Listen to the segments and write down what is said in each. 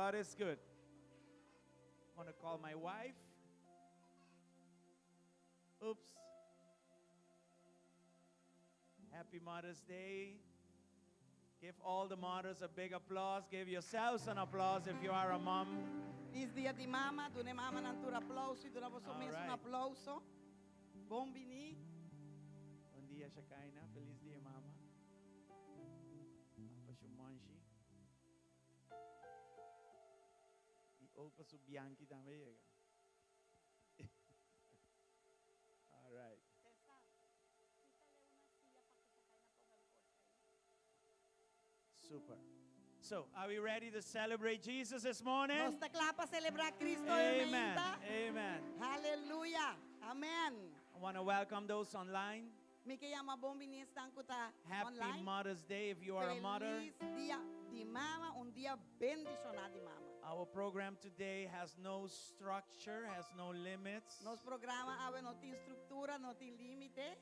God is good. I want to call my wife. Oops. Happy Mother's Day. Give all the mothers a big applause. Give yourselves an applause if you are a mom. Felis dia di mama, duna mamanan tur aplouso, duna boso All mes un right. aplouso. Bon bini. Bon dia, Shakaina. Felis dia, mama. Papa Shumanshi. I opa su Bianchi tambe yega. All right. Super. So, are we ready to celebrate Jesus this morning? Nos ta kla pa selebrá Kristo Amen. mainta. Amen. Aleluya. Amèn. I want to welcome those online. Mi ke yama bon bini esnan ku ta Happy online. Mother's Day if you are a mother. Felis dia di mama, un dia bendishoná di mama. Our program today has no structure, has no limits. Nos programa awe no tin struktura, no tin límite.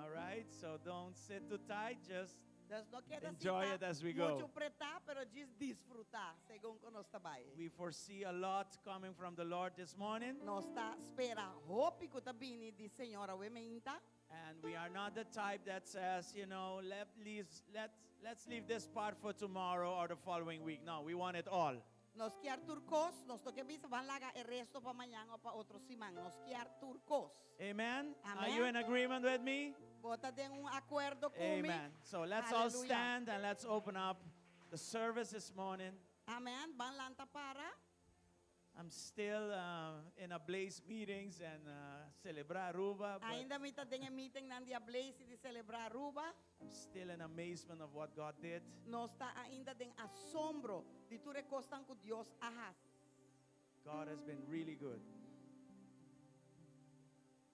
All right, so don't sit too tight, just Dus no keda Enjoy sinta it as we go. muchu pretá, pero djis disfrutá segun ku nos ta bai. we foresee a lot coming from the Lord this morning. Nos ta spera hopi ku ta bini di Señor awe mainta. And we are not the type that says, let's leave this part for tomorrow or the following week. No, we want it all. Nos kier tur kos, nos no ke bisa ban laga e resto pa mañan òf pa otro siman. Nos kier tur kos. Amen? Are Amen. you in agreement with me? Bo ta den un akuerdo ku mi? Amen. So let's all Hallelujah. stand and let's open up the service this morning. Amen. Ban lanta para. I'm still in Ablaze meetings and Celebra Aruba. But Ainda mi ta den e meeting nan di Ablaze i di Celebra Aruba. I'm still in amazement of what God did. Nos ta ainda den asombro di tur e kosnan ku Dios a hasi. God has been really good.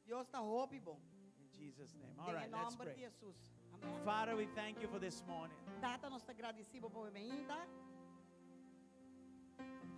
Dios ta hopi bon. In Jesus' name. All Den right, let's nòmber pray. di Jesus. Amèn. Father, we thank you for this morning. Tata, nos ta gradisí bo pa e mainta.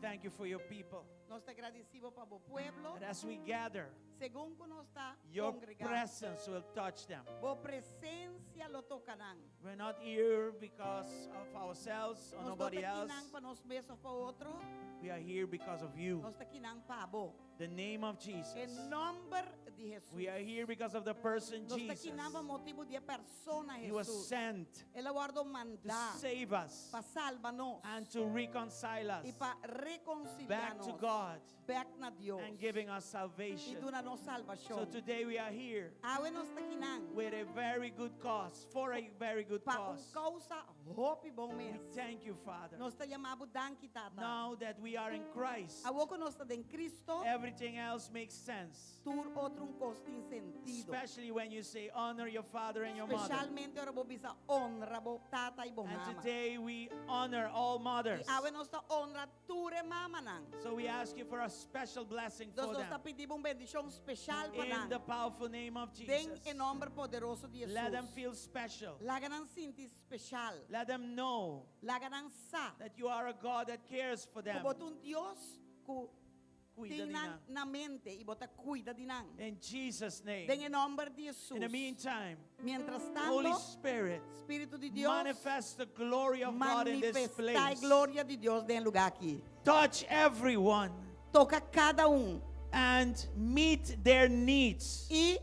Thank you for your people. Nos ta gradisí bo pa bo pueblo. That as we gather, Segun ku nos ta your kongregá. presence will touch them. Bo presensia lo toka nan. We're not here because of ourselves or Nos nobody no ta else. akinan pa nos mes òf pa otro. We are here because of you. Nos ta akinan pa bo. The name of Jesus. E nòmber di Jesus. We are here because of the person Nos ta Jesus. akinan pa motibu di e persona He was Jesus. sent El a wòrdu to mandá save us pa salba nos and to reconcile us i pa rekonsiliá back to nos God bèk na Dios and giving us i salvation. duna nos salbashon. So today we are here Awe nos ta akinan with a very good cause, for a very good pa un cause. kousa hopi bon We mes. thank you, Father. Nos ta yama bo danki, Tata. Now that we are in Christ, Awor ku nos ta den Kristo, everything else makes sense. tur otro un kos tin sentido. Especially when you say honor your father and your mother. Spesialmente ora bo bisa honra bo tata i bo And mama. today we honor all mothers. I awe nos ta honra tur e mamanan. So we ask you for a special blessing Dus for nos ta them. pidi bo un bendishon spesial pa In nan. the powerful name of Den Jesus. e nòmber poderoso di Let them Jesus. feel special. Laga nan sinti spesial. Let them know Laga nan sa that you are a God that cares for ku them. bo ta un Dios ku Kuida tin di nan nan. na mente i bo ta kuida di nan. In Jesus' name. Den e nòmber di Jesus. In the meantime, Mientras Holy tanto, Spirit, Spiritu di Dios, manifest the glory of God in this manifestá e place. gloria di Dios den e lugá aki. Touch everyone Toka kada un and meet their needs. i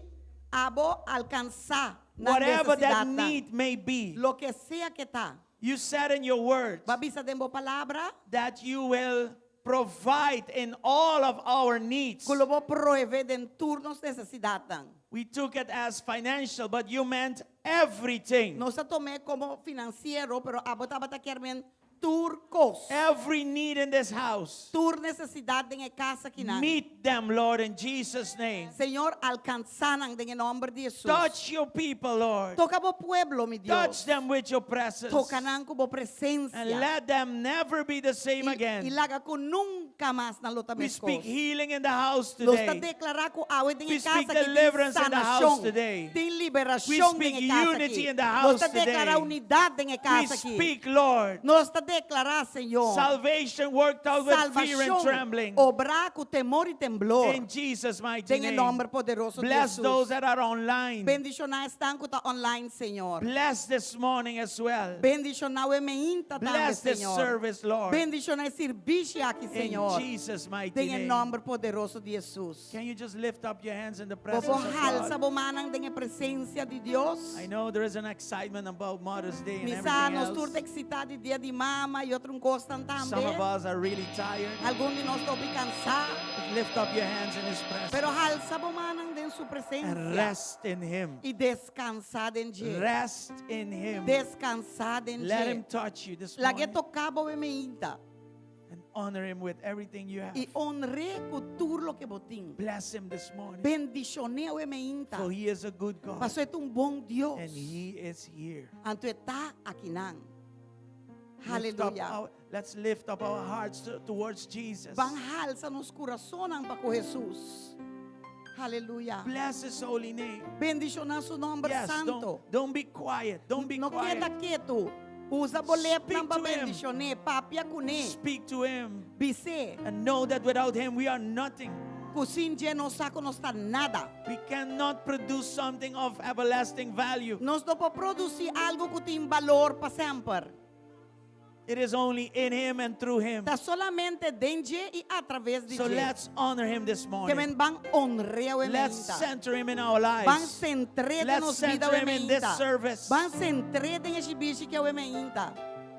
abo alkansá nan Whatever that nesesidatnan. need may be. Loke sea ku ta. You said in your word Bo a bisa den bo palabra that you will provide in all of our needs. ku lo bo proveé den tur nos nesesidatnan. We took it as financial, but you meant everything. Nos a tom'é komo finansiero, pero abo tabata kier men tur kos. Every need in this house. Tur nesesidat den e kas akinan. Meet them, Lord, in Jesus' name. Señor, alkansá nan den e nòmber di Jesus. Touch your people, Lord. Toka bo pueblo, mi Dios. Touch them with your presence. Toka nan ku bo presensia. And let them never be the same I, again. i laga ku nunka mas nan lo ta We meskos. speak healing in the house Nos ta today. deklará ku awe den We e kas speak aki tin deliverance in the house sanashon. today. Tin We liberashon den speak e kas unity aki. in the Nos house ta deklará today. unidat den e We kas aki. speak, Lord, Nos ta deklará, Señor. Salvation worked out with fear and Salvashon trembling. obrá ku temor i temblor. In Jesus' mighty Den e name. nòmber poderoso di Bless those Hesus. that are online. Bendishoná esnan ku ta online, Señor. Bless this morning as well. Bendishoná awe mainta tambe, Bless this Señor. service, Lord. Bendishoná e servisio aki, In Señor. Jesus' mighty Den e name. nòmber poderoso di Hesus. Can you just lift up your hands in the presence Bo of halsa God? bo mannan den presensia di Dios. I know there is an excitement about Mother's Day and Mi sa everything nos tur else. ta eksitá di dia di mama i otro kosnan Some tambe. of us are really tired. Algun di nos ta kansá. But lift up your hands in His presence Pero halsa bo mannan den su and presensia. rest in Him. I deskansá den dje. Rest in Him. Deskansá den Let Him dje. touch you this Lag'é morning toka bo awe mainta. and honor Him with everything you have. I honr'é ku tur loke bo tin. Bless Him this morning. Bendishon'é awe mainta. For He is a good God Paso e ta un bon Dios. and He is here. Anto e ta akinan. Lift up Hallelujah. let's lift up our hearts towards Jesus. Ban halsa nos kurasonnan pa ku Hesus. Hallelujah. Bless His holy name. Bendishoná su nòmber Yes, santu. don't be quiet. Don't be No quiet. keda ketu. Usa bo lepnan Speak pa to him. bendishon'é, papia kuné. Speak to Him Bis'é. and know that without Him we are nothing. Ku sin dje nos sa ku nos ta nada. We cannot produce something of everlasting value. Nos no por produsí algu ku tin balor pa semper. It is only in Him and through Him. Ta solamente den dje i a traves di So dje. let's honor Him this Ke morning. men ban honr'é awe Let's mainta. center Him in our Ban lives. sentr'é den Let's nos bida center Him in this mainta. service. Ban sentr'é den e servisio aki awe mainta.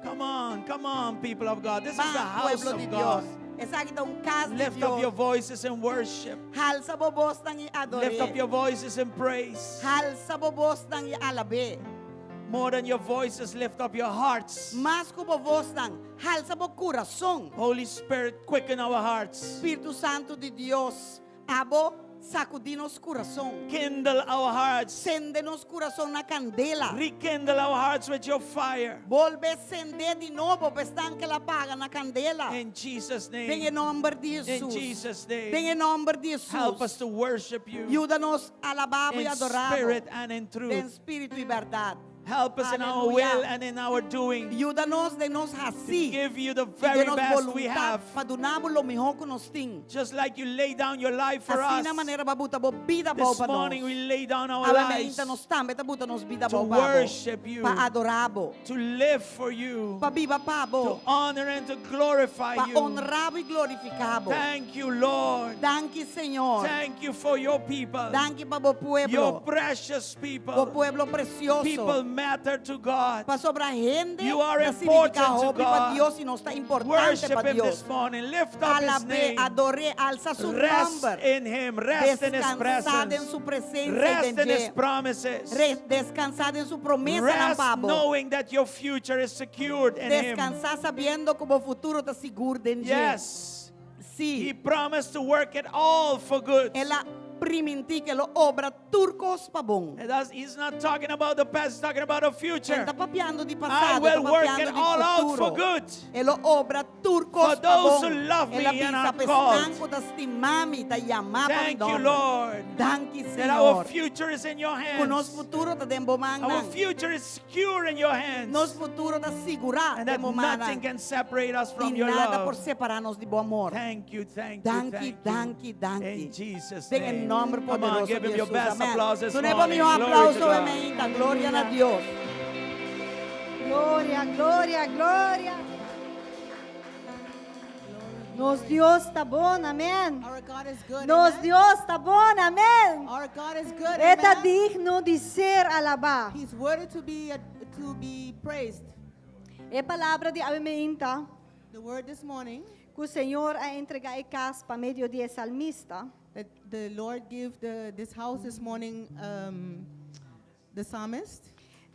Come on, people of God. This is the Ban house pueblo di of God. Dios. Esaki ta un kas di Lift up your Dios. voices in worship. Halsa bo bosnan i Lift up ador'é. your voices in praise. Halsa bo bosnan i alab'é. More than your voices, lift up your hearts. Mas ku bo bosnan, halsa bo kurason. Holy Spirit, quicken our hearts. Spiritu Santu di Dios, abo sakudí nos kurason. Kindle our hearts. Sende nos kurason na kandela. Rekindle our hearts with your fire. Bolbe sende di nobo, pa esnan ku el a paga na kandela. In Jesus' Den name. nòmber di In Hesus. Jesus' Den name. nòmber di Help us Hesus. to worship you Yuda nos alabá i in adorá. spirit and in Den truth. spiritu i bèrdat. Help us in our Hallelujah. will and in our doing Yuda nos den nos to hasi. give you the I very den nos best we boluntat have. pa duna bo lo mihó ku nos tin. Just like you lay down your life for Asina us. na manera bo a buta bo bida abou This pa morning nos. we lay down our Awe lives mainta nos tambe ta buta nos bida to abou pa bo. worship you, Pa adorá bo. to live for you, Pa biba pa to bo. honor and to glorify Pa you. honra bo i glorifiká bo. Thank you, Lord. Danki, Señor. Thank you for your people, Danki pa bo your pueblo. precious Bo people. pueblo presioso. People matter to God. Pasobra hende You are ta important signifiká to hopi pa God. Dios i nos ta importante Worship pa Him Dios. this morning. Lift up His Alab'é, name. ador'é, alsa su Rest nòmber. in Him. Rest in His Deskansá den presence. su presensia Rest den in His dje. promises. Deskansá den su promesa Rest pa bo. knowing that your future is secured in Him. Deskansá sabiendo ku bo futuro ta sigur den dje. Yes. Si. He promised to work it all for good. El a primintí ku e lo obra tur kos pa bon. And he's not talking about the past, he's talking about the future. E n' ta papiando di I pasado, will ta work papiando it di all out futuro. for good. E lo obra tur kos For pa those bon. who love El a me and bisa are pa called. esnan ku ta stima mi, ta yamá pa mi Thank you, nòmber. Lord. Danki, That our Señor. future is in your Ku nos hands. futuro ta den bo Our mannan. future is secure in your hands. Nos futuro ta sigurá And den that bo nothing mannan. can separate us from I your nada por love. separá nos di bo amor. Thank you, thank you, Danki, thank you. danki, danki. In Jesus' Den e name. nòmber Come on, poderoso give di him your Hesus. best Amèn. applause this Dun'é bo morning. mihó Glory to aplauso, God. amèn. Gloria na Dios. Gloria, gloria, gloria. Nos Dios ta bon, amèn. Our God is good. Nos amen? Dios ta bon, amèn. Our God is good. E ta amen? digno di ser alabá. He's worthy to be praised. E palabra di awe mainta, The word this morning ku Señor a entregá e kas pa medio di salmista. that the Lord give this house this morning, the psalmist,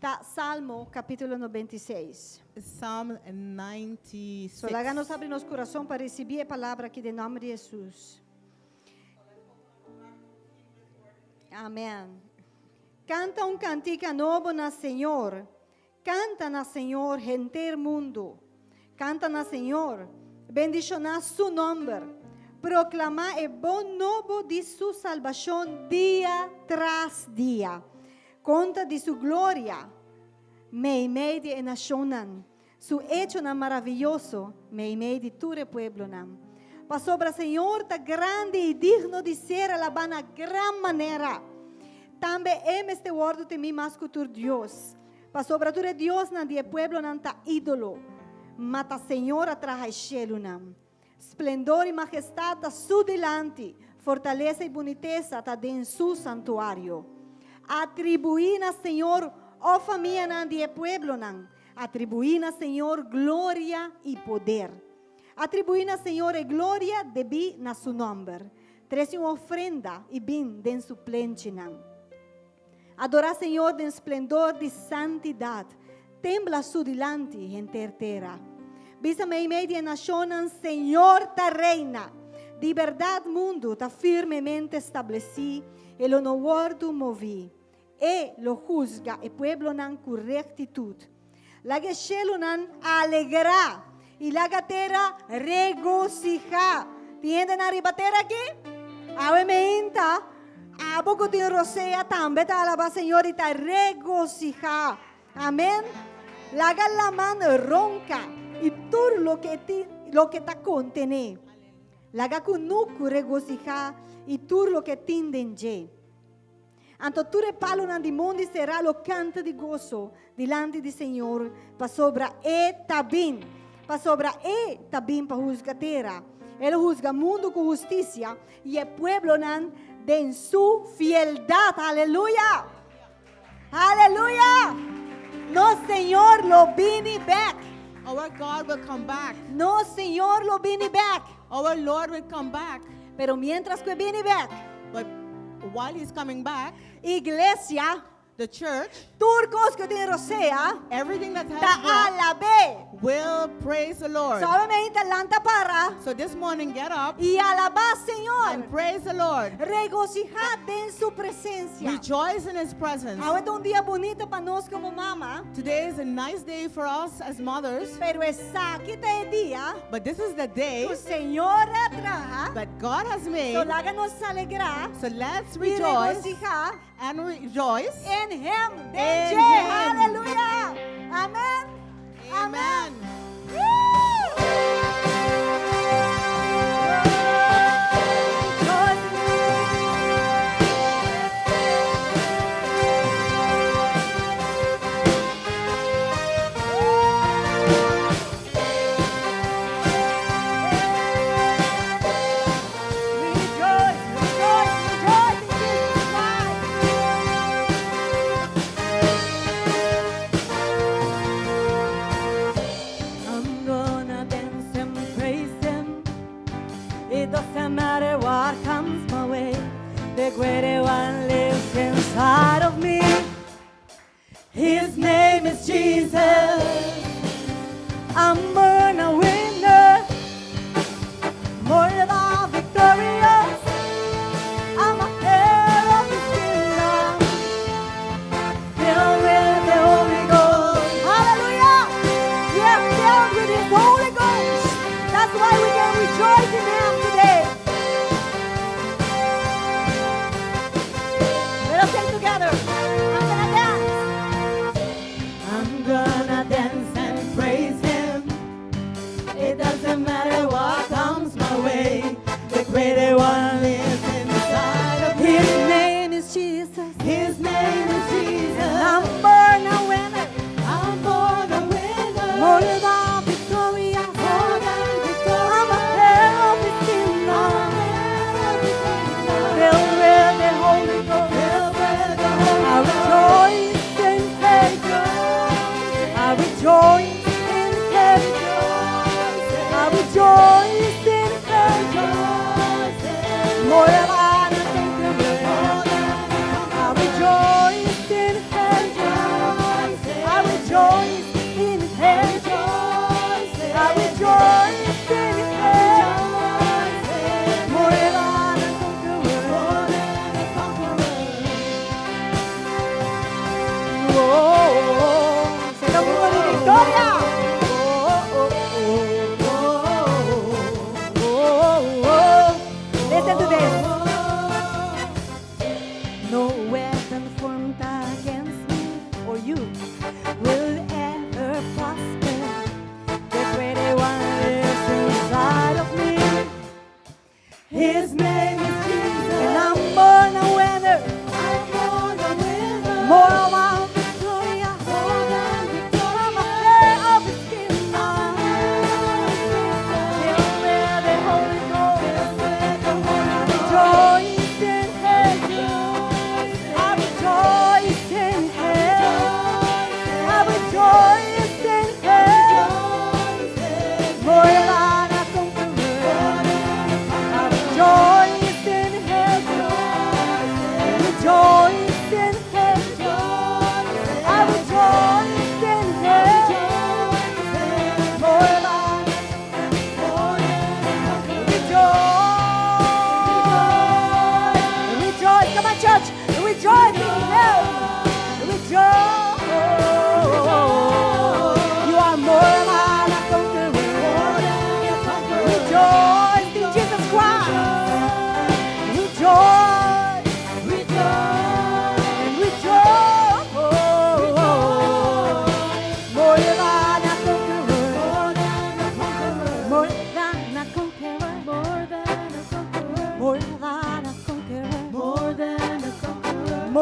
Ta Salmo kapítulo 96. is Psalm 96. So, laga nos habri nos kurason pa risibí e palabra aki den nòmber di Hesus. Amèn. Kanta un kantika nobo na Señor. Kanta na Señor, henter mundu. Kanta na Señor. Bendishoná su nòmber. Proklamá e bon nobo di su salbashon dia tras dia. Konta di su gloria. Meimei di e nashonnan. Su echonan maravioso meimei di tur e pueblonan. Pasobra Señor ta grandi i digno di ser alabá na gran manera. Tambe E mester wòrdu temí mas ku tur dios. Pasobra tur e diosnan di e pueblonan ta ídolo, ma ta Señor a traha e shelunan. Splendor i majestat ta Su dilanti, fortalesa i bunitesa ta den Su santuario. Atribuí na Señor, o famianan di e pueblonan, atribuí na Señor gloria i poder. Atribuí na Señor e gloria debí na Su nòmber. Trese un ofrenda i bin den Su plenchinan. Adorá Señor den splendor di santidat, tembla Su dilanti henter tera. Bisa meimei di e nashonnan, Señor ta reina! Di bèrdat mundu ta firmemente stablesí, e lo no wòrdu moví. E lo husga e pueblonan ku rektitut. Laga e shelunan alegrá i laga tera regosihá. Tin hendenan riba tera aki? Awe meinta, abo ku tin rosea tambe ta alabá Señor i ta regosihá. Amen. Laga laman ronka i tur loke tin, loke ta kontené. Laga kunuku regosihá i tur loke tin den dje. Anto tur e palunan di mondi será lo kanta di goso dilanti di Señor, pasobra E ta bin. Pasobra E ta bin pa husga tera. E lo husga mundu ku hustisia i e pueblonan den su fieldat. Aleluya! Aleluya! Nos Señor lo bini bèk. Our God will come back. Nos Señor lo bini bèk. Our Lord will come back. Pero miéntras ku e bini bèk, But while he's coming back, iglesia, the church, tur kos ku tin rosea, everything that has ta breath, alab'é. will praise the Lord. So awe meinta lanta para So this morning, get up i alabá Señor. and praise the Lord. Regosihá den su presensia. Rejoice in his presence. Awe ta un dia bunita pa nos komo mama, Today is a nice day for us as mothers, pero esaki ta e dia but this is the day ku Señor a traha. that God has So made. laga nos alegrá So let's i rejoice regosihá and rejoice. in Him. Den In dje. Him. Haleluya. Amen. Amen. Rejoice, rejoice, rejoice in Jesus Christ. I'm gonna dance and praise him. It doesn't matter what comes my way. The greater one lives inside of me. His name is Jesus. I'm born a winner, more than victorious. I'm a heir of his kingdom, filled with the Holy Ghost. Hallelujah. We are filled with His Holy Ghost. That's why we can rejoice in Him today. Let us sing together. I'm gonna dance. I'm gonna dance and praise him. It doesn't matter what comes my way. The greater one lives inside of me. His name is Jesus. His name is Jesus. I'm born a winner. I'm born a winner. More than victorious. More than victorious. I'm a heir of His kingdom. I'm heir of his kingdom. Filled with the Holy Ghost. Filled with the Holy I rejoice in Him. I rejoice in Him. I rejoice in Him. More than a conqueror. I rejoice in Him.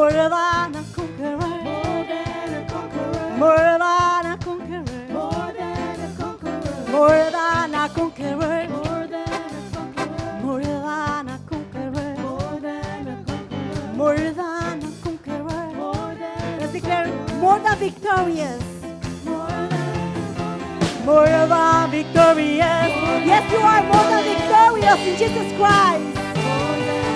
More than a conqueror. More than a conqueror. More than a conqueror. More than a conqueror. More than a conqueror. More than a conqueror. More than a conqueror. More than a conqueror. More than a conqueror. More than Let's declare more than victorious. more than More than victorious. Yes, you are more than victorious in Jesus Christ. more than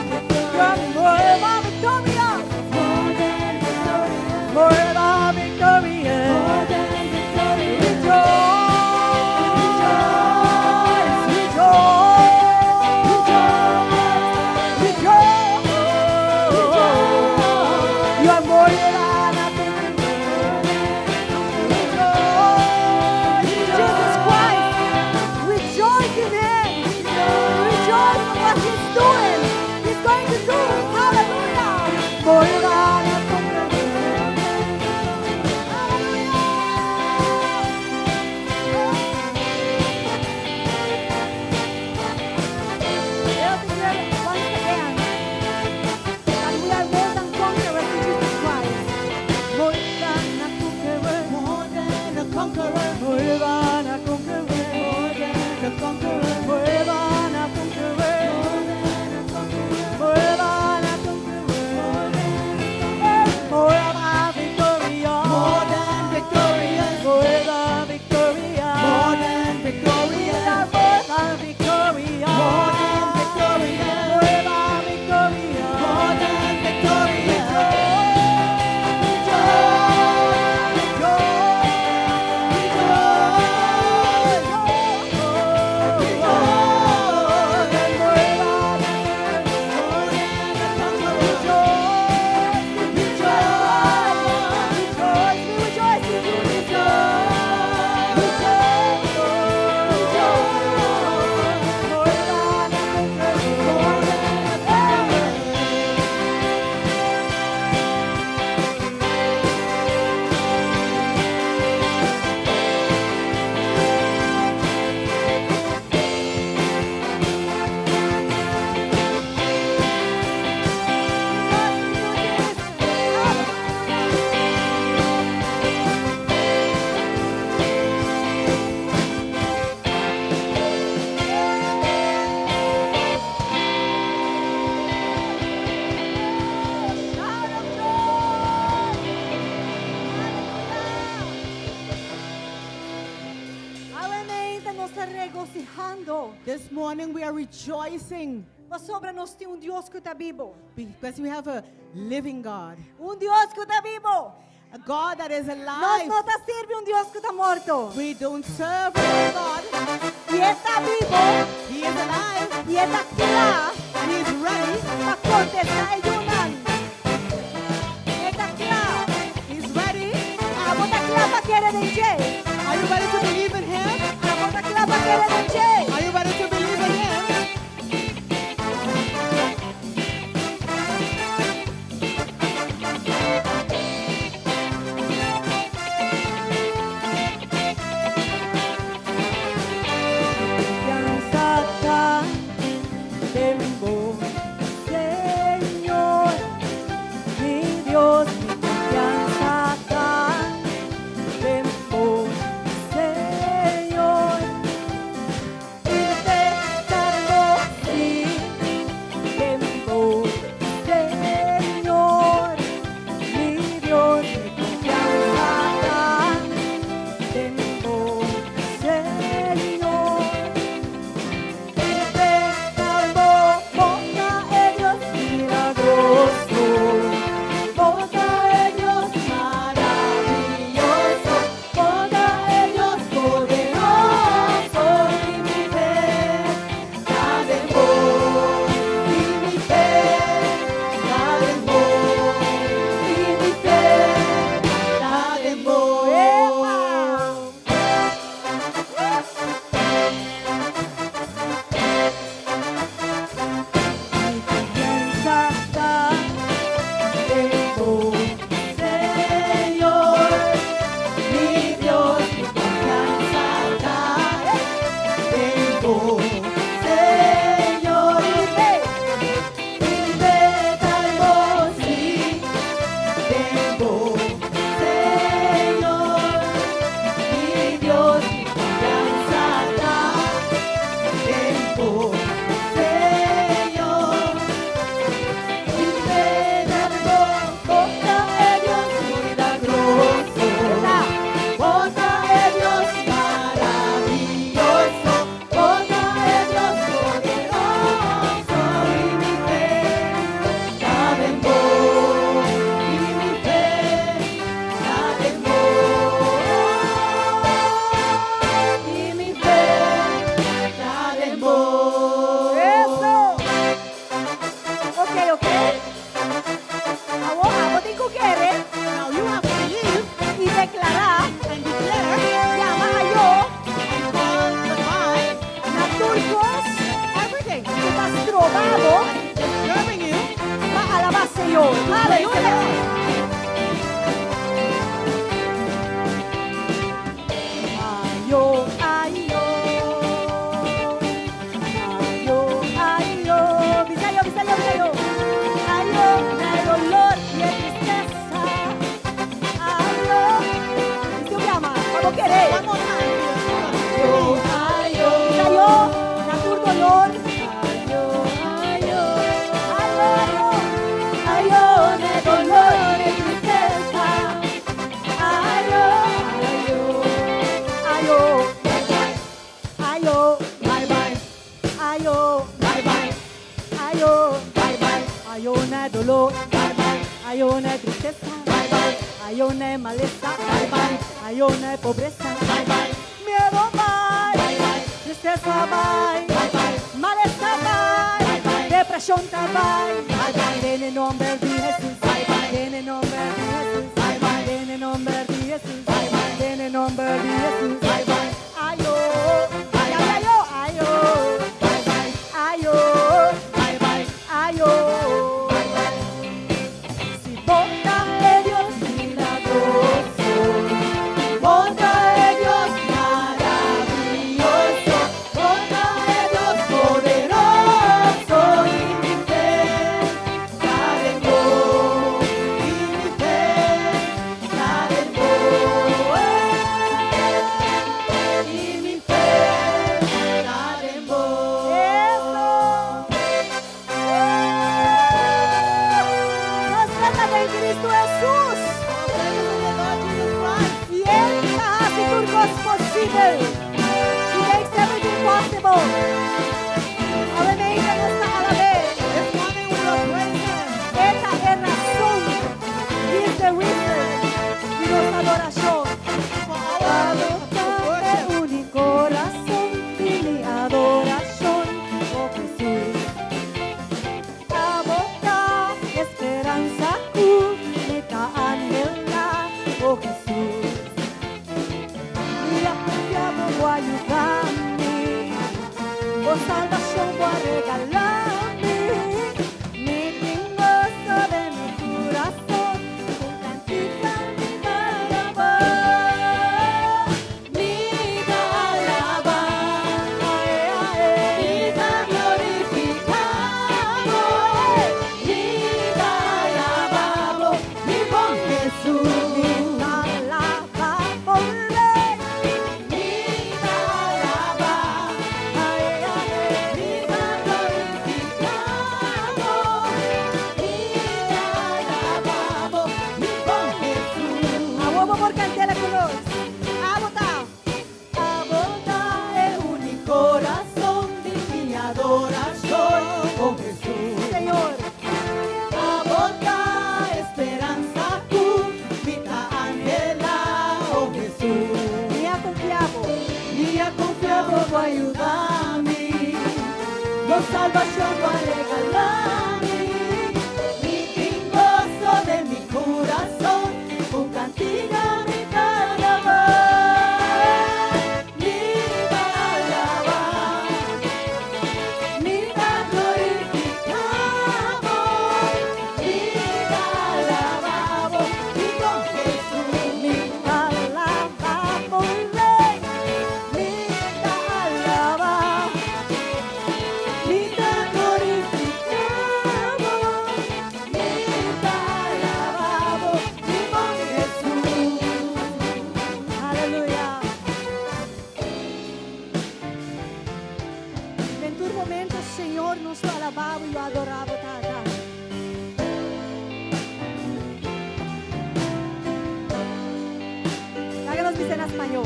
You are more than victorious. more than victorious. More than victorious. More than victorious. Rejoice, rejoice, rejoice, rejoice. You are more than a conqueror. Rejoice in Jesus Christ. Rejoice in Him. Rejoice in what He's doing. He's going to do. Hallelujah. More than a conqueror. Hallelujah. Let us declare once again that we are more than conquerors in Jesus Christ. More than a conqueror. More than a conqueror. More than a conqueror. More than a conqueror. More than a conqueror. More than a conqueror. More than a conqueror. More than victorious. More than victorious. More than victorious. More than We victorious. are more than victorious. More than victorious. More than victorious. More than victorious. Shout of joy! Hallelujah! Awe mainta nos ta regosihando. This morning we are rejoicing Pasobra nos tin un Dios ku ta bibu. because we have a living God, Un Dios ku ta bibu. a God that is Nos alive. no ta sirbi un Dios ku ta morto. We don't serve a God. I E ta bibu. He is alive. I E ta kla And He is ready. pa kontestá e yunan. E ta kla. He's ready. Abo ta kla pa kere den dje. Are you ready to believe in Him? Abo ta kla pa kere den dje. Are you ready to believe in Him? Konfiansa ta den bo, Señor, mi Dios, mi konfiansa ta den bo, Señor. Señor. Aleluya. Ayo, ayo. Ayo, ayo. Bisa ayo, bisa ayo, bisa ayo. Ayo, na dolor y tristeza. Ayo. Bisa llama, vamos a querer. One more time. Ayo, ayo. Na tur dolor. Ayo, ayo. Ayo, ayo. Ayo, na dolor y tristeza. Ayo, ayo. Ayo. Ayo. Bye bye. Ayo. Bye bye. Ayo. Bye bye. Ayo na dolor. Bye bye. Ayo na tristeza. Bye bye. Ayo na maleza. Bye bye. Ayo na pobreza. Bye bye. Miedo bye. Bye bye. Tristeza bye. Bye bye. Maleza bye. Bye bye. Depresión ta bye. Bye bye. En el nombre de Jesús. Bye bye. En el nombre de Jesús. Bye bye. En el nombre de Jesús. Bye bye. En el nombre de Jesús. Bye bye. Ayo. Ayo, ayo, ayo. Bye bye. Ayo. Bye bye. Ayo. Si bo ta e Dios milagroso, Bo ta e Dios maraviyoso, Bo ta e Dios poderoso y mi fe ta den Bo, y mi fe ta den Bo, y mi fe ta den Bo. Eso. Nos trata de Cristo Jesús. Y E ta hasi tur kos posibel. He makes everything possible. Awe mainta nos ta alab'é. This morning we will praise him. E ta e rason. He is the reason di nos adorashon. For our worship. Úniko rason di mi adorashon, oh Jesús. Abo ta speransa ku mi ta anhelá, oh Jesús. Mi a konfia Bo a yuda mi, oh salbashon Bo a regalá mi. Mi tin goso den mi kurason, ku kantika mi ta alabá. Mi ta alabá, Ae, ae. mi ta glorifiká Bo, mi ta alabá Bo, mi bon Jesús. Mi ta alabá Bo Rei. Mi ta alabá, Ae, ae. mi ta glorifiká Bo, mi ta alabá Bo, mi bon Jesús. Awor por kant'é ku nos. Abo ta. Abo ta e úniko rason di mi adorashon, oh Jesús. Señor. Abo ta speransa ku mi ta anhelá, oh Jesús. Mi a konfia Bo. Mi a konfia Bo a yuda mi, bo salbashon Bo a regalá mi. Mi tin goso den mi kurason, ku kantika mi ta alabá. Mi ta alabá, mi ta glorifiká Bo, mi ta alabá Bo, mi bon Jesús. Mi ta alabá Bo Rei. Mi ta alabá. Mi ta glorifiká Bo, mi ta alabá Bo, mi bon Jesús. Aleluya. Den tur momento, Señor, nos ta alabá i adorá Bo, Tata. Laga nos bisa na spañó.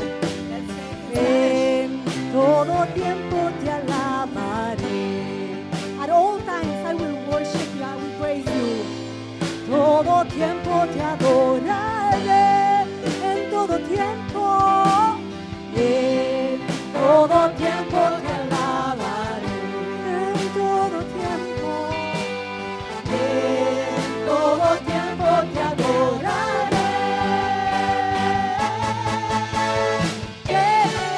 Let's say it in Spanish. En todo tiempo te alabaré. At all times I will worship you, I will praise you. Todo tiempo te adoraré. En todo tiempo. En todo tiempo te alabaré. En todo tiempo. En todo tiempo te adoraré. Te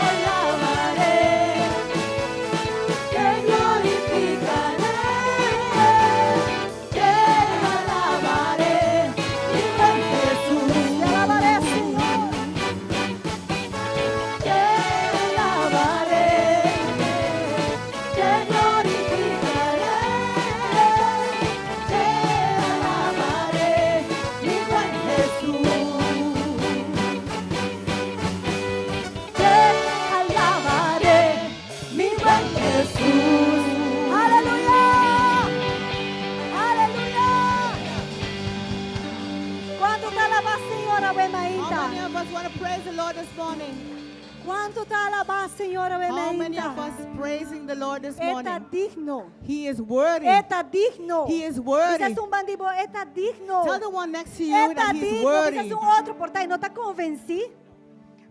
alabaré, te glorificaré, te alabaré. Kuantu ta alabá Señor How many awe of mainta? us praising the Lord this E ta morning? digno. He is worthy. E ta digno. He is worthy. Bisa esun band'i bo, e ta digno. Tell the one next to you E ta that he's digno. Bisa worthy. esun otro, por ta e no ta konvensí.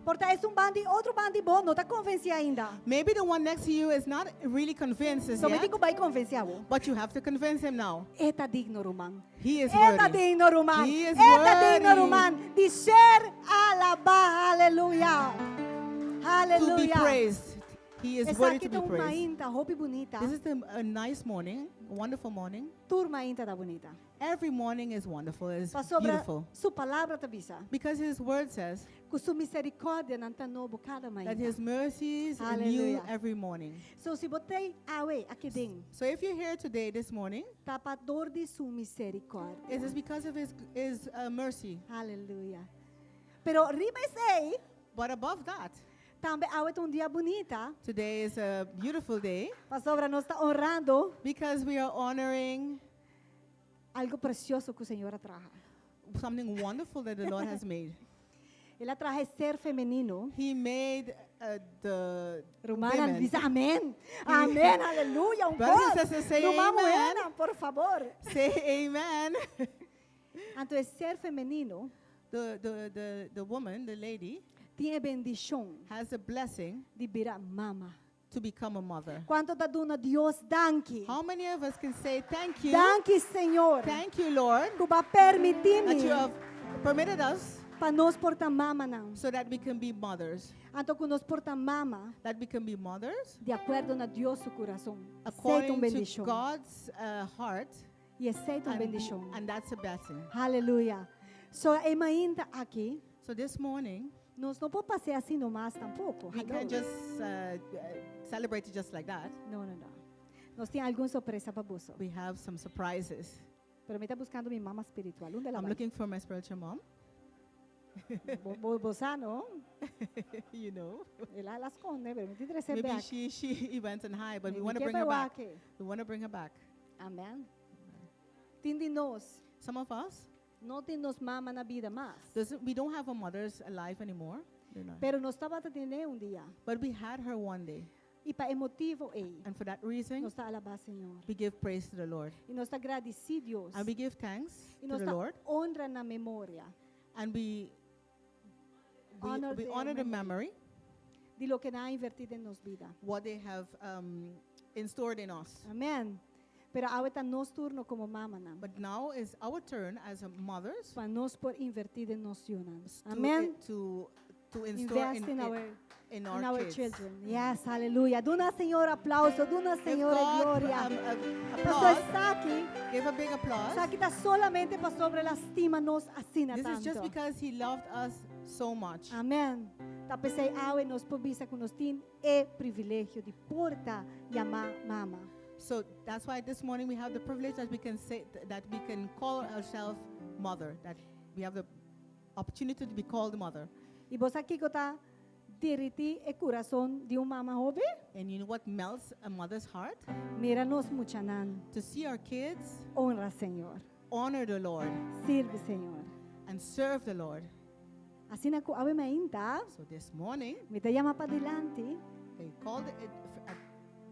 Por ta esun band'i, otro band'i bo, no ta konvensí ainda. Maybe the one next to you is not really convinced as So yet, mi tin ku bai konvensé awor. but you have to convince him now. E ta digno, ruman. He is E ta worthy. digno, ruman. He is E ta digno, worthy. ruman. Di ser alabá. Aleluya. To be Aleluya. praised. He is worthy Esaki to ta be un praised. mainta, hopi bunita. This is a nice morning, a wonderful morning. Tur mainta ta bunita. Every morning is wonderful, it's Pasobra beautiful. su palabra ta bisa. Because his word says Ku su miserikòrdianan ta nobo kada that mainta. his mercies are new Hallelujah. every morning. So si bo t'ei awe aki den, So if you're here today, this morning, ta pa dor di su miserikòrdia. it is because of his mercy. Aleluya. Pero riba esei, But above that, tambe awe ta un dia bunita. today is a beautiful day Pasobra nos ta honrando because we are honoring algu presioso ku Señor a traha. something wonderful that the Lord has made. El a traha ser femenino. He made the Rumannan women. bisa amèn. Amèn, aleluya. Un Brothers and kos. sisters, say Ruman amen. muhénan, por fabor. Say amen. Anto, ser femenino The woman, the lady, tin e bendishon has a blessing di bira mama. to become a mother. Kuantu ta duna Dios danki? How many of us can say thank you? Danki, Señor. Thank you, Lord, Ku bo a permití that you have permitted us pa nos por ta mamanan. so that we can be mothers. Anto ku nos por ta mama That we can be mothers di akuerdo na Dios su kurason. Esei ta un according to bendishon. God's heart. I esei ta un And, bendishon. and that's a blessing. Aleluya. So e mainta aki, So this morning, nos no por pasa asina nomás tampoko. we Hello. can't just celebrate it just like that. No. Nos tin algun sorpresa pa bo. We have some surprises. Pero mi ta buskando mi mama spiritual. Unda el a I'm bai? looking for my spiritual mom. Bo, bo sa, no? You know. El a skonde, pero mi ta trese Maybe back. she went and hide, but we want to bring her back. We want to bring her back. Amèn. Tin di nos, Some of us, no tin nos mama na bida mas. we don't have our mothers alive anymore. They're not. Pero nos tabatin'é un dia. But we had her one day. I pa e motibu ei, And for that reason, nos ta alabá Señor. we give praise to the Lord. I nos ta gradisí Dios. And we give thanks I to nos the ta Lord. honra nan memoria. And we Honor we their honor the memory. memory, Di loke nan a invertí den nos bida. what they have instored in us. Amèn. Pero awor ta nos turno komo mamanan. But now is our turn as a mothers Pa nos por invertí den nos yunan. to, Amèn. to instill Invest in our in our in our kids. children. Yes, aleluya. Duna Señor aplauso, duna Give Señor God, gloria. Pastor applause. Esaki, Give a big applause. esaki ta solamente pasobra el a stima nos asina This is just tantu. because he loved us so much. Amèn. Ta p'esei awe nos por bisa ku nos tin e privilegio di por ta yamá mama. So that's why this morning we have the privilege that we can say that we can call ourselves mother, that we have the opportunity to be called mother. I bo sa kiko ta derití e kurason di un mama hóben? And you know what melts a mother's heart? Mira nos muchanan. To see our kids Honra Señor. honor the Lord Sirbi Señor. and serve the Lord. Asina ku awe mainta, So this morning, mi ta yama padilanti. they called it,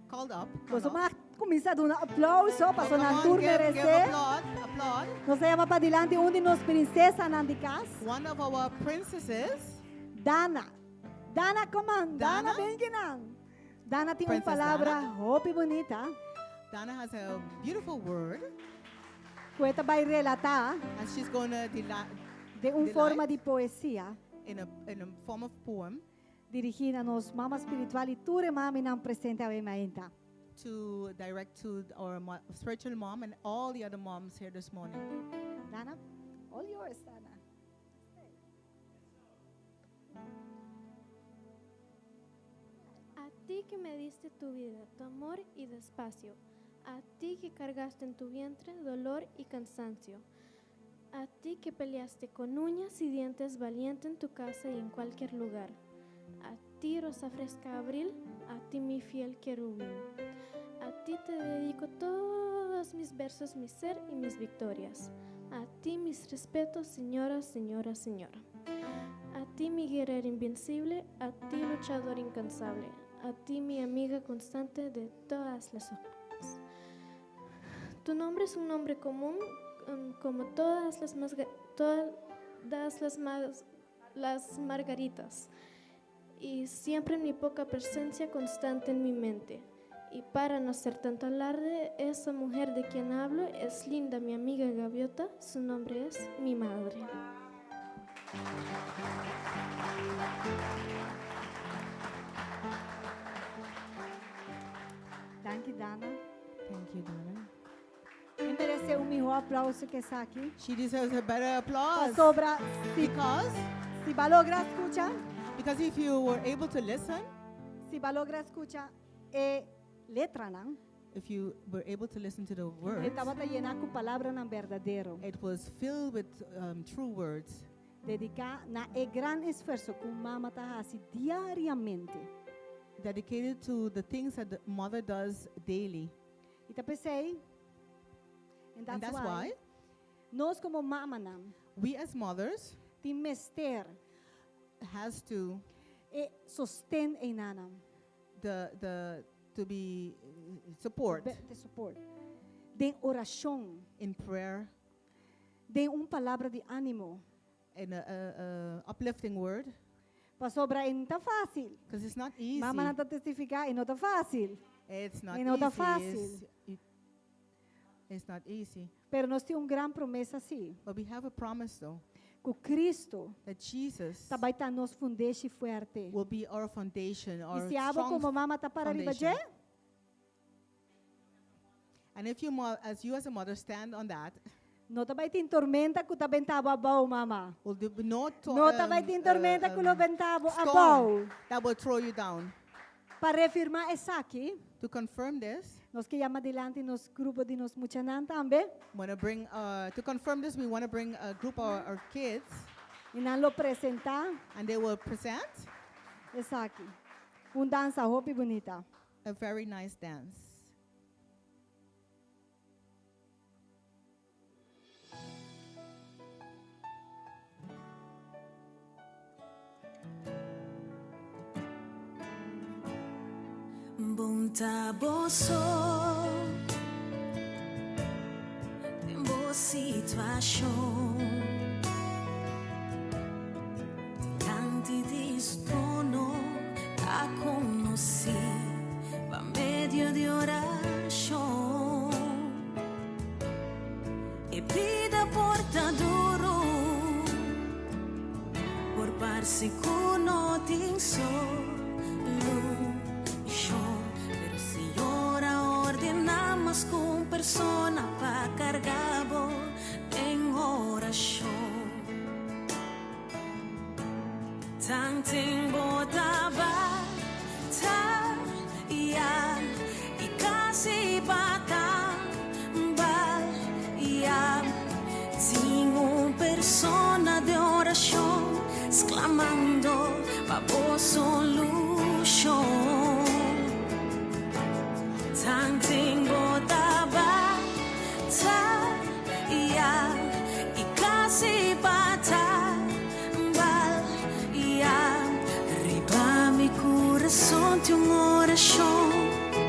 called up. come Boso up. mag kuminsá duna aplauso, So paso come nan on, tur give meresé. applaud, applaud. Nos ta yama padilanti un di nos prinsesanan di kas. One of our princesses, Dana. Dana, come on. Dana, Dana? bin akinan. Dana tin un Princess palabra Dana? hopi bunita. Dana has a beautiful word, Ku e ta bai relatá and she's going to delight den un Delight. forma di poesia in a form of poem dirigí na nos mama spiritual i tur mamanan presente awe mainta. to direct to our spiritual mom and all the other moms here this morning. Dana, all yours, Dana. A ti que me diste tu vida, tu amor y despacio. A ti que cargaste en tu vientre dolor y cansancio. A ti que peleaste con uñas y dientes valiente en tu casa y en cualquier lugar. A ti, rosa fresca abril, a ti mi fiel querubín. A ti te dedico todos mis versos, mi ser y mis victorias. A ti mis respetos, señora, señora, señora. A ti mi guerrera invencible, a ti luchador incansable, a ti mi amiga constante de todas las horas. Tu nombre es un nombre común como todas las margaritas y siempre en mi poca presencia constante en mi mente. Y para no hacer tanto alarde, esa mujer de quien hablo es Linda, mi amiga gaviota, su nombre es mi madre. Danki, Dana. Thank you, Dana. E meresé un mihó aplouso ku esaki. She deserves a better applause. Sobra, si, Because, si bo a logra skucha, because if you were able to listen, si bo a logra skucha e letranan, if you were able to listen to the words, e tabata yená ku palabranan berdadero. It was filled with true words. Dediká na e gran esfuerso ku mama ta hasi diariamente. Dedicated to the things that the mother does daily. I ta p'esei, and that's, And that's why, why nos komo mamanan we as mothers tin mester has to e sosten einan. the to be support De support. Den orashon, in prayer, den un palabra di ánimo. In a uplifting word, Pasobra e no ta fásil. Because it's not easy. Mamanan ta testifiká e no ta fásil. It's not E no ta easy. fásil. It's not easy. Pero nos tin un gran promesa sí. But we have a promise, though, Ku Kristu that Jesus ta bai ta nos fundeshi fuerte. Will be our foundation, our I si abo strong komo mama ta para riba foundation. dje, And if you, as you as a mother stand on that, no ta bai tin tormenta ku ta benta bo abou, mama. Will there be no No ta bai tin tormenta ku lo benta bo storm abou. That will throw you down. Pa reafirmá esaki, To confirm this, nos ke yama dilanti nos grupo di nos muchanan tambe. Want to bring to confirm this, we want to bring a group of our kids, I nan lo presentá and they will present esaki. Un dansa hopi bunita. A very nice dance. Bon ta bo so den bo situashon dilanti di su trono ta konosí pa medio di orashon e bida por ta duru por parse ku no tin solushon pero Señor a ordená mas ku un persona pa karga bo den orashon. Tanten bo ta bataya i kasi b'a tambaliá tin un persona den orashon sklamando pa bo solushon. Tanten bo ta bataya i kasi b'a tambaliá riba mi kurason tin un orashon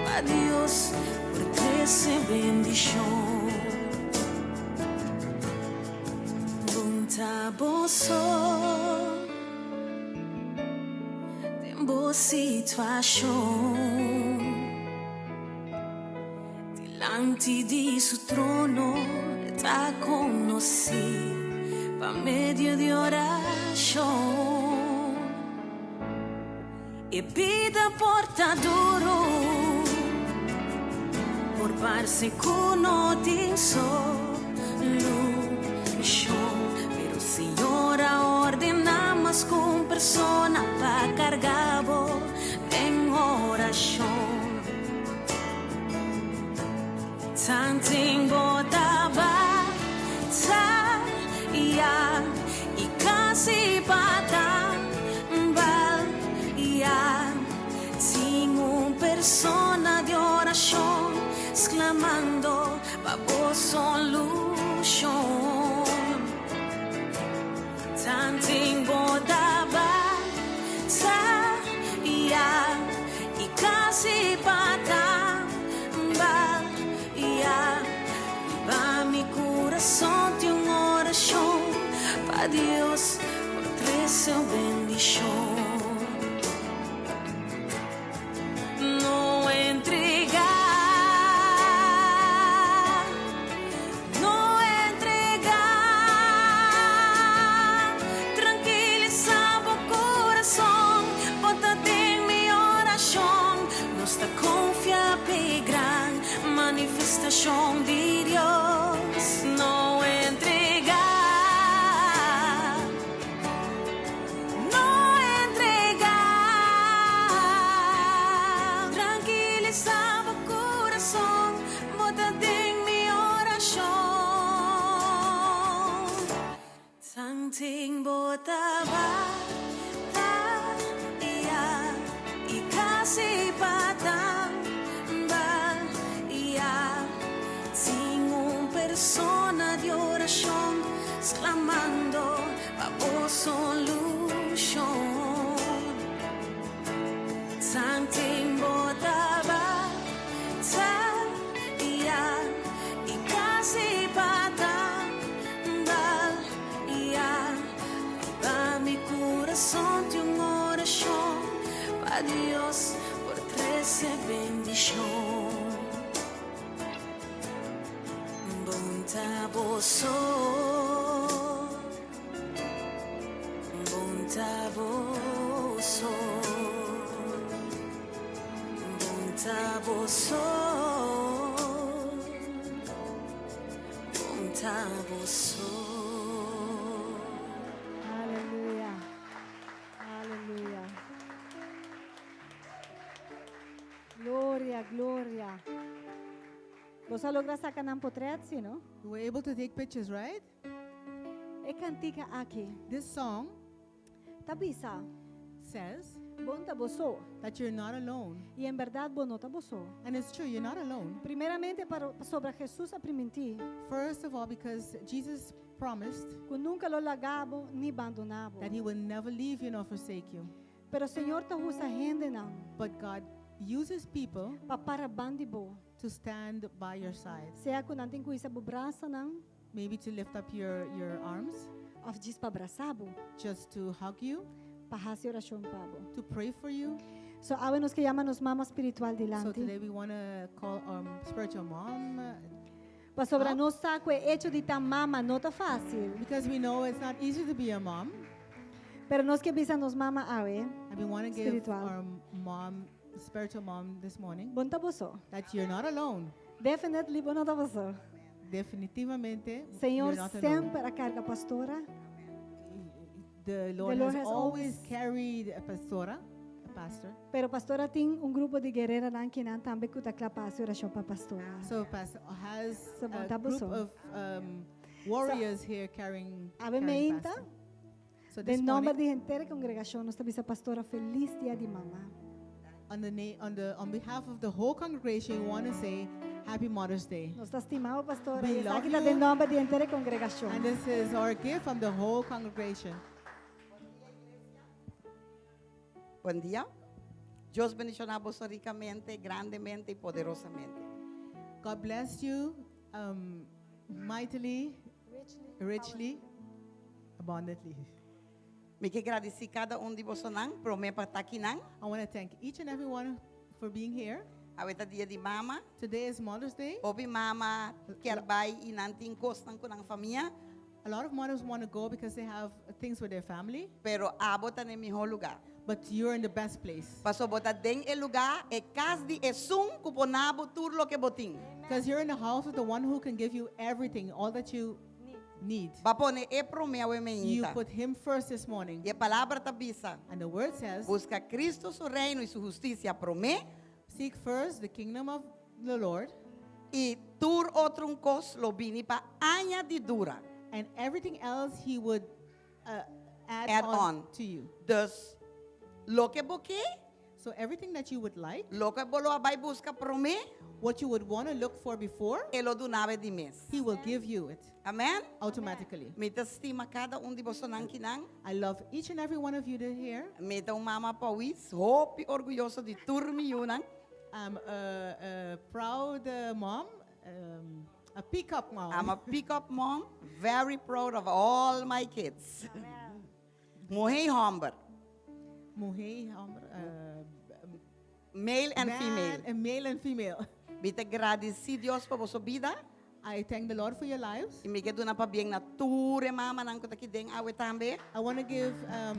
pa Dios por trese bendishon. Bon ta bo so den bo situashon dilanti di su trono ta konosí pa medio di orashon e bida por ta duru por parse ku no tin solushon pero Señor a ordená mas ku un persona pa karga bo den orashon. Tanten bo ta bataya i kasi b'a tambaliá tin un persona den orashon sklamando pa bo solushon. Tanten bo ta kasi pa tambalia. Riba mi kurason tin un orashon pa Dios por trese bendishon. No entregá, no entregá. Trankilisá bo kurason, bo ta den mi orashon. Nos ta konfia p'e gran manifestashon di Dios. No entregá, no entregá. Trankilisá bo kurason, bo ta den mi orashon. Tanten bo ta bataya i kasi pa tambalia. Tin un persona di orashon sklamando pa bo solushon. Tanten bo ta bataya i kasi pa tambalia. Riba mi kurason tin un orashon pa Dios por trese bendishon. Bon ta bo so, bon ta bo so, bon ta bo so, bon ta bo so. Aleluya. Aleluya. Gloria, gloria. Bo a logra saka nan portrèt, si, no? You were able to take pictures, right? E kantika aki. This song Ta bisa. says Bo n' ta bo so. That you're not alone. I en berdat bo no ta bo so. And it's true, you're not alone. Primeramente pasobra Jesus a primintí First of all, because Jesus promised ku nunka lo laga bo ni bandoná bo. That he will never leave you nor forsake you. Pero Señor ta usa hendenan But God uses people pa para band'i bo. To stand by your side. Sea ku nan tin ku hisa bo brasanan Maybe to lift up your arms, òf djis pa brasa bo, just to hug you, pa hasi orashon pa bo. To pray for you. So awe nos ke yama nos mama spiritual So dilanti. today we want to call spiritual mom Pasobra up. nos sa ku e echo di ta mama no ta fásil. Because we know it's not easy to be a mom. Pero nos ke bisa nos mama awe And we want to give spiritual. Our mom, spiritual mom this morning, Bo n' ta bo so. That you're not alone. Definitely bo no ta bo so. Definitivamente, Señor you're not alone. semper a karga pastora. The Lord The Lord has has always always carried a pastora, a pastor. Pero pastora tin un grupo di guereranan akinan tambe ku ta kla pa hasi orashon pa pastora. So pastor has So, a bon ta group bo so. Of warriors here carrying, Awe carrying mainta, pastor. So this den nòmber morning, di henter kongregashon, nos ta bisa pastora felis dia di mama. On the na- on the on behalf of the whole congregation, we want to say Happy Mother's Day. Nos ta stima bo, pastora. We I love esaki ta you. den nòmber di henter kongregashon. And this is our gift from the whole congregation. Bon dia. Dios bendishoná boso rikamente, grandemente i poderosamente. God bless you mightily, richly, abundantly. Mi ke gradisí kada un di bosonan, promé pa ta akinan. I want to thank each and every one for being here. Awe ta dia di mama. Today is Mother's Day. Hopi mama ke bai i nan tin kosnan ku nan famia. A lot of mothers want to go because they have things with their family, Pero abo ta na mihó lugá. But you're in the best place. Paso bo ta den e lugá, e kas di esun ku por duna bo tur loke bo tin. Because you're in the house of the one who can give you everything, all that you need. B'a pone e promé awe You mainta. put him first this morning. I e palabra ta bisa. And the word says, Buska Kristu su reino i su hustisia promé. Seek first the kingdom of the Lord, I tur otro un kos lo bini pa añadidura. And everything else he would add, Add on, on. to you. Dus, loke bo ke, So everything that you would like, loke bo lo a bai buska promé, what you would want to look for before, e lo duna bo di mes. he will give you it Amen? automatically. Mi ta stima kada un di bosonan akinan. I love each and every one of you that are here. Mi ta un mama pawis, hopi orguyoso di tur mi yunan. I'm a proud mom, a pick-up mom. I'm a pick-up mom, very proud of all my kids. Muhé hòmber. Muhé, hòmber, Male and man female. And male and female. Mi ta gradisí Dios pa boso bida. I thank the Lord for your lives. I mi ke duna pabien na tur e mamanan ku ta aki den awe tambe. I want to give a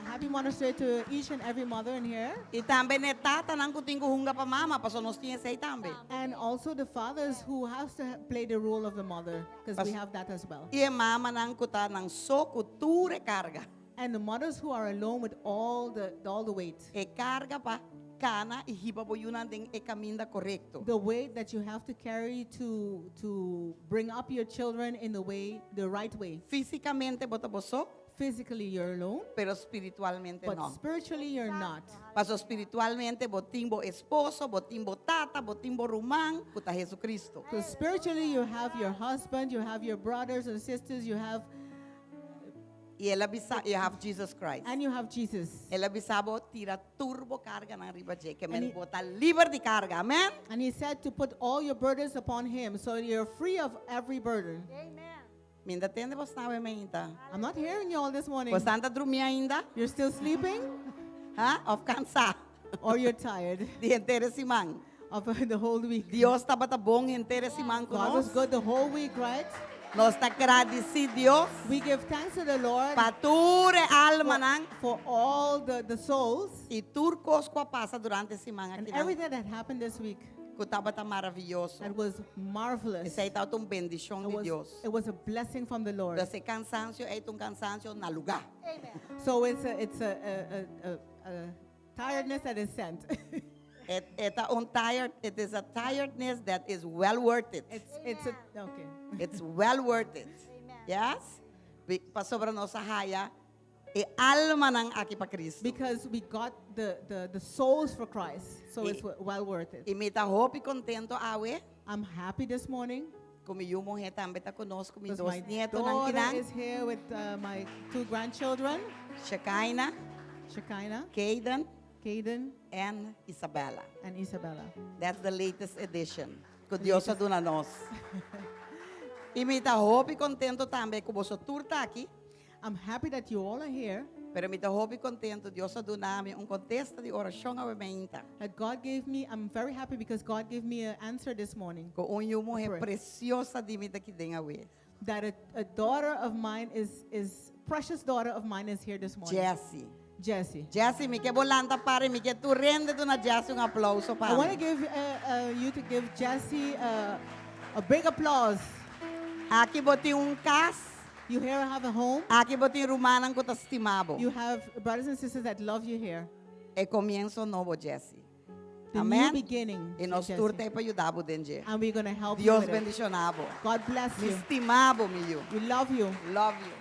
happy Mother's Day to each and every mother in here. I tambe na e tatanan ku tin ku hunga pa mama, paso nos tin esei tambe. And also the fathers who have to play the role of the mother, because we have that as well. I e mamanan ku ta nan so ku tur e karga. And the mothers who are alone with all the weight. E karga pa kana i hiba bo yunan den e kaminda korekto. The weight that you have to carry to bring up your children in the way, the right way. Físikamente bo ta bo so, Physically you're alone, pero spiritualmente but no. spiritually you're not. Paso spiritualmente bo tin bo esposo, bo tin bo tata, bo tin bo ruman, ku ta Jesucristo. So spiritually you have your husband, you have your brothers and sisters, you have I el a bisa, you have Jesus Christ. and you have Jesus. El a bisa bo tira tur bo karganan riba dje, ke men And he- bo ta liber di karga. Amen. And he said to put all your burdens upon him, so you're free of every burden. Mi n' ta tende bosnan awe mainta. I'm not hearing you all this morning. Bosnan ta drumí ainda? You're still sleeping? Ha? Òf kansá? Or you're tired Di henter siman. of the whole week. Dios tabata bon henter siman God was ku nos. good the whole week, right? Nos ta gradisí Dios We give thanks to the Lord pa tur e almanan for all the souls i tur kos ku a pasa durante siman and aki. everything that happened this week. Ku tabata maravioso. That was marvelous. Esei tabata un bendishon It di was, Dios. it was a blessing from the Lord. E kansansio ei ta un kansansio na lugá. So it's a tiredness that is sent. E ta un tired, it is a tiredness that is well worth it. It's a, okay. It's well worth it. Yes? Pasobra nos a haya e almanan aki pa Kristu. Because we got the souls for Christ. So it's well worth it. I mi ta hopi kontentu awe. I'm happy this morning. Ku mi yu muhé tambe ta ku nos, ku mi Because dos my nietonan daughter kinan. is here with my two grandchildren. Shekinah. Shekinah. Kaden. Kaden. And Isabella. And Isabella. That's the latest edition. Ku Dios a duna nos. I mi ta hopi kontentu tambe ku boso tur ta aki. I'm happy that you all are here. Pero mi ta hopi kontentu Dios a duna mi un kontesta di orashon awe mainta. That God gave me, I'm very happy because God gave me an answer this morning. Ku un yu muhé Prayer. presioso di mi ta aki den awe. That a daughter of mine is precious daughter of mine is here this morning. Jessie. Jessie. Jessie, mi ke bo lanta para, mi ke tur hende duna Jessie un aplouso pa. I want to give you to give Jessie a big applause. Aki bo tin un kas. You here have a home. Aki bo tin rumannan ku ta stima bo. You have brothers and sisters that love you here. E komienso nobo, Jessie. The Amen. new beginning. I nos Jessie. tur t'ei pa yuda bo den dje. And we're going to help you Dios with it. bendishoná bo. God bless Mi you. stima bo, mi yu. We love you. Love you.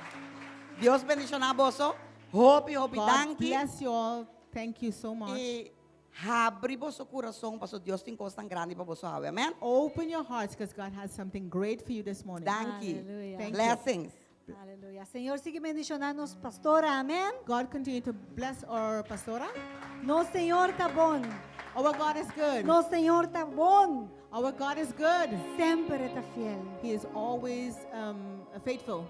Dios bendishoná boso. Hopi, hopi, God danki. bless you all. Thank you so much. I habri boso kurason, paso Dios tin kos tan grandi pa boso. Amen. Open your hearts because God has something great for you this morning. Danki. Aleluya. Thank you. Blessings. Aleluya. Señor sigui bendishoná nos pastora. Amèn. God continue to bless our pastora. Nos Señor ta bon. Our God is good. Nos Señor ta bon. Our God is good. Semper e ta fiel. He is always faithful.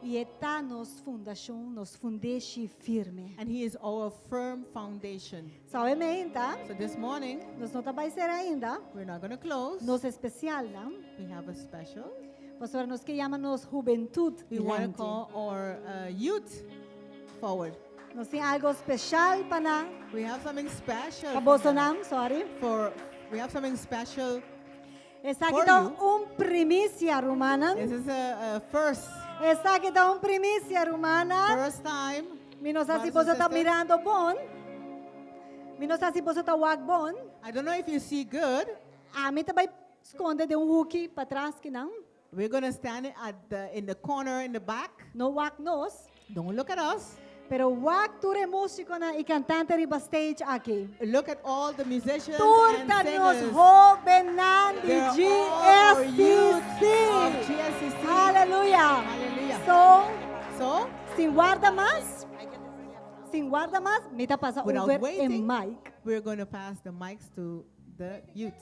I e ta nos fundashon, nos fundeshi firme. And He is our firm foundation. Awe mainta? So this morning, Nos no ta bai sera ainda. we're not going to close. Nos espesial, no? We have a special. Pastora, nos ke yama nos hubentut. We want to dilanti. call our youth forward. Nos tin algu espesial pa nan. We have something special. Pa for boso them. nan, sorry. For we have something special. Esaki For ta you. un primisia, rumannan. This is a first. Esaki ta un primisia, rumannan. First time. Mi no sa si Brothers and boso ta sisters. mirando bon. Mi no sa si boso ta wak bon. I don't know if you see good. Ami ta bai skonde den un huki patras akinan. We're going to stand at the in the corner in the back. No wak nos. Don't look at us. Pero wak tur e músikonan i kantante riba stage aki. Look at all the musicians Tur and ta nos singers. hóbennan di They're all our youth of GSCC. GSCC. Aleluya. Hallelujah. So, So, sin warda mas, sin warda mas, mi ta pasa without over waiting, e mic. we're going to pass the mics to the youth.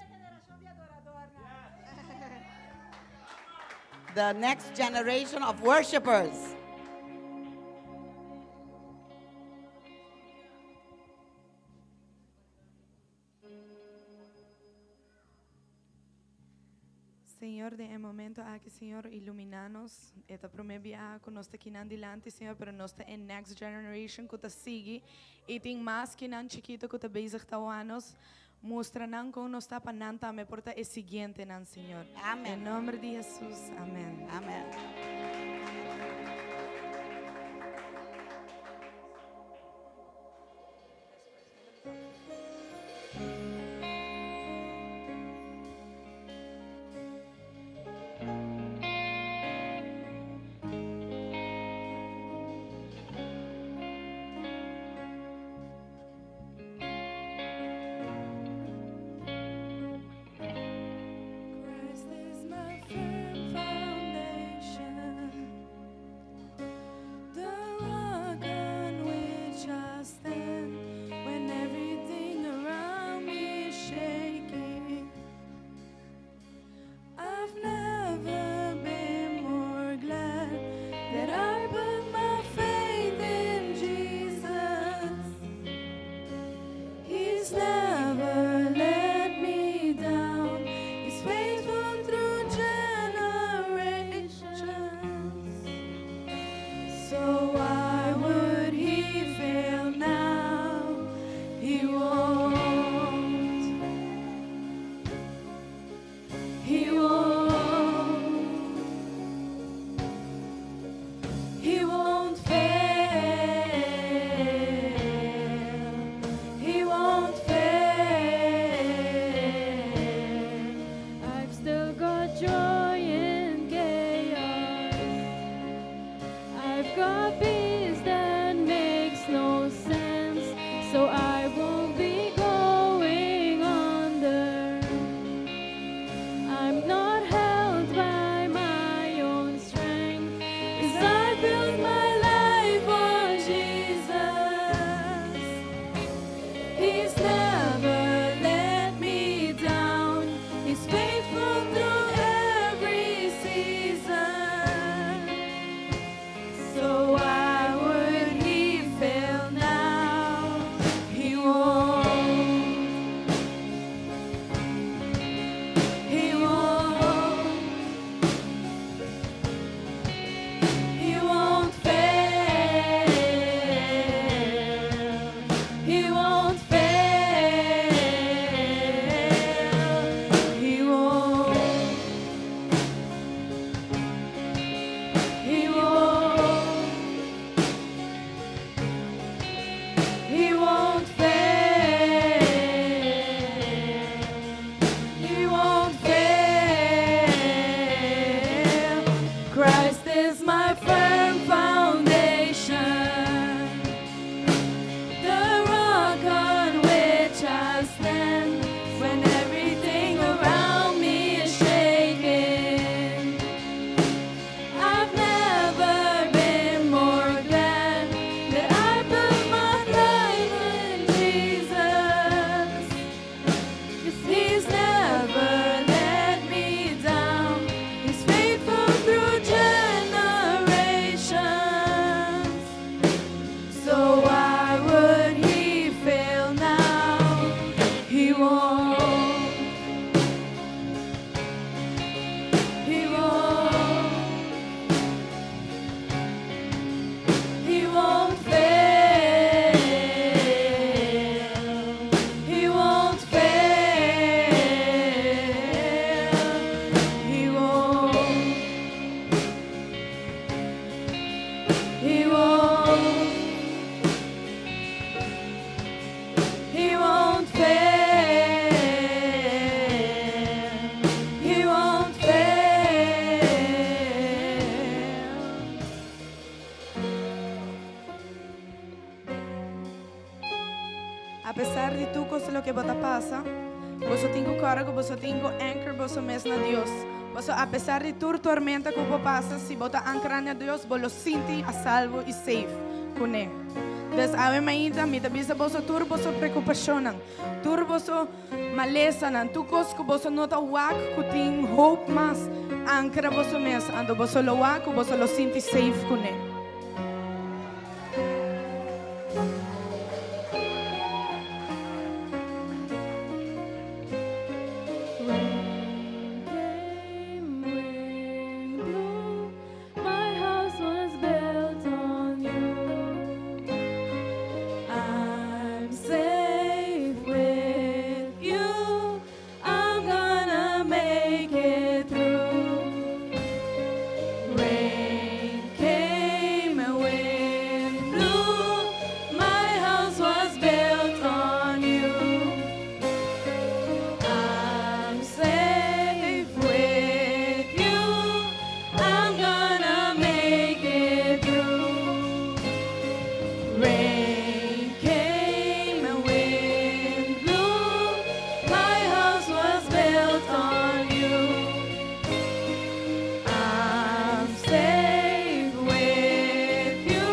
The next generation of worshipers. Señor, den e momento aki, Señor, ilumina nos. E ta prome biaha cu nos ta kinan dilanti, Señor, pero nos ta e next generation cu ta sigui y tin mas kinan chikito cu ta bezig ta wak nos. Mustra nan con nos ta pa nan tambe por ta e siguientenan, Señor. Amen. Den nomber di Jesus, amen. Amen. Christ is my firm foundation, the rock on which I stand when everything around me is shaking. I've never been more glad that I put my faith in Jesus. He's never let me down. He's faithful through generations. So why would he fail now? He won't. He won't. He won't fail. He won't fail. I've still got joy in chaos. I've got peace that makes no sense, so I won't be going under. I'm not held by my own strength, 'cause I built my life on Jesus. He's never let me down. He's faithful through every season. So why would he fail now? He won't. He won't. He won't fail. He won't fail. He won't. He won't. He won't fail. He won't fail. Christ is my firm foundation, the rock on which I stand when everything around me is shaking. I've never been more glad that I put my life in Jesus. 'Cause he's never let me down. He's faithful through generations. So why would he fail now? He won't. He won't. He won't fail. He won't fail. He won't. He won't. He won't fail. He won't fail. Apesar di tur cos loke bo ta pasa, boso tin cu core cu boso tin cu anchor boso mes na Dios. Boso apesar di tur tormenta cu bo pasa, si bo ta ancra na Dios, bo lo sinti a salvo y safe cu ne. Dus awe mainta mi ta bisa boso tur boso preokupashonnan, tur boso malesanan, tur kos ku boso no ta wak ku tin hoop mas, ankra boso mes, anto boso lo wak ku boso lo sinti safe kuné. My house was built on you. I'm safe with you. I'm gonna make it through. Rain came and wind blew. My house was built on you. I'm safe with you. I'm gonna make it through. Rain came and wind blew. My house was built on you. I'm safe with you.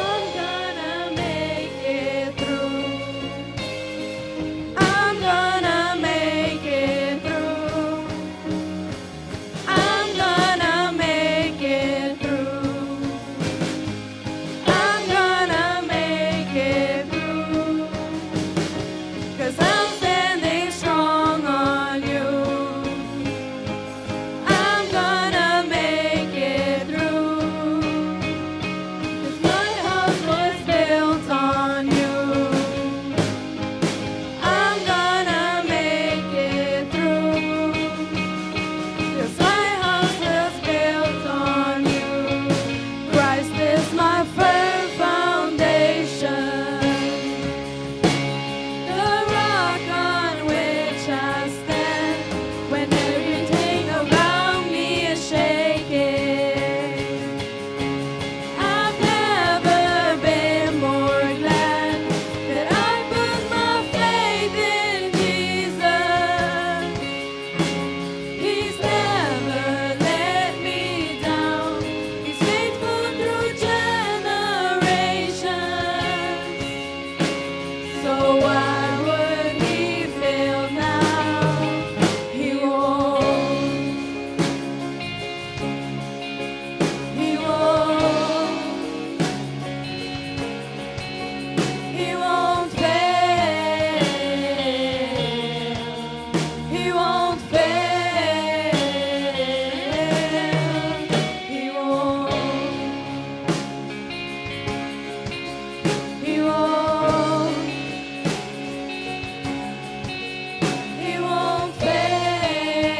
I'm gonna make it through. I'm gonna make it through. I'm gonna make it through. I'm gonna make it through. Cause I'm standing strong on you. I'm gonna make it through. Cause my house was built on you. I'm gonna make it through. Cause my house was built on you. Christ is my firm foundation. The rock on which I stand. When everything around me is shaking. I've never been more glad that I put my faith in Jesus. He's never let me down. He's faithful through generations. So why would he fail now? He won't. He won't. He won't fail. He won't fail. He won't. He won't. He won't fail.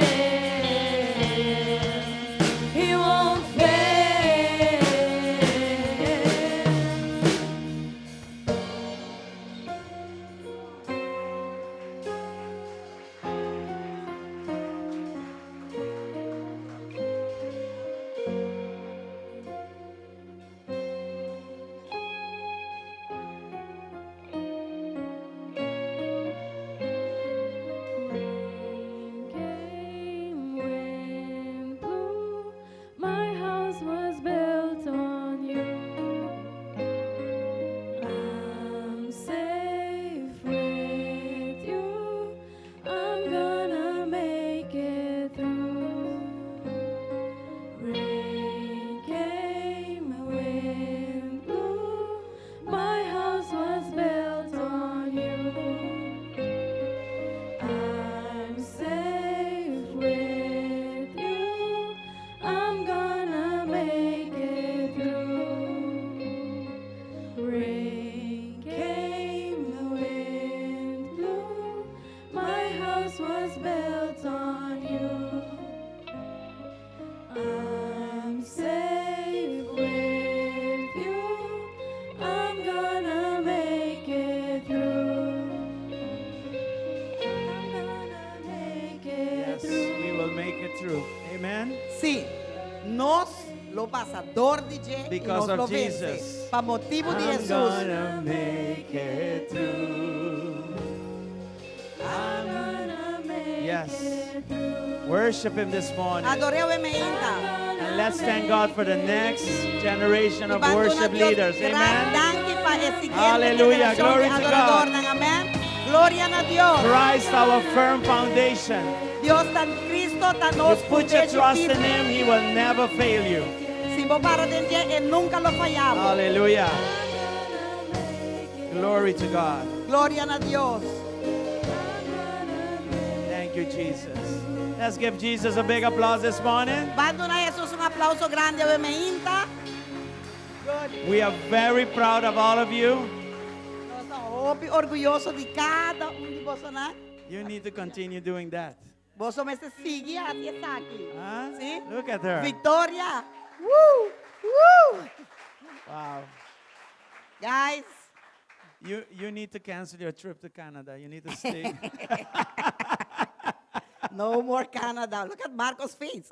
He won't fail. Rain came, wind blew. My house was built on you. I'm safe with you. I'm gonna make it through. Rain came, wind blew. My house was built on you. I'm safe with you. I'm gonna make it through. Rain came, the wind blew. My house was built on you. I'm safe with you. I'm gonna make it through. I'm gonna make it Yes, through. we will make it through. Amen. Si, nos lo pasa dor di dje i Because nos of lo vense. Jesus. Pa motibu di I'm Jesus. gonna make it through. I'm gonna make Yes. it through. Worship Him this morning. Ador'é awe mainta. And let's thank God for the next generation of I ban worship Dios leaders. Amen. Danki. pa e siguiente Hallelujah. generashon di Glory to God. adoradornan. Amèn. Gloria na Dios. Christ, our firm foundation. Dios ta Kristo ta You nos put your fundeshi trust in firme. Him, He will never fail you. Si bo para den dje, e nunka lo faya bo. Hallelujah. Glory to God. Gloria na Dios. Thank you, Jesus. Let's give Jesus a big applause this morning. Ban duna Jesus un aplouso grandi awe mainta. We are very proud of all of you. Nos ta hopi orguyoso di kada un di bosonan. You need to continue doing that. Boso mester sigui hasi esaki. Huh? Sí? Look at her. Victoria. Woo! Woo! Wow. Guys, You need to cancel your trip to Canada. You need to stay. no more Canada. Look at Marco's face.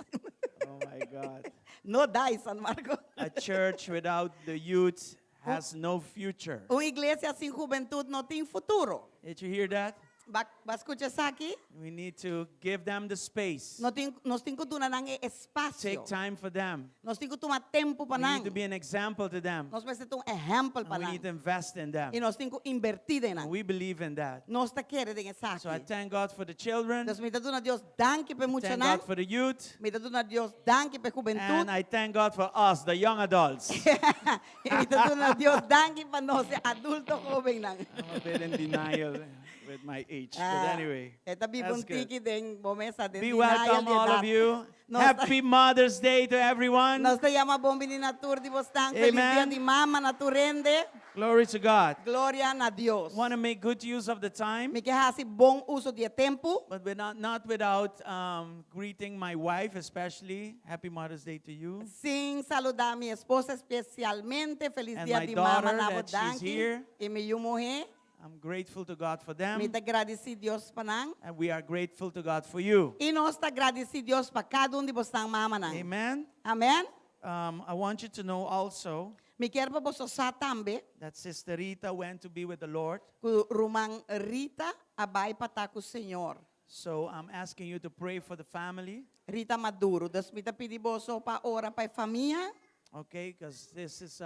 oh my God. No die, San Marco. A church without the youth has no future. Un iglesia sin hubentut no tin futuro. Did you hear that? B'a b'a skucha esaki? We need to give them the space. Nos tin nos tin ku duna nan e espasio. Take time for them. Nos tin ku tuma tempu pa We nan. need to be an example to them. Nos mester ta un ehèmpel And pa we nan. need to invest in them. I nos tin ku invertí den nan. We believe in that. Nos ta kere den esaki. So I thank God for the children. Dus mi ta duna Dios danki pa e Thank muchanan. God for the youth. Mi ta duna Dios danki pa e hubentut. And I thank God for us, the young adults. I mi ta duna Dios danki pa nos, e adulto hóbennan. I'm a bit in denial with my age. But Ah, anyway, E ta biba that's un good. tiki den bo mes den Be denial welcome, di all of edat. you. Nos ta- Happy Mother's Day to everyone. Nos ta yama bon bini na tur di bosnan. Feliz dia Amen. di mama na tur hende. Glory to God. Gloria na Dios. Want to make good use of the time, Mi ke hasi bon uso di e tempu. but we're not without greeting my wife, especially. Happy Mother's Day to you. Sin saludá mi esposa espesialmente. Feliz And dia my di mama daughter na bo that she's danki. here. I mi yu muhé. I'm grateful to God for them. Mi ta gradisí Dios pa nan. And we are grateful to God for you. I nos ta gradisí Dios pa kada un di bosnan mamanan. Amen. Amèn. I want you to know also Mi kier pa boso sa tambe that Sister Rita went to be with the Lord. ku ruman Rita a bai pa ta ku Señor. So I'm asking you to pray for the family. Rita Maduro. Dus mi ta pidi boso pa ora pa e famia. Okay, because this is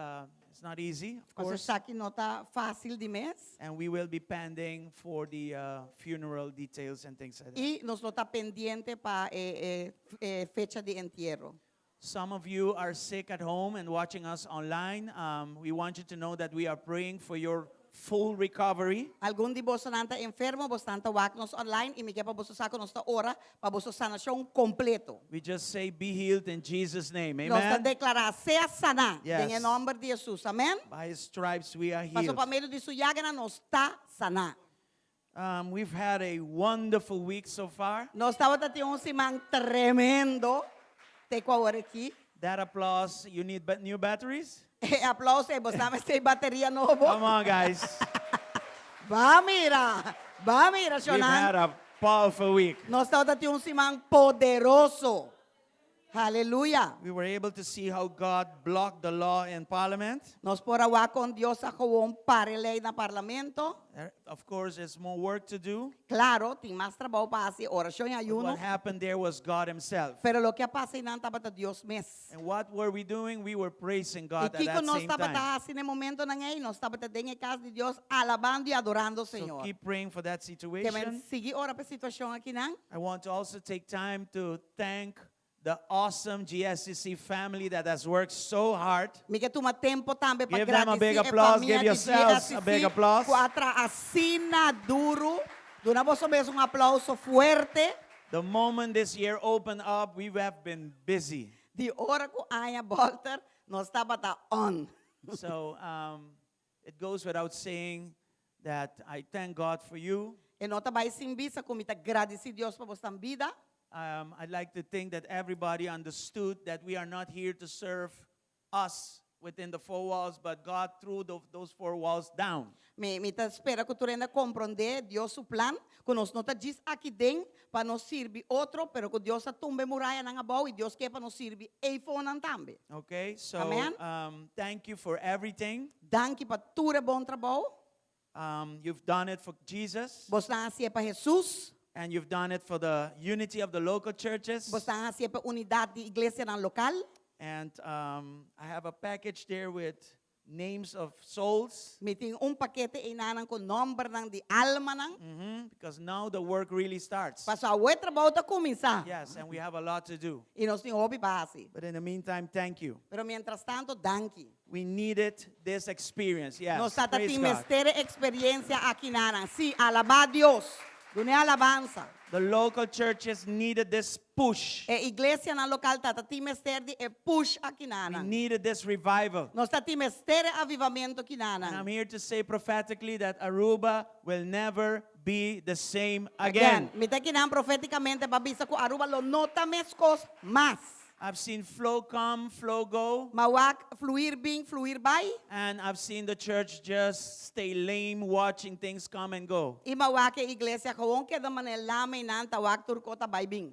it's not easy, of Paso course. esaki no ta fásil di mes. And we will be pending for the funeral details and things like that. I nos lo ta pendiente pa e e fecha di entiero. Some of you are sick at home and watching us online. We want you to know that we are praying for your full recovery. Algun di bosonan ta enfermo, bosnan ta wak nos online i mi ke pa boso sa ku nos ta ora pa boso sanashon kompleto. We just say be healed in Jesus' name. Nos ta Amen. deklará, sea saná den e Yes. nòmber di Hesus. Amèn. By his stripes we are Paso healed. pa medio di su yaganan nos ta saná. We've had a wonderful week so far. Nos tabata tin un siman tremendo te ku awor aki. That applause, you need new batteries? E aplauso ei, bo sa mester bateria nobo. Come on, guys. Ba mira, ba mira, We've had Shonan. a powerful week. Nos tabata tin un siman poderoso. Haleluya. We were able to see how God blocked the law in Parliament. Nos por a wak kon Dios a gewoon para e lei na Parlamento. There, of course, there's more work to do. Klaro, tin mas trabou pa hasi, orashon i But ayuno. what happened there was God Himself. Pero loke a pasa einan tabata Dios mes. And what were we doing? We were praising I God at kiko that nos same tabata time. hasi na e momentonan ei? Nos tabata den e kas di Dios alabando i adorando So Señor. keep praying for that Ke men situation. sigui ora pa e situashon akinan. I want to also take time to thank the awesome GSCC family that has worked so hard. Mi ke tuma tempo tambe pa Give them a big gradisí e applause. famia Give di yourselves a big GSCC applause. ku a traha asina duru. Duna boso mes un aplauso fuerte. The moment this year opened up, we have been busy. Di ora ku aña bolter, nos tabata on. So it goes without saying that I thank God for you. E no ta bai sin bisa ku mi ta gradisí Dios pa bosnan bida. I'd like to think that everybody understood that we are not here to serve us within the four walls, but God threw those four walls down. Mi, mi ta spera ku tur hende a komprondé Dios su plan, ku nos no ta djis aki den pa nos sirbi otro, pero ku Dios a tumba e murayanan abou i Dios ke pa nos sirbi eifonan tambe. Okay, so Amen. thank you for everything. Danki pa tur e bon trabou. You've done it for Jesus. Bosnan a hasié pa Hesus. And you've done it for the unity of the local churches. Bosnan a hasié pa unidat di iglesianan lokal. And I have a package there with names of souls. Mi tin un pakete einan ku nòmbernan di almanan. Because now the work really starts. Paso awor trabou ta kuminsá. Yes, and we have a lot to do. I nos tin hopi pa hasi. But in the meantime, thank you. Pero mientras tantu, danki. We needed this experience. Yes. Nos ta Praise tin God. mester e eksperensia akinan. Sí, alabá Dios. Dun'é alabansa. The local churches needed this push. E iglesianan lokal ta tin mester di e push We akinan. needed this revival. Nos ta tin mester e avivamentu And I'm akinan. here to say prophetically that Aruba will never be the same Again, again. mi ta akinan profétikamente pa bisa ku Aruba lo no ta meskos mas. I've seen flow come, flow go. M'a wak fluir bin, fluir bai. And I've seen the church just stay lame watching things come and go. I m'a wak e iglesia gewoon keda manera lama einan ta wak tur kos ta bai bin.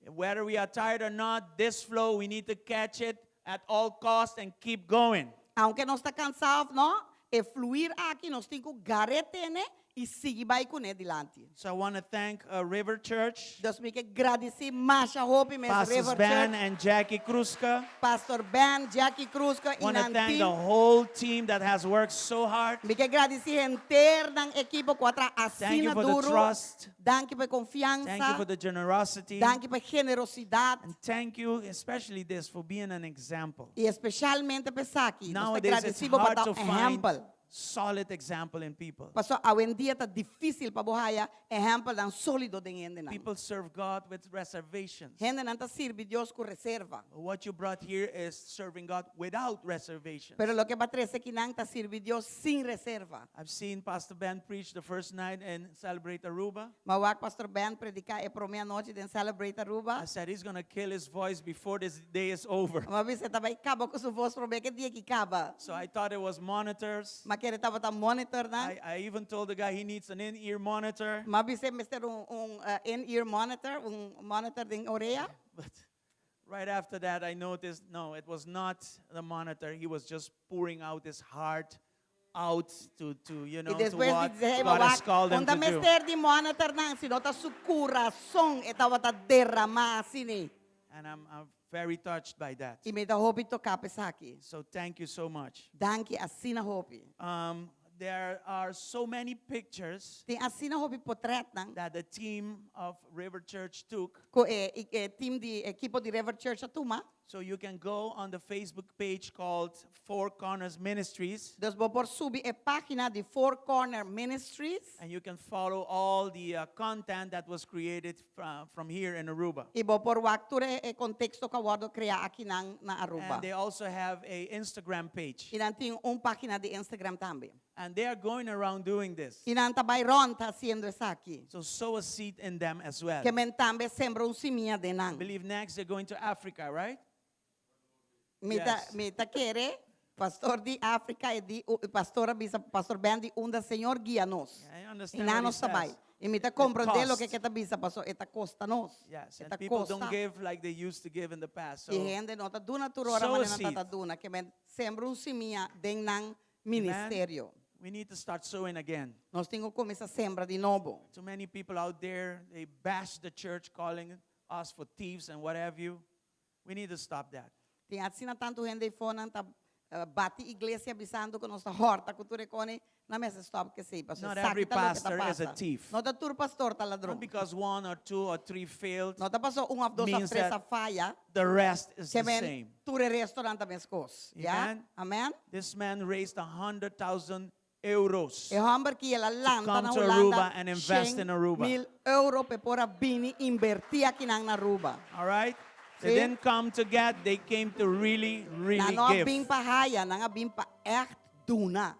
Whether we are tired or not, this flow, we need to catch it at all cost and keep going. Aunke nos ta kansá òf no, e fluir aki nos tin ku gar'é tene i sigui bai kuné dilanti. So I want to thank uh, River Church, Dus mi ke gradisí masha hopi mes Pastors River Ben Church, and Jackie Kruska. Pastor Ben, Jackie Kruska i Want to nan thank team. the whole team that has worked so hard. Mi ke gradisí henter nan ekipo ku a traha Thank you asina for the duru. trust. Danki pa e Thank you konfiansa. for the generosity. Danki pa e generosidat. And thank you, especially this, for being an example. I espesialmente pa esaki. Nos ta Nowadays, it's gradisí bo pa hard ta to un find ehèmpel. solid example in people. Paso awendia ta difísil pa bo haya ehèmpelnan sólido den hendenan. People serve God with reservations. Hendenan ta sirbi Dios ku reserva. What you brought here is serving God without reservations. Pero loke bo a trese akinan ta sirbi Dios sin reserva. I've seen Pastor Ben preach the first night and Celebrate Aruba. M'a wak Pastor Ben prediká e promé anochi den Celebrate Aruba. I said he's going to kill his voice before this day is over. M'a bisa e ta bai kaba ku su vos promé ku e dia aki kaba. So I thought it was monitors. M'a kere tabata monitor nan. I, I even told the guy he needs an in-ear monitor. M'a bis'é mester un un eh, in-ear monitor, un monitor den orea. But right after that, I noticed no, it was not the monitor. He was just pouring out his heart out to, to you know, I to despues what di hey, God has called him no ta to do. mester di monitor nan, sino ta su kurason e tabata derramá asina. And I'm, I'm very touched by that. I mi ta hopi toká pa esaki. So thank you so much. Danki asina hopi. Um, there are so many pictures Tin asina hopi potrètnan that the team of River Church took. ku e, e team di ekipo di River Church a tuma. So you can go on the Facebook page called Four Corners Ministries Dus bo por subi e página di Four Corner Ministries and you can follow all the uh, content that was created from, from here in Aruba. i bo por wak tur e, e konteksto ku a wòrdu kreá akinan na Aruba. And they also have a Instagram page. I nan tin un página di Instagram tambe. And they are going around doing this. I nan ta bai rònt hasiendo esaki. So sow a seed in them as well. Ke men tambe sembra un simia den I nan. believe next they're going to Africa, right? Mi ta, Yes. mi ta kere, pastor di Afrika e di, u- pastor a bisa, pastor Ben di unda Señor guia nos. I I understand nan what he nos ta bai. says. I mi ta It komprondé loke costs. ku e ta bisa, paso e ta kosta nos. Yes, and E ta people don't kosta. give like they used to give in the past. So I hende no ta duna tur ora Sow a manera nan seed. ta duna. Ke men sembra un simia den nan ministerio. we need to start sowing again. Nos tin ku kuminsá sembra di nobo. Too many people out there, they bash the church, calling us for thieves and what have you. We need to stop that. Tin asina tantu hende eifonan ta eh, bati iglesia bisando ku nos ta hòrta ku tur e kos, nan mester stòp ku esei. Paso Not esaki every ta loke ta pastor is a pasa. thief. No ta tur pastor ta Not ladron. because one or two or three failed, No ta paso un òf dos òf means tres that a faya. the rest is Ke the men same. tur e restonan ta meskos. Ja? Amen. Amen. This man raised 100,000 euros. E hòmber akí el a lanta come na to Hulanda Aruba and invest in Aruba. 100.000 euro pa por a bini invertí akinan na Aruba. All right? They Sí. didn't come to get, they came to really, really Nan no a bin give. pa haya, nan a bin pa echt duna.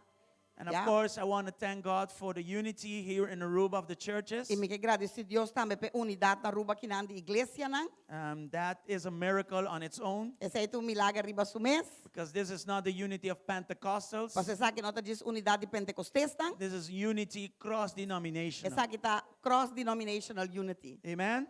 And of Ja. course, I want to thank God for the unity here in Aruba of the churches. I mi ke gradisí Dios tambe pa e unidat na Aruba akinan di iglesianan. Um, that is a miracle on its own Esei ta un milager riba su mes. because this is not the unity of Pentecostals. Paso esaki no ta djis unidat di Pentekostesnan. This is unity cross denominational. Esaki ta cross denominational unity. Amen?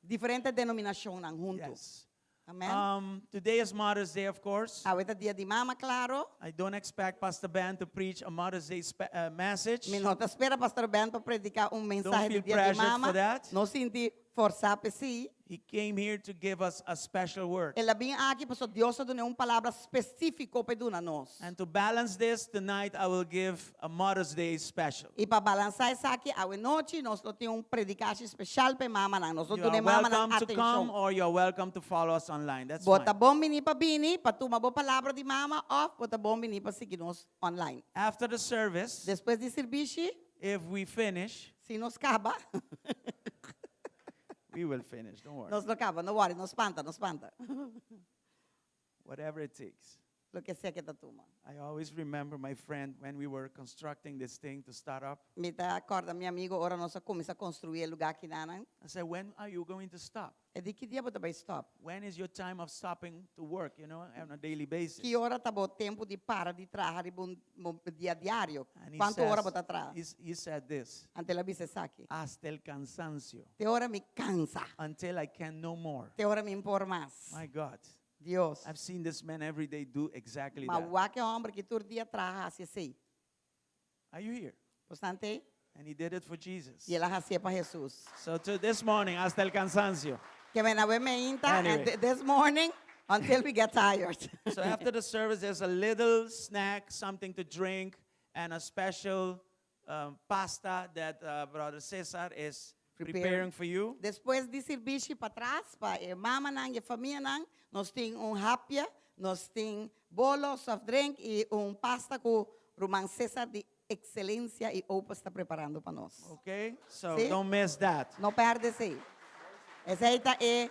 Diferente denominashonnan huntu. Yes. Amen. Um, today is Mother's Day, of course. Awe ta dia di mama, klaro. I don't expect Pastor Ben to preach a Mother's Day spe- uh, message. Mi no ta spera Pastor Ben pa prediká un mensahe feel di dia di pressured mama. for that. No sinti Forsá p'esei. He came here to give us a special word. El a bin aki pasobra Dios a dun'é un palabra spesífiko pa e duna nos. And to balance this, tonight I will give a Mother's Day special. I pa balansá esaki, awe nochi nos lo tin un predikashi speshal pa e mamanan. Nos lo You duna are e mamanan welcome to come atenshon. or you are welcome to follow us online. That's Bo ta fine. bon bini pa bini pa tuma bo palabra di mama òf bo ta bon bini pa sigui nos online. After the service, Despues di sirbishi, if we finish, si nos kaba, we will finish, don't worry. nos lo kaba, no wòri, no spanta, no spanta. Whatever it takes. Loke sea ke ta tuma. I always remember my friend when we were constructing this thing to start up. Mi ta kòrda mi amigo ora nos a kuminsá konstruí e lugá kinanan. I said, when are you going to stop? E di, Ki dia bo ta bai stòp? When is your time of stopping to work, you know, on a daily basis? Ki ora ta bo tempu di para di traha riba un dia diario? And he Kuantu ora says, bo ta traha? he's- he said this, Anto el a bisa esaki. Hasta el cansancio, Te ora mi kansa. until I can no more. Te ora mi n por mas. My God, Dios. I've seen this man every day do exactly Ma that. wak e hòmber ki tur dia traha hasi esei. Are you here? Bosnan t'ei? And he did it for Jesus. I el a hasié pa Hesus. So to this morning, hasta el cansancio. Ke men awe meinta, and Anyway. this morning, until we get tired. So after the service, there's a little snack, something to drink, and a special um, pasta that uh, Brother Cesar is Preparing. preparing for you. Despues di sirbishi patras pa e mamanan i e famianan, nos tin un hapia, nos tin bolo, soft drink i un pasta ku Ruman Cesar di Excelencia i Opus ta preparando pa nos. Okay? So Sí? don't miss that. No perde esei. Esei ta e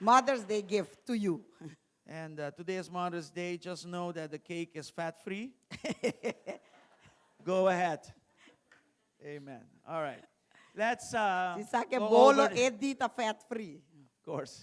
Mother's Day gift to you. And uh, today is Mother's Day. Just know that the cake is fat free. Go ahead. Amen. All right. Let's uh, Si sa ke go bolo over, e di ta fat free. of course.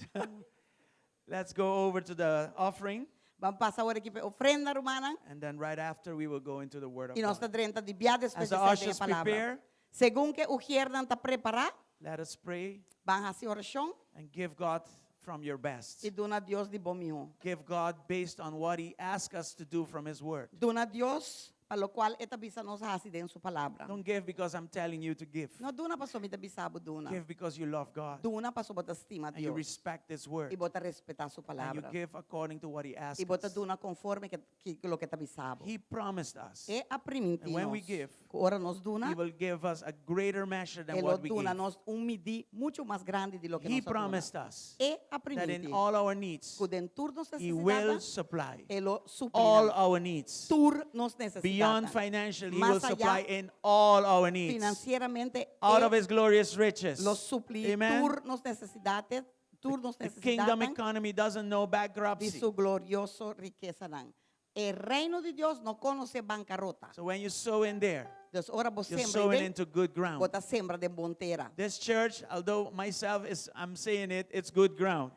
Let's go over to the offering, Ban pasa awor aki pa e ofrenda, rumannan. and then right after we will go into the Word of I nos ta God. drenta di bia despues As the di esei den e ushers palabra. prepare, Segun ke ujiernan ta prepará, let us pray ban hasi orashon and give God from your best. i duna Dios di bo mihó. Give God based on what He asks us to do from His Word. Duna Dios pa lokual e ta bisa nos hasi den su palabra. Don't give because I'm telling you to give. No duna pasobra mi ta bisa bo duna. Give because you love God Duna pasobra bo ta stima and you Dios respect His Word. i bo ta respetá su And you palabra. give according to what He asks I bo ta us. duna konforme ke ke loke ta bisa bo. He promised us E a primintí And when we nos give, ku ora nos duna, He will give us a greater measure than e lo what we duna gave. nos un midí muchu mas grandi di loke He nos a duna. promised us E a that primintí in all our needs, ku den tur nos He will nesesidatnan, supply e lo supli all nan our needs. tur nos nesesidatnan. Beyond financial, He will Mas allá supply in all our needs. financieramente, Out e of His glorious riches. lo supli Amen. tur nos nesesidatnan, tur nos The kingdom nesesidatnan economy doesn't know di bankruptcy. su glorioso rikesanan. E reino di Dios no konosé bankarota. So when you sow in there, Dus ora bo you're sembra sowing den, into good ground. bo ta sembra den bon tera. This church, although myself is, I'm saying it, it's good ground.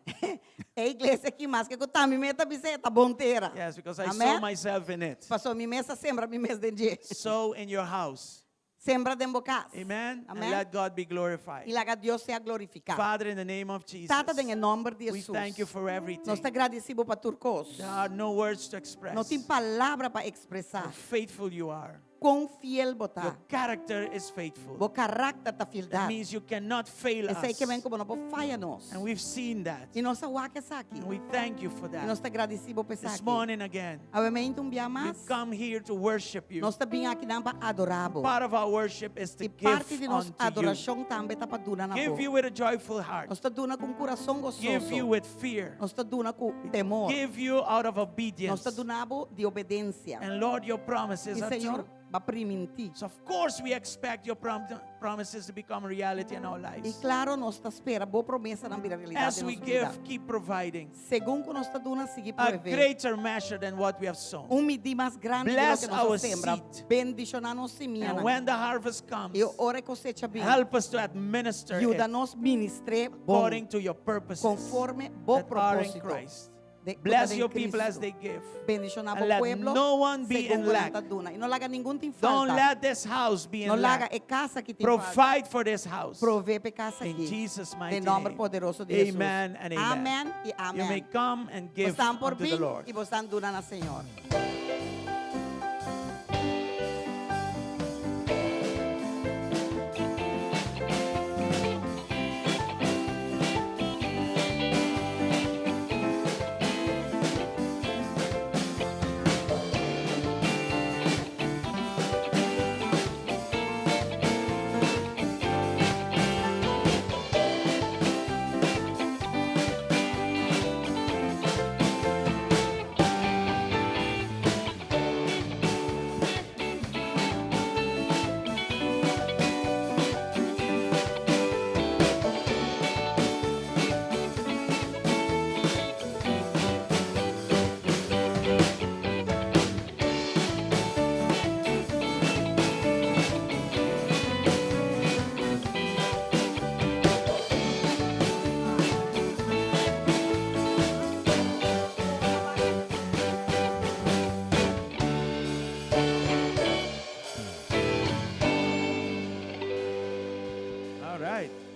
E iglesia aki maske ku ta mi mes ta bisa e ta bon tera. Yes, because I sow Amen? myself in it. Paso mi mes a sembra mi mes den dje. Sow in your house. Sembra den bo kas. Amen. And Amen. let God be glorified. I laga Dios sea glorifiká. Father, in the name of Jesus, Tata den e nòmber di we Hesus. thank you for everything. Nos ta gradisí bo pa tur kos. There are no words to express No tin palabra pa ekspresá how faithful you are. kon fiel bo ta. Your character is faithful. Bo karakter ta That fieldat. means you cannot fail Esei us. ke men ku bo no por faya nos. And we've seen that. I nos a wak esaki. And we thank you for I nos that. ta gradisí bo pa This esaki. morning again, Awe mainta un bia we've mas. come here to worship you. Nos ta bin akinan pa adorá bo. Part of our worship is to I give parti di nos unto you. adorashon tambe ta pa duna na Give bo. you with a joyful heart. Nos ta duna ku un kurason Give you gososo. with fear. Nos ta duna ku temor. Give you out of Nos obedience. ta duna bo di obedensia. And Lord, your promises I are Señor true. b'a primintí. So of course we expect your prom promises to become reality in our I lives. klaro nos ta spera bo promesanan bira realidat As den we nos bida. give, keep providing Segun ku nos ta duna, sigui a provee. greater measure than what we have sown. Un midí mas grandi di Bless loke nos a our sembra. seed. Bendishoná nos And simianan. when the harvest comes, I ora e kosecha bin, help us to administer yuda it nos ministr'é bon according to your purposes konforme bo that are in propósito. Christ. De, ku ta Bless den your people as Cristo. they give. Bendishoná And bo let pueblo no one be segun in ku nan lack. ta duna. I no laga ningun tin Don't falta. let this house be No in laga lack. e kas aki tin falta. Provide for this house. Provee pa e kas In aki. Jesus' mighty Den nòmber name. poderoso di Hesus. Amen and amen. Amen i You may amen. come and give Bosnan por unto the bin Lord. i bosnan duna na Señor.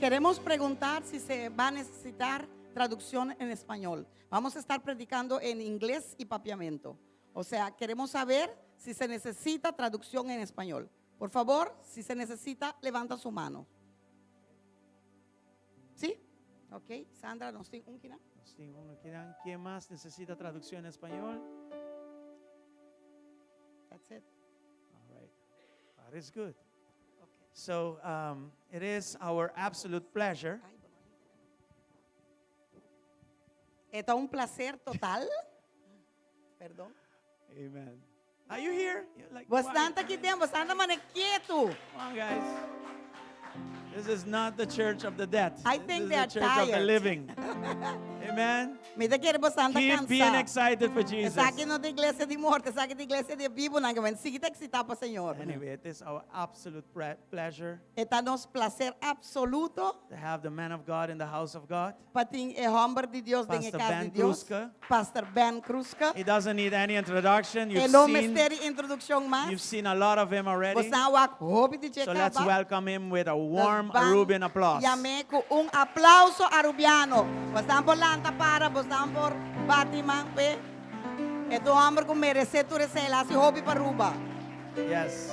Queremos preguntar si se va a necesitar traducción en español. Vamos a estar predicando en inglés y papiamento. O sea, queremos saber si se necesita traducción en español. Por favor, si se necesita, levanta su mano. ¿Sí? Ok, Sandra, nos tin un akinan? Nos tin un akinan. Ken mas nesesitá tradukshon na spañó? That's it. All right. That is good. Okay. So it is our absolute pleasure Ay, bueno. Ta un plaser total. Perdon. Amen. Are you here? You're like, Bastante quiet. aki tin, bastante mane ketu. Come on, guys. This is not the church of the dead. I This think is they the are church of the tired. living. Amen. Mi ta kere bastante Keep being kansá. excited for Jesus. Esaki no ta iglesia di morto, esaki ta iglesia di bibunan, ku sigui eksitá pa Señor. Anyway, it is our absolute pleasure Ta nos plaser absoluto to have the man of God in the house of God. pa tin e hòmber di Dios den Pastor kas Ben di Dios. Kruska. Pastor Ben Kruska. He doesn't need any introduction. E You've no seen, mester di introdukshon mas. you've seen a lot of him already. Boso a wak hopi di So let's kaba. welcome him with a warm Ban Arubian applause. Yam'é ku un aplouso arubiano. Boso por lanta para, boso por bati man p'e. E ta un hòmber ku meresé tur esei, el a hasi hopi pa Aruba. Yes.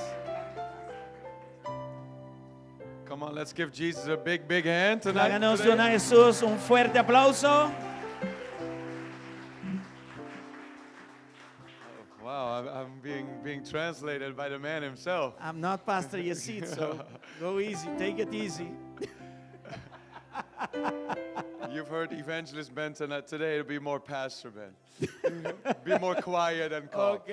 Come on, let's give Jesus a big, big hand tonight. Laga nos today. duna Jesus un fuerte aplouso. Wow, I'm being translated by the man himself. I'm not Pastor Yesid, so go easy, take it easy. You've heard Evangelist Ben tonight. Today it'll be more Pastor Ben. Be more quiet and calm. Ok.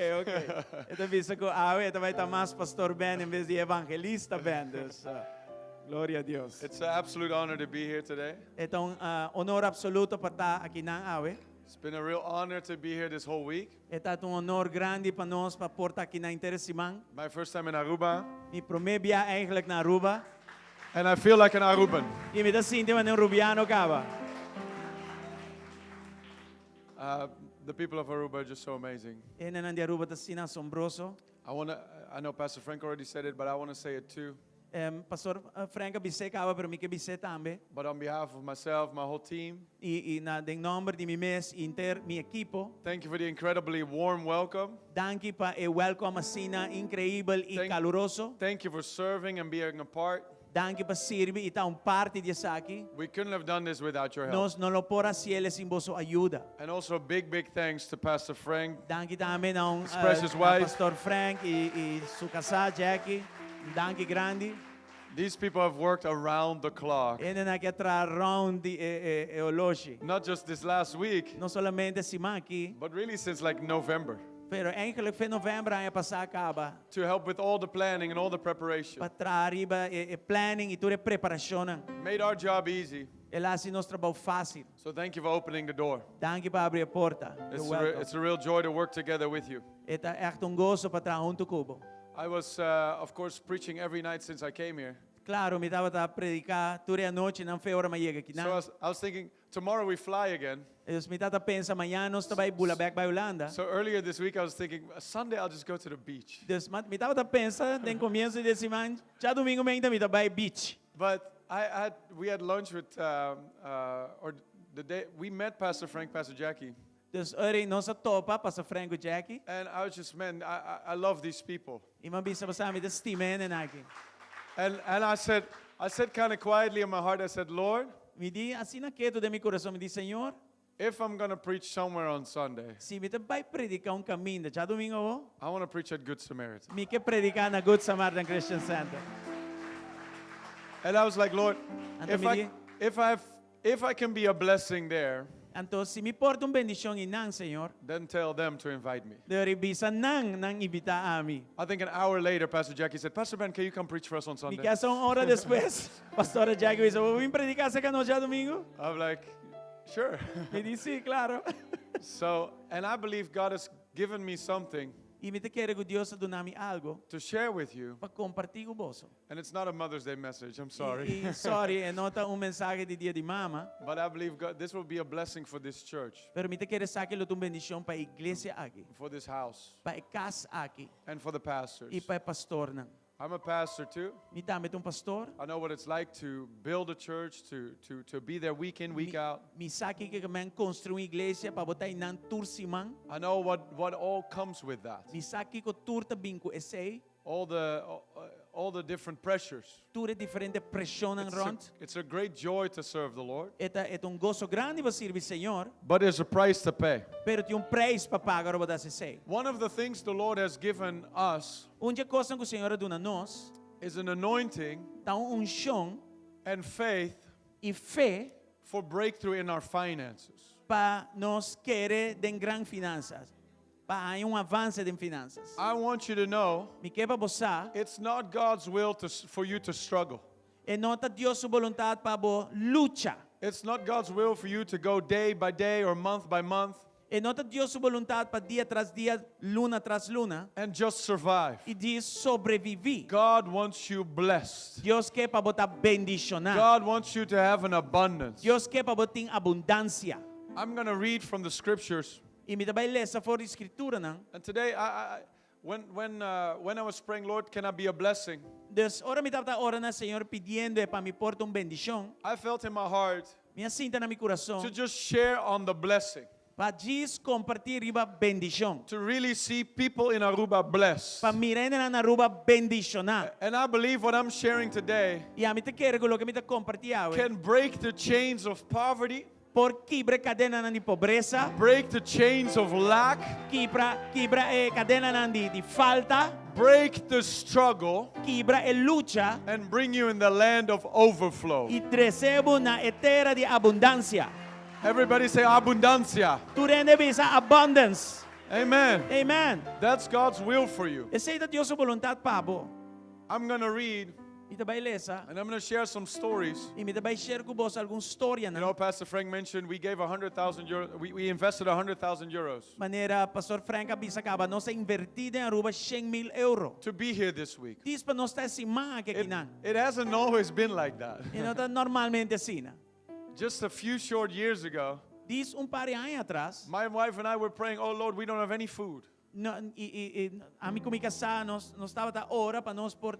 E ta bisa ku awe bai ta mas Pastor Ben en bes di Evangelista Ben. Dus, gloria na Dios. It's an absolute honor to be here today. Ta un honor absoluto pa ta akinan awe. It's been a real honor to be here this whole week. Ta un honor grandi pa nos pa por ta akinan henter siman. My first time in Aruba, Mi promé biaha eigenlijk na Aruba. And I feel like an Aruban. I mi ta sinti un arubiano kaba. The people of Aruba are just so amazing. Hendenan di Aruba ta asina asombroso. I know Pastor Frank already said it, but I want to say it too. Pastor Frank a bis'é kaba, pero mi ke bis'é tambe. But on behalf of myself, my whole team, I na den nòmber di mi mes, henter mi ekipo. Thank you for the incredibly warm welcome. Danki pa e welcome asina inkreibel i kaluroso. Thank you for serving and being a part. Danki pa sirbi i ta un parti di esaki. We couldn't have done this without your help. Nos no lo por a hasié sin boso ayudo. And also, big, big thanks to Pastor Frank, Danki tambe na un his precious wife. Pastor Frank i su kasá Jackie. Danki grandi. These people have worked around the clock. Hendenan aki a traha rònt di e oloshi. Not just this last week, No solamente e siman aki, but really since like November, pero eigenlijk for di novèmber aña pasá kaba. To help with all the planning and all the preparation. Pa traha riba e planning i tur e preparashon. Made our job easy. El a hasi nos trabou fásil. So thank you for opening the door. Danki pa habri e porta. You're welcome. It's a real joy to work together with you. Ta echt un goso pa traha huntu ku bo. I was, of course, preaching every night since I came here. Klaro, mi tabata prediká tur anochi, nan for di ora m'a yega aki. So I was thinking, tomorrow we fly again. Dus mi tabata pensa, mañan nos ta bai bula bèk bai Hulanda. So earlier this week I was thinking, Sunday I'll just go to the beach. Dus mi tabata pensa, den komienso di siman, djadumingu mainta mi ta bai beach. But we had lunch with, or the day we met Pastor Frank, Pastor Jackie. Dus ora nos a topa, Pastor Frank i Jackie. And I was just, man, I love these people. I m'a bisa, pastor, mi ta stima e hendenan aki. And I said kind of quietly in my heart, I said, "Lord, Mi di, asina ketu den mi kurason, mi di, Señor, if I'm going to preach somewhere on Sunday, si mi ta bai prediká un kaminda, djadumingu, I want to preach at Good Samaritan." Mi ke prediká na Good Samaritan Christian Center. And I was like, "Lord, Anto if I, mi di, if I can be a blessing there, Anto, si mi por ta un bendishon einan, Señor, then tell them to invite me." anto bisa nan nan invitá mi. I think an hour later, Pastor Jackie said, "Pastor Ben, can you come preach for us on Mi Sunday?" ke un ora despues, Pastor Jackie a bisa, "Bo bin prediká serka nos djadumingu?" I'm like, "Sure." Mi di, "Si, klaro." So, and I believe God has given me something I mi ta kere ku Dios a duna mi algu to share with you. pa kompartí ku boso. And it's not a Mother's Day message, I'm sorry. I sorry, e no ta un mensahe di dia di mama, But I believe God, this will be a blessing for this church, pero mi ta kere esaki lo ta un bendishon pa e iglesia aki, for this house, pa e kas aki and for the pastors. i pa e pastornan. I'm a pastor too. Mi tambe ta un pastor. I know what it's like to build a church, to, to, to be there week in, week Mi, out. mi sa kiko ke men konstruí un iglesia pa bo ta einan tur siman. I know what, what all comes with that. Mi sa kiko tur ta bin ku esei. All the, all the different pressures. Tur e diferente preshonnan It's a, rònt. it's a great joy to serve the Lord, E ta, e ta un goso grandi pa sirbi Señor, but there's a price to pay. pero tin un preis pa paga ora bo ta hasi esei. One of the things the Lord has given us Un di e kosnan ku Señor a duna nos is an anointing ta un unshon and faith i fe for breakthrough in our finances. pa nos kere den gran finansas, pa haña un avanse den finansas. I want you to know Mi ke pa bo sa, it's not God's will to, for you to struggle. e no ta Dios su boluntat pa bo lucha. It's not God's will for you to go day by day or month by month E no ta Dios su boluntat pa dia tras dia, luna tras luna, and just survive. i djis sobreviví. God wants you blessed. Dios ke pa bo ta bendishoná. God wants you to have an abundance. Dios ke pa bo tin abundansia. I'm going to read from the scriptures. I mi ta bai lesa for di Skrituranan. And today, I, I, when, when, uh, when I was praying, Lord, can I be a blessing? Dus ora mi tabata ora na Señor pidiendo pa mi por ta un bendishon, I felt in my heart mi a sinti na mi kurason to just share on the blessing, pa djis kompartí riba bendishon. to really see people in Aruba blessed. Pa mira hendenan na Aruba bendishoná. And I believe what I'm sharing today I ami ta kere ku loke mi ta kompartí awe can break the chains of poverty, por kibra e kadenanan di pobresa, break the chains of lack, kibra kibra e kadenanan di di falta, break the struggle, kibra e lucha and bring you in the land of overflow. i trese bo na e tera di abundansia. Everybody say abundancia. Tur hende bisa abundance. Amen. Amen. That's God's will for you. Esei ta Dios su boluntat pa bo. I'm going to read Mi ta bai lesa and I'm going to share some stories. i mi ta bai share ku boso algun storia You nan. know, Pastor Frank mentioned we gave 100,000 euros, we, we invested 100,000 euros Manera Pastor Frank a bisa kaba, nos a invertí den Aruba 100 mil euro. to be here this week. Djis pa nos ta e siman aki It, akinan. it hasn't always been like that. E no ta normalmente asina. Just a few short years ago, Djis un par di aña atras, my wife and I were praying, oh Lord, we don't have any food. no, i, i, i, ami ku mi kasá, nos, nos tabata ora pa nos por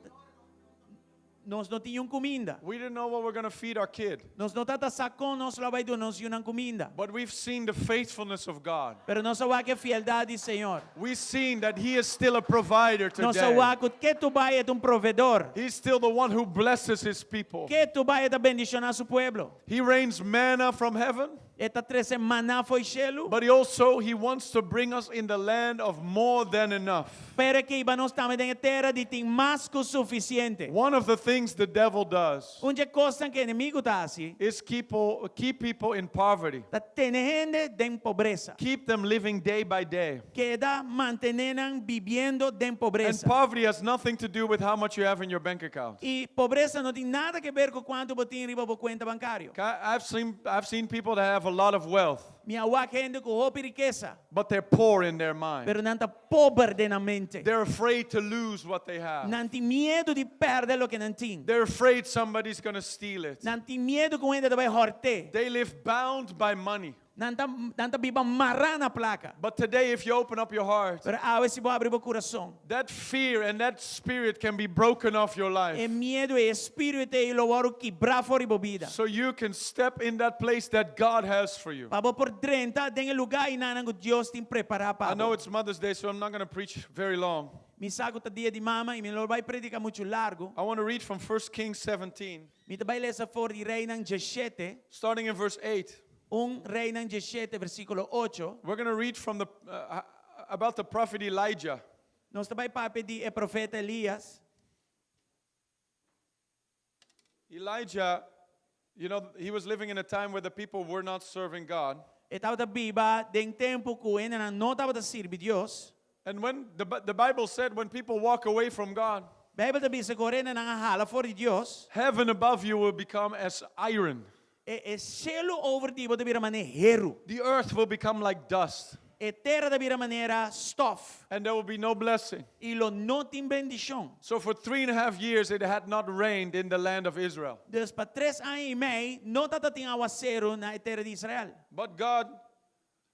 nos no tin un kuminda. We didn't know what we're going to feed our kid. Nos no tabata sa kon nos lo bai duna nos yunan kuminda. But we've seen the faithfulness of God. Pero nos a wak e fieldat di Señor. We've seen that He is still a provider Nos today. a wak ku ketu bai e ta un proveedor. He's still the one who blesses His people. Ketu bai e ta bendishoná su pueblo. He rains manna from heaven, E ta trese maná fo'i shelu. but He also He wants to bring us in the land of more than enough. Pero e ke hiba nos tambe den e tera di tin mas ku sufisiente. One of the things the devil does Un di e kosnan ku enemigu ta hasi, is keep, keep people in poverty, ta tene hende den pobresa. keep them living day by day. Keda mantené nan bibiendo den And pobresa. poverty has nothing to do with how much you have in your bank account. I pobresa no tin nada di aber ku kuantu bo tin riba bo kuenta bankario. I've seen, I've seen people that have a lot of wealth, Mi a wak hende ku hopi rikesa, but they're poor in their mind. pero nan ta pober den nan mente. They're afraid to lose what they have. Nan tin miedu di pèrdè loke nan tin. They're afraid somebody's going to steal it. Nan tin miedu ku hende ta bai hòrt'é. They live bound by money. Nan ta, nan ta biba mará na plaka. But today, if you open up your heart, Pero awe si bo habri bo kurason, that fear and that spirit can be broken off your e life. miedu i e spiritu ei lo wòrdu kibrá for di bo bida. So you can step in that place that God has for you. Pa bo por drenta den e lugá einan ku Dios tin prepará pa I know bo. it's Mother's Day, so I'm not going to preach very long. Mi sa ku ta dia di mama i mi no lo bai prediká muchu largu. I want to read from 1 Kings 17, Mi ta bai lesa for di Reinan 17, starting in verse 8. 1 Reinan 17, versíkulo 8. We're going to read from the, uh, about the prophet Elijah. Nos ta bai papia di e profeta Elias. Elijah, you know, he was living in a time where the people were not serving God. E tabata biba den tempu ku hendenan no tabata sirbi Dios. And when the, Bi- the Bible said when people walk away from God, Beibel ta bisa ku ora hendenan a hala for di Dios, heaven above you will become as iron. e, e shelu over di bo ta bira manera heru. The earth will become like dust, E tera ta bira manera stòf. and there will be no blessing. I lo no tin bendishon. So for three and a half years, it had not rained in the land of Israel. Dus pa tres aña i mei, no tabatin áwaseru na e tera di Israel. But God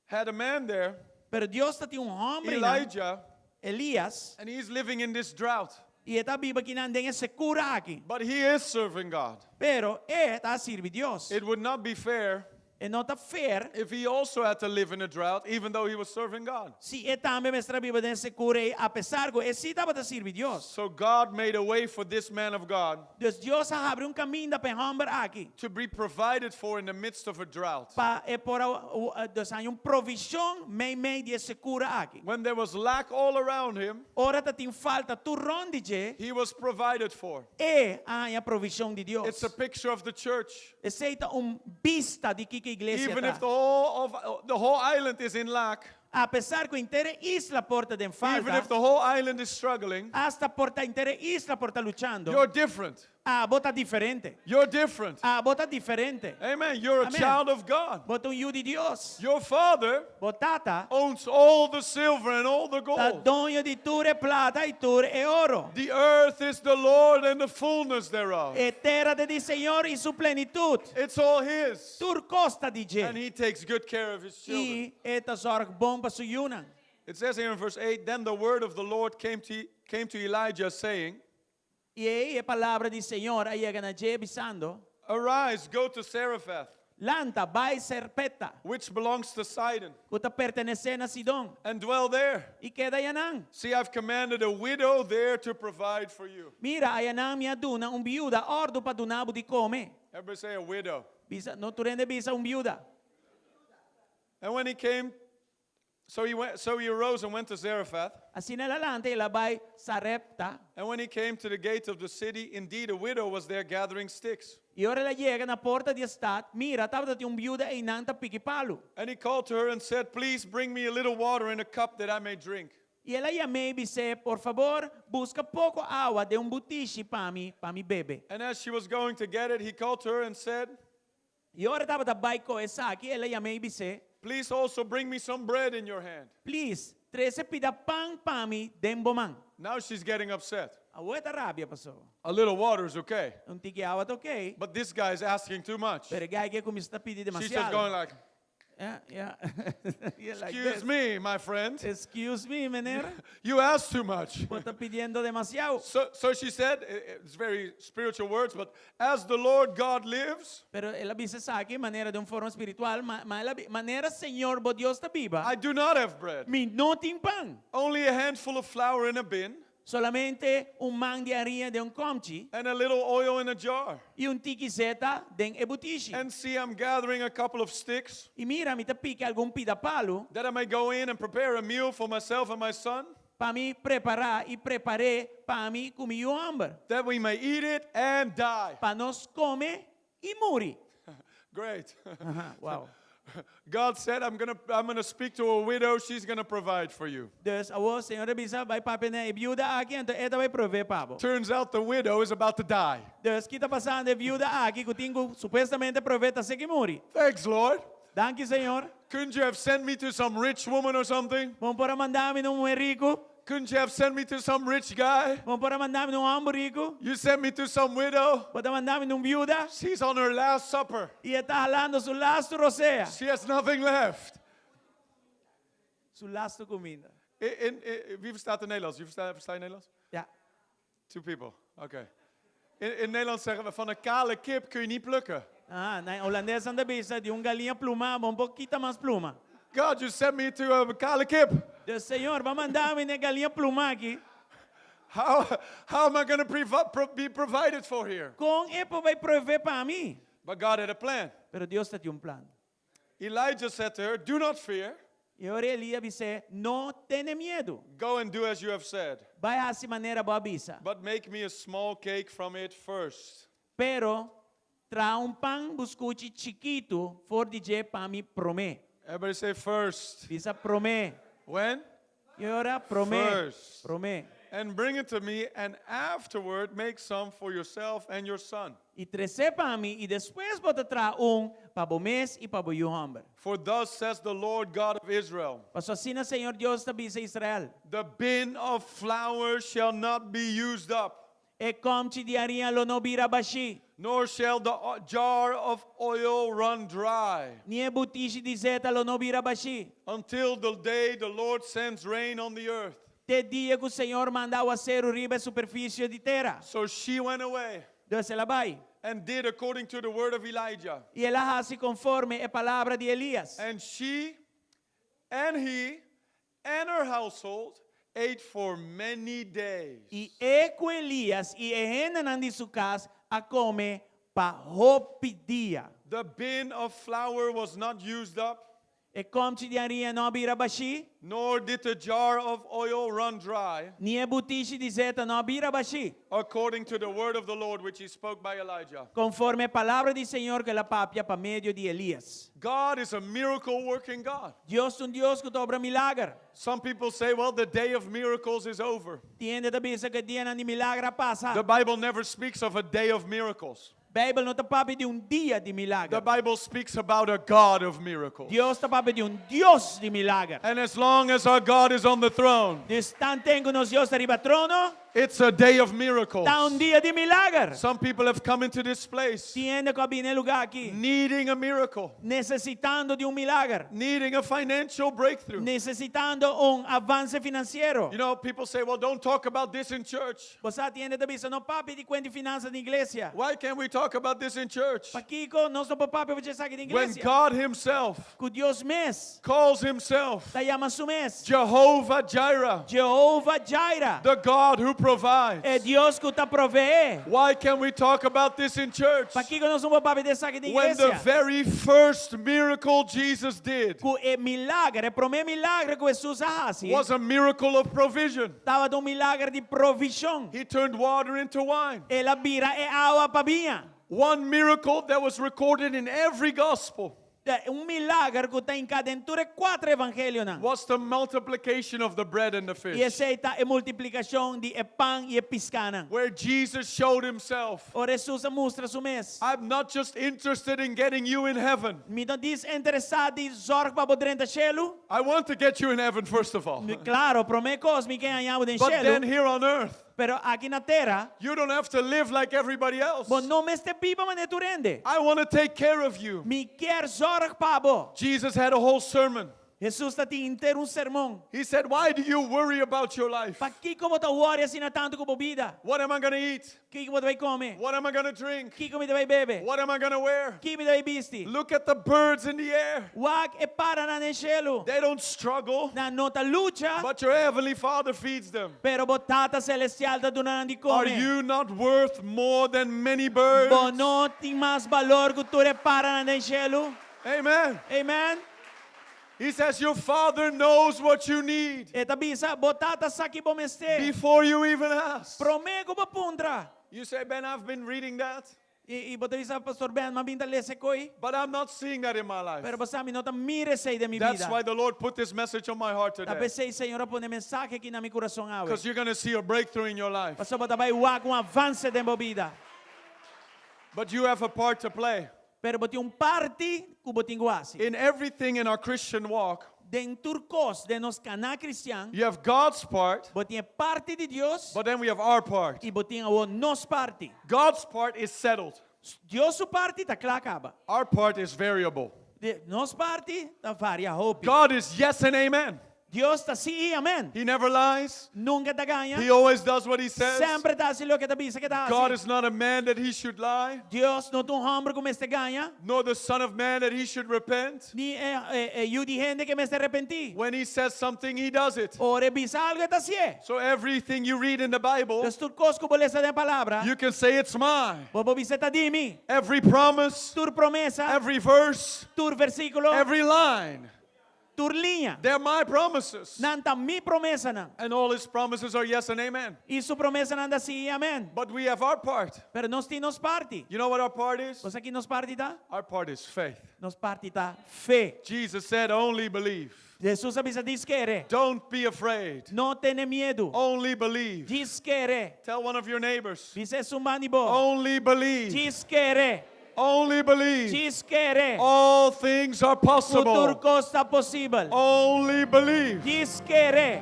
had a man there, Pero Dios tabatin un hòmber, einan, Elijah, Elias, and he's living in this drought. I e ta biba akinan den e sekura aki. But he is serving God. Pero e ta sirbi Dios. It would not be fair E no ta fair if he also had to live in a drought, even though he was serving God. si e tambe mester a biba den sekura ei apesar ku e sí tabata sirbi Dios. So God made a way for this man of God Dus Dios a habri un kaminda pa e hòmber aki to be provided for in the midst of a drought. pa e por a dus haña un provishon meimei di e sekura aki. When there was lack all around him, Ora ta tin falta tur rònt di dje, he was provided for. e a haña provishon di Dios. It's a picture of the church. Esei ta un bista di kiko iglesia Even if ta. the whole of the whole island is in lack, Apesar ku henter e isla por ta den even if falta, the whole island is struggling, asta por ta henter e isla por ta luchando, you're different. abo ta diferente. You're different. Abo ta diferente. Amen. You're a Amen. child of God. Bo ta un yu di Dios. Your father Bo tata owns all the silver and all the ta gold. doño di tur e plata i tur e oro. The earth is the Lord and the fullness thereof. E tera ta di Señor i su plenitut. It's all his. Tur kos ta di And dje. he takes good care of his children. I e ta sòrg bon pa su yunan. It says here in verse 8 Then the word of the Lord came to Elijah, saying, I ei e palabra di Señor a yega na dje bisando, Arise, go to Zarephath, Lanta, bai Serpeta, which belongs to Sidon, ku ta pertenesé na Sidon, and dwell there. i keda ayanan. See, I've commanded a widow there to provide for you. Mira, ayanan mi a duna un biuda òrdu pa duna bo di kome. Everybody say a widow. Bisa, no tur hende bisa un biuda. And when he came, so he went, so he arose and went to Zarephath. Asina el a lanta i el a bai Sarepta. And when he came to the gate of the city, indeed a widow was there gathering sticks. I ora el a yega na porta di e stat, mira, tabatin un biuda einan ta piki palu. And he called to her and said, Please bring me a little water in a cup that I may drink. I el a yam'é i bis'é, Por fabor, buska poko awa den un butishi pa mi, pa mi bebe. And as she was going to get it, he called to her and said, I ora e tabata bai kohe esaki, el a yam'é i bis'é, Please also bring me some bread in your hand. Please, trese pida pan pa mi den bo man. Now she's getting upset. Awor e ta rabia, pasó. A little water is okay. Un tiki awa ta okay. But this guy is asking too much. Pero e guy aki a kuminsá pidi She's just demasiado. going like, Yeah, yeah. Yeah, like Excuse this. me, my friend. Excuse me, meneer. You asked too much. Bo ta pidiendo demasiado. So she said, it's very spiritual words, but as the Lord God lives, Pero el a bisa esaki manera di un forma spiritual, ma, ma el a bi, manera Señor bo Dios ta biba. I do not have bread. Mi no tin pan. Only a handful of flour in a bin. Solamente un man di hariña den un kòmchi. And a little oil in a jar. I un tiki zeta den e butishi. And see, I'm gathering a couple of sticks. I mira, mi ta pika algun pida palu. That I may go in and prepare a meal for myself and my son. Pa mi prepará i prepar'é pa mi ku mi yu hòmber. That we may eat it and die. Pa nos kome i muri. Great. Wow. God said, I'm going to speak to a widow. She's going to provide for you. Dus awor Señor a bisa, bai papia na e biuda aki, anto e ta bai proveé pa bo. Turns out the widow is about to die. Dus ki ta pasando e biuda aki, ku tin ku supuestamente proveé ta seki muri. Thanks, Lord. Danki, Señor. Couldn't you have sent me to some rich woman or something? Bo no por a manda mi na un muhé riku. Couldn't you have sent me to some rich guy? Bo no por a manda mi na un hòmber riku. You sent me to some widow. Bo ta manda mi na un biuda. She's on her last supper. I e ta halando su lastu rosea. She has nothing left. Su lastu kuminda. Wie verstaat het Nederlands? Wie versta je Nederlands? Ja. Two people. Oké. In Nederland zeggen we van een kale kip kun je niet plukken. Ah, na hulandes nan ta bisa di un galiña plumá, bo no por kita mas pluma. God, you sent me to a kale kip. Dus Señor, bo a manda mi na e galiña plumá aki. How am I going to be provided for here? Kon e por bai proveé pa mi? But God had a plan. Pero Dios tabatin un plan. Elijah said to her, do not fear. I ora Elias a bis'é, no tene miedu. Go and do as you have said. Bai hasi manera bo a bisa. But make me a small cake from it first. Pero traha un pan buskuchi chikitu for di dje pa mi promé. Everybody say first. Bisa promé. When? I ora promé. First. Promé. And bring it to me, and afterward make some for yourself and your son. I tres'é pa mi, i despues bo ta traha un pa bo mes i pa bo yu hòmber. For thus says the Lord God of Israel, Pasobra asina Señor Dios ta bisa Israel. The bin of flour shall not be used up. E kòmchi di hariña lo no bira bashí. Nor shall the jar of oil run dry. Ni e butishi di zeta lo no bira bashí. Until the day the Lord sends rain on the earth. Te dia ku Señor manda áwaseru riba e superfisio di tera. So she went away Dus el a bai. and did according to the word of Elijah. I el a hasi konforme e palabra di Elias. And she and he and her household ate for many days. I e ku Elias i e hendenan di su kas a kome pa hopi dia. The bin of flour was not used up, E kòmchi di hariña no a bira bashí, nor did the jar of oil run dry, ni e butishi di zeta no a bira bashí, according to the word of the Lord which he spoke by Elijah. konforme e palabra di Señor ku el a papia pa medio di Elias. God is a miracle working God. Dios ta un Dios ku ta obra milager. Some people say, well, the day of miracles is over. Tin hende ta bisa ku e dianan di milager a pasa. The Bible never speaks of a day of miracles. Beibel no ta papia di un dia di milager. The Bible speaks about a God of miracles. Dios ta papia di un Dios di milager. And as long as our God is on the throne, Dus tanten ku nos Dios ta riba trono, it's a day of miracles. ta un dia di milager. Some people have come into this place Tin hende ku a bini e lugá aki needing a miracle, nesesitando di un milager, needing a financial breakthrough. nesesitando un avanse finansiero. People say, well, don't talk about this in church. Bo sa, tin hende ta bisa, no papia di kuenta di finansa den iglesia. Why can't we talk about this in church? Pakiko nos no por papia di esaki den When iglesia? God Himself Ku Dios mes calls Himself ta yama su mes Jehovah Jireh, Jehovah Jireh, the God who provides. e Dios ku ta proveé. Why can't we talk about this in church? Pakiko nos no por papia di esaki den When the iglesia? very first miracle Jesus did Ku e milager, e promé milager ku Hesus a hasi, was a miracle of provision. tabata un milager di provishon. He turned water into wine. El a bira e awa pa biña. One miracle that was recorded in every gospel Un milager ku ta hinká den tur e kuater evangelionan. was the multiplication of the bread and the I fish. esei ta e multiplikashon di e pan i e piskánan. Where Jesus showed himself, Ora Hesus a mustra su mes. I'm not just interested in getting you in heaven. Mi no ta djis interesá di sòru pa bo drenta shelu. I want to get you in heaven first of all. Klaro, promé kos mi ke haña bo den But then shelu. here on earth, Pero aki na tera, you don't have to live like everybody else. bo no mester biba manera tur hende. I want to take care of you. Mi ke sòru pa bo. Jesus had a whole sermon. Hesus tabatin henter un sermon. He said, Why do you worry about your life? Pakiko bo ta worry asina tantu ku bo bida? What am I going to eat? Kiko mi ta bai kome? What am I going to drink? Kiko mi ta bai bebe? What am I going to wear? Kiko mi ta bai bisti? Look at the birds in the air. Wak e paranan den shelu. They don't struggle, Nan no ta lucha, but your heavenly Father feeds them. pero bo Tata Selestial ta duna nan di Are kome. you not worth more than many birds? Bo no tin mas balor ku tur e paranan den shelu? Amen. Amen. He says, Your Father knows what you need E ta bisa, bo Tata sa ki bo mester. before you even ask. Promé ku bo puntra. You say, Ben, I've been reading that, I, i bo ta bisa, Pastor Ben, m'a bin ta lesa e kos ei. but I'm not seeing that in my life. Pero bo sa, mi no ta mira esei den mi That's bida. why the Lord put this message on my heart Ta today. p'esei Señor a pone e mensahe aki na mi kurason awe. Because you're going to see a breakthrough in your life. Pasobra bo ta bai wak un avanse den bo bida. But you have a part to play. Pero bo tin un parti ku bo tin ku hasi. In everything in our Christian walk, Den tur kos den nos kana kristian, you have God's part, bo tin e parti di Dios but then we have our part. i bo tin awo nos parti. God's part is settled. Dios su parti ta kla kaba. Our part is variable. Di, nos parti ta varia hopi. God is yes and amen. Dios ta sí i amèn. He never lies. Nunka e ta gaña. He always does what he says. Semper e ta hasi loke e ta bisa ku e ta God hasi. is not a man that he should lie, Dios no ta un hòmber ku mester gaña. nor the son of man that he should repent. Ni e, e, e yu di hende ku mester arepentí. When he says something, he does it. Ora e bisa algu e ta hasié. So everything you read in the Bible, Dus tur kos ku bo lesa den palabra, you can say it's mine. bo por bisa ta di mi. Every promise, Tur promesa, every verse, tur versíkulo, every line, tur liña. they're my promises. Nan ta mi promesanan. And all his promises are yes and amen. I su promesanan ta sí i amèn. But we have our part. Pero nos tin nos parti. You know what our part is? Bo sa ki nos parti ta? Our part is faith. Nos parti ta fe. Jesus said, only believe. Hesus a bisa djis kere. Don't be afraid. No tene miedu. Only believe. Djis kere. Tell one of your neighbors. Bisa esun band'i bo. Only believe. Djis kere. Only believe. Djis kere. All things are Ku tur possible. kos ta posibel. Only believe. Djis kere.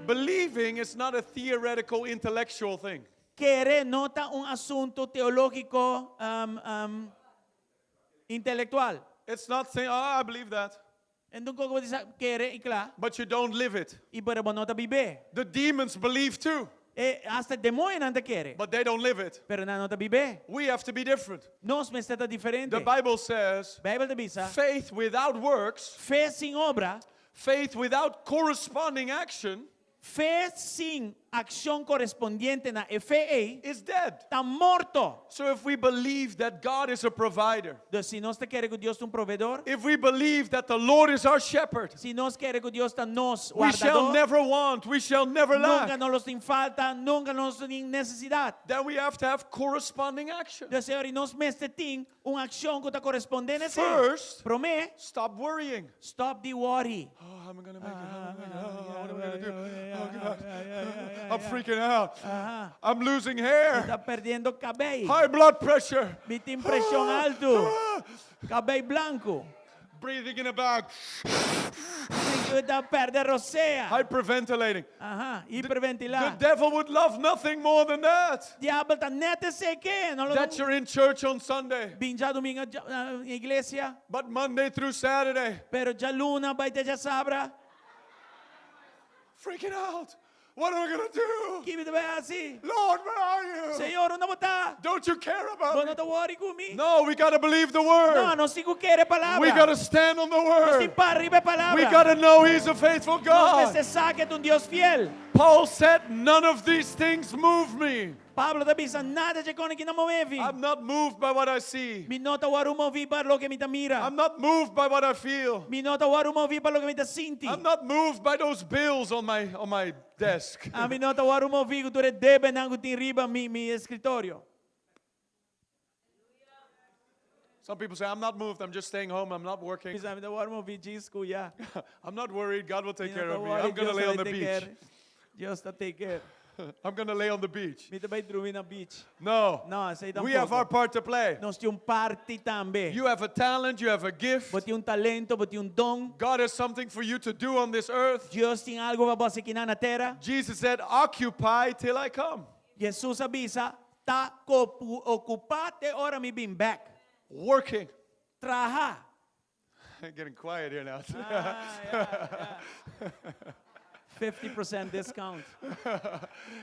Believing is not a theoretical intellectual thing. Kere no ta un asuntu teológiko intelektual. It's not saying, oh, I believe that. Anto ku bo ta kere i kla. but you don't live it. I pero bo no ta bib'é. The demons believe too, E hasta demoñonan ta kere. but they don't live it. Pero nan no ta bib'é. We have to be different. Nos mester ta diferente. The Bible says Beibel ta bisa. faith without works, Fe sin obra, faith without corresponding action, fe sin akshon korespondiente na e fe ei, is dead. ta morto. So if we believe that God is a provider, Entonses, si nos ta kere ku Dios ta un proveedor, if we believe that the Lord is our shepherd, si nos kere ku Dios ta nos we shall wardadó, never want, we shall never nunka lack. nos lo tin falta, nunka nos tin nesesidat. Then we have to have corresponding action. Entonses, Señor, nos mester tin un akshon ku ta korespondé na esei. First, Promé, stop worrying. stop di worry. Oh, how am I going to make it? How am I gonna make it? Oh, what am I going to do? Oh, God. I'm freaking out. I'm losing hair. Ta perdiendo kabei. High blood pressure. Mi tin preshon haltu. Kabei blanku. Breathing in a bag. Mi ta pèrdè rosea. Hyperventilating. Aha, The hiperventilá. devil would love nothing more than that. Diabel ta nèt esei ke. No lo That you're in church on Sunday, Bin djadumingu na iglesia, but Monday through Saturday, pero djaluna bai te djasabra. freaking out. What am I going to do? Kiko mi ta bai hasi? Lord, where are you? Señor, unda bo ta? Don't you care about Bo me? no ta worry ku mi? No, we got to believe the No, word. nos tin ku kere palabra. We got to stand on the Nos tin word. para riba e palabra. We got to know He's a faithful Nos God. mester sa ku e ta un Dios fiel. Paul said, None of these things move me. Pablo ta bisa nada di e kosnan aki no ta move mi. I'm not moved by what I see. Mi no ta wòrdu moví pa loke mi ta mira. I'm not moved by what I feel. Mi no ta wòrdu moví pa loke mi ta sinti. I'm not moved by those bills on my, on my desk. Ami no ta wòrdu moví ku tur e debenan ku tin riba mi mi eskritorio. Some people say, I'm not moved. I'm just staying home. I'm not working. Bisa mi no ta wòrdu moví djis ku ya. I'm not worried. God will take Mi care no ta of me. worry, I'm going to Dios lay ta on the take beach. care. Dios ta take care. I'm going to lay on the beach. Mi ta bai drumi na beach. No. No, esei We have tampoko. our part to play. Nos tin un parti tambe. You have a talent. You have a gift. Bo tin un talento, bo tin un don. God has something for you to do on this earth. Dios tin algu pa bo hasi aki na tera. Jesus said, Occupy till I come. Jesus a bisa, ta kopu, okupá te ora mi bin bèk. Working. Traha. Getting quiet here now. Ah, ja, ja. 50% discount.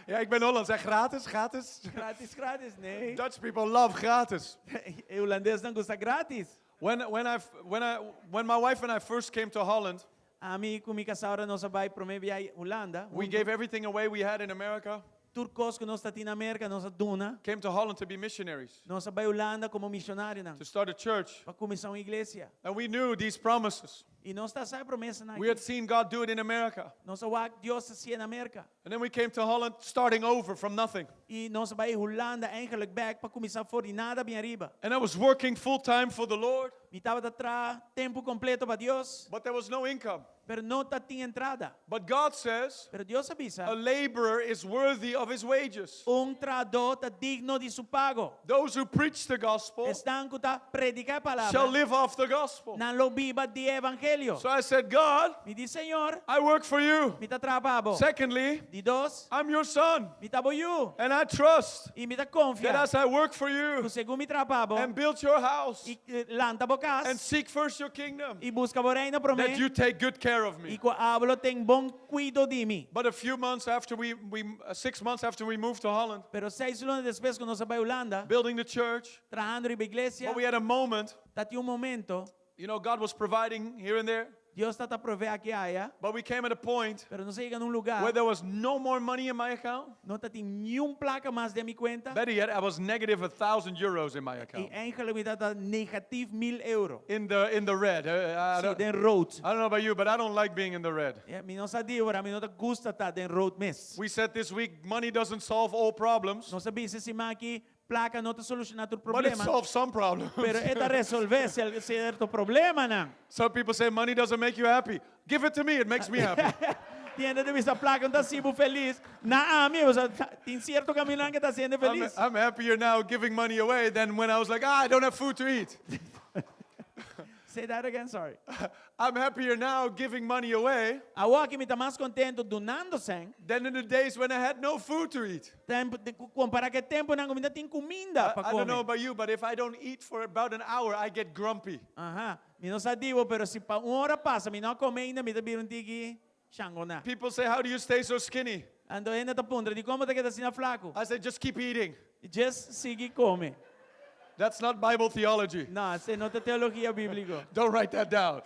ja, ik ben Hollands. Hè? Gratis, gratis. Gratis, gratis, nee. Dutch people love gratis. E hulandesnan gusta gratis. When, when, I, when, I, when my wife and I first came to Holland, Ami ku mi kasá ora nos a bai promé biaha Hulanda. we gave everything away we had in America. Tur kos ku nos tatin na Merka, nos a duna. Came to Holland to be missionaries, Nos a bai Hulanda komo misionarionan. to start a church. Pa kuminsá un iglesia. And we knew these promises. I nos tabata sa e promesanan We had seen God do it in America. Nos a wak Dios hasié na Merka. And then we came to Holland starting over from nothing. I nos a bai Hulanda eigenlijk bèk pa kuminsá for di nada bin ariba. And I was working full time for the Lord, Mi tabata traha tempu kompleto pa Dios, but there was no income. pero no tatin entrada. But God says Pero Dios a bisa, a laborer is worthy of his wages. un trahadó ta digno di su pago. Those who preach the gospel Esnan ku ta prediká e shall palabra, live off the gospel. nan lo biba di evangelio. So I said, God, Mi di Señor, I work for you. mi ta traha pa bo. Secondly, Di dos, I'm your son, mi ta bo yu. and I trust I mi ta that konfia. as I work for you Ku segun mi traha pa bo, and build your house i eh, lanta bo and kas, seek first your kingdom, i buska bo reino that promé, you take good care of i me. ku abo lo tin bon kuido di mi. But a few months after we, we uh, 6 months after we moved to Holland, Pero seis luna despues ku nos a bai Hulanda, building the church, trahando riba iglesia, but we had a moment, tatin un momento, God was providing here and there, Dios tabata proveé aki aya, but we came at a point pero nos a yega na un lugá, where there was no more money in my account. no tatin niun plaka mas den mi kuenta. Better yet, I was negative €1,000 in my I account. eigenlijk mi tabata negatief 1000 euro. In the red. I, Si, don't, den rood. I don't know about you, but I don't like being in the red. Ja, mi no sa di bo, mi no ta gusta ta den rood mes. We said this week, money doesn't solve all problems, Nos a bisa e siman aki plaka no ta solushoná tur but it problema. solves some problems. Pero e ta resolvé sierto problemanan. Some people say money doesn't make you happy. Give it to me, it makes me happy. Tin hende ta bisa plaka no ta hasi bo felis. Na ami, tin sierto kaminda ku ta hasi I'm, felis. I'm happier now giving money away than when I was like, ah, I don't have food to eat. Say that again, sorry. I'm happier now giving money away Awor aki mi ta mas kontentu dunando sèn, than in the days when I had no food to eat. tempu, de- ku- kompará ku e tempunan ku mi no tin kuminda pa I don't know kome. about you, but if I don't eat for about an hour, I get grumpy. Aha. Mi no sa di bo, pero si pa un ora pasa mi no a kome ainda, mi ta bira un tiki shangoná. People say, How do you stay so skinny? Anto hende ta puntra, Dikon bo ta keda asina flaku? I say, Just keep eating. Djes sigui kome. That's not Bible theology. No, esei no ta teologia bíbliko. Don't write that down.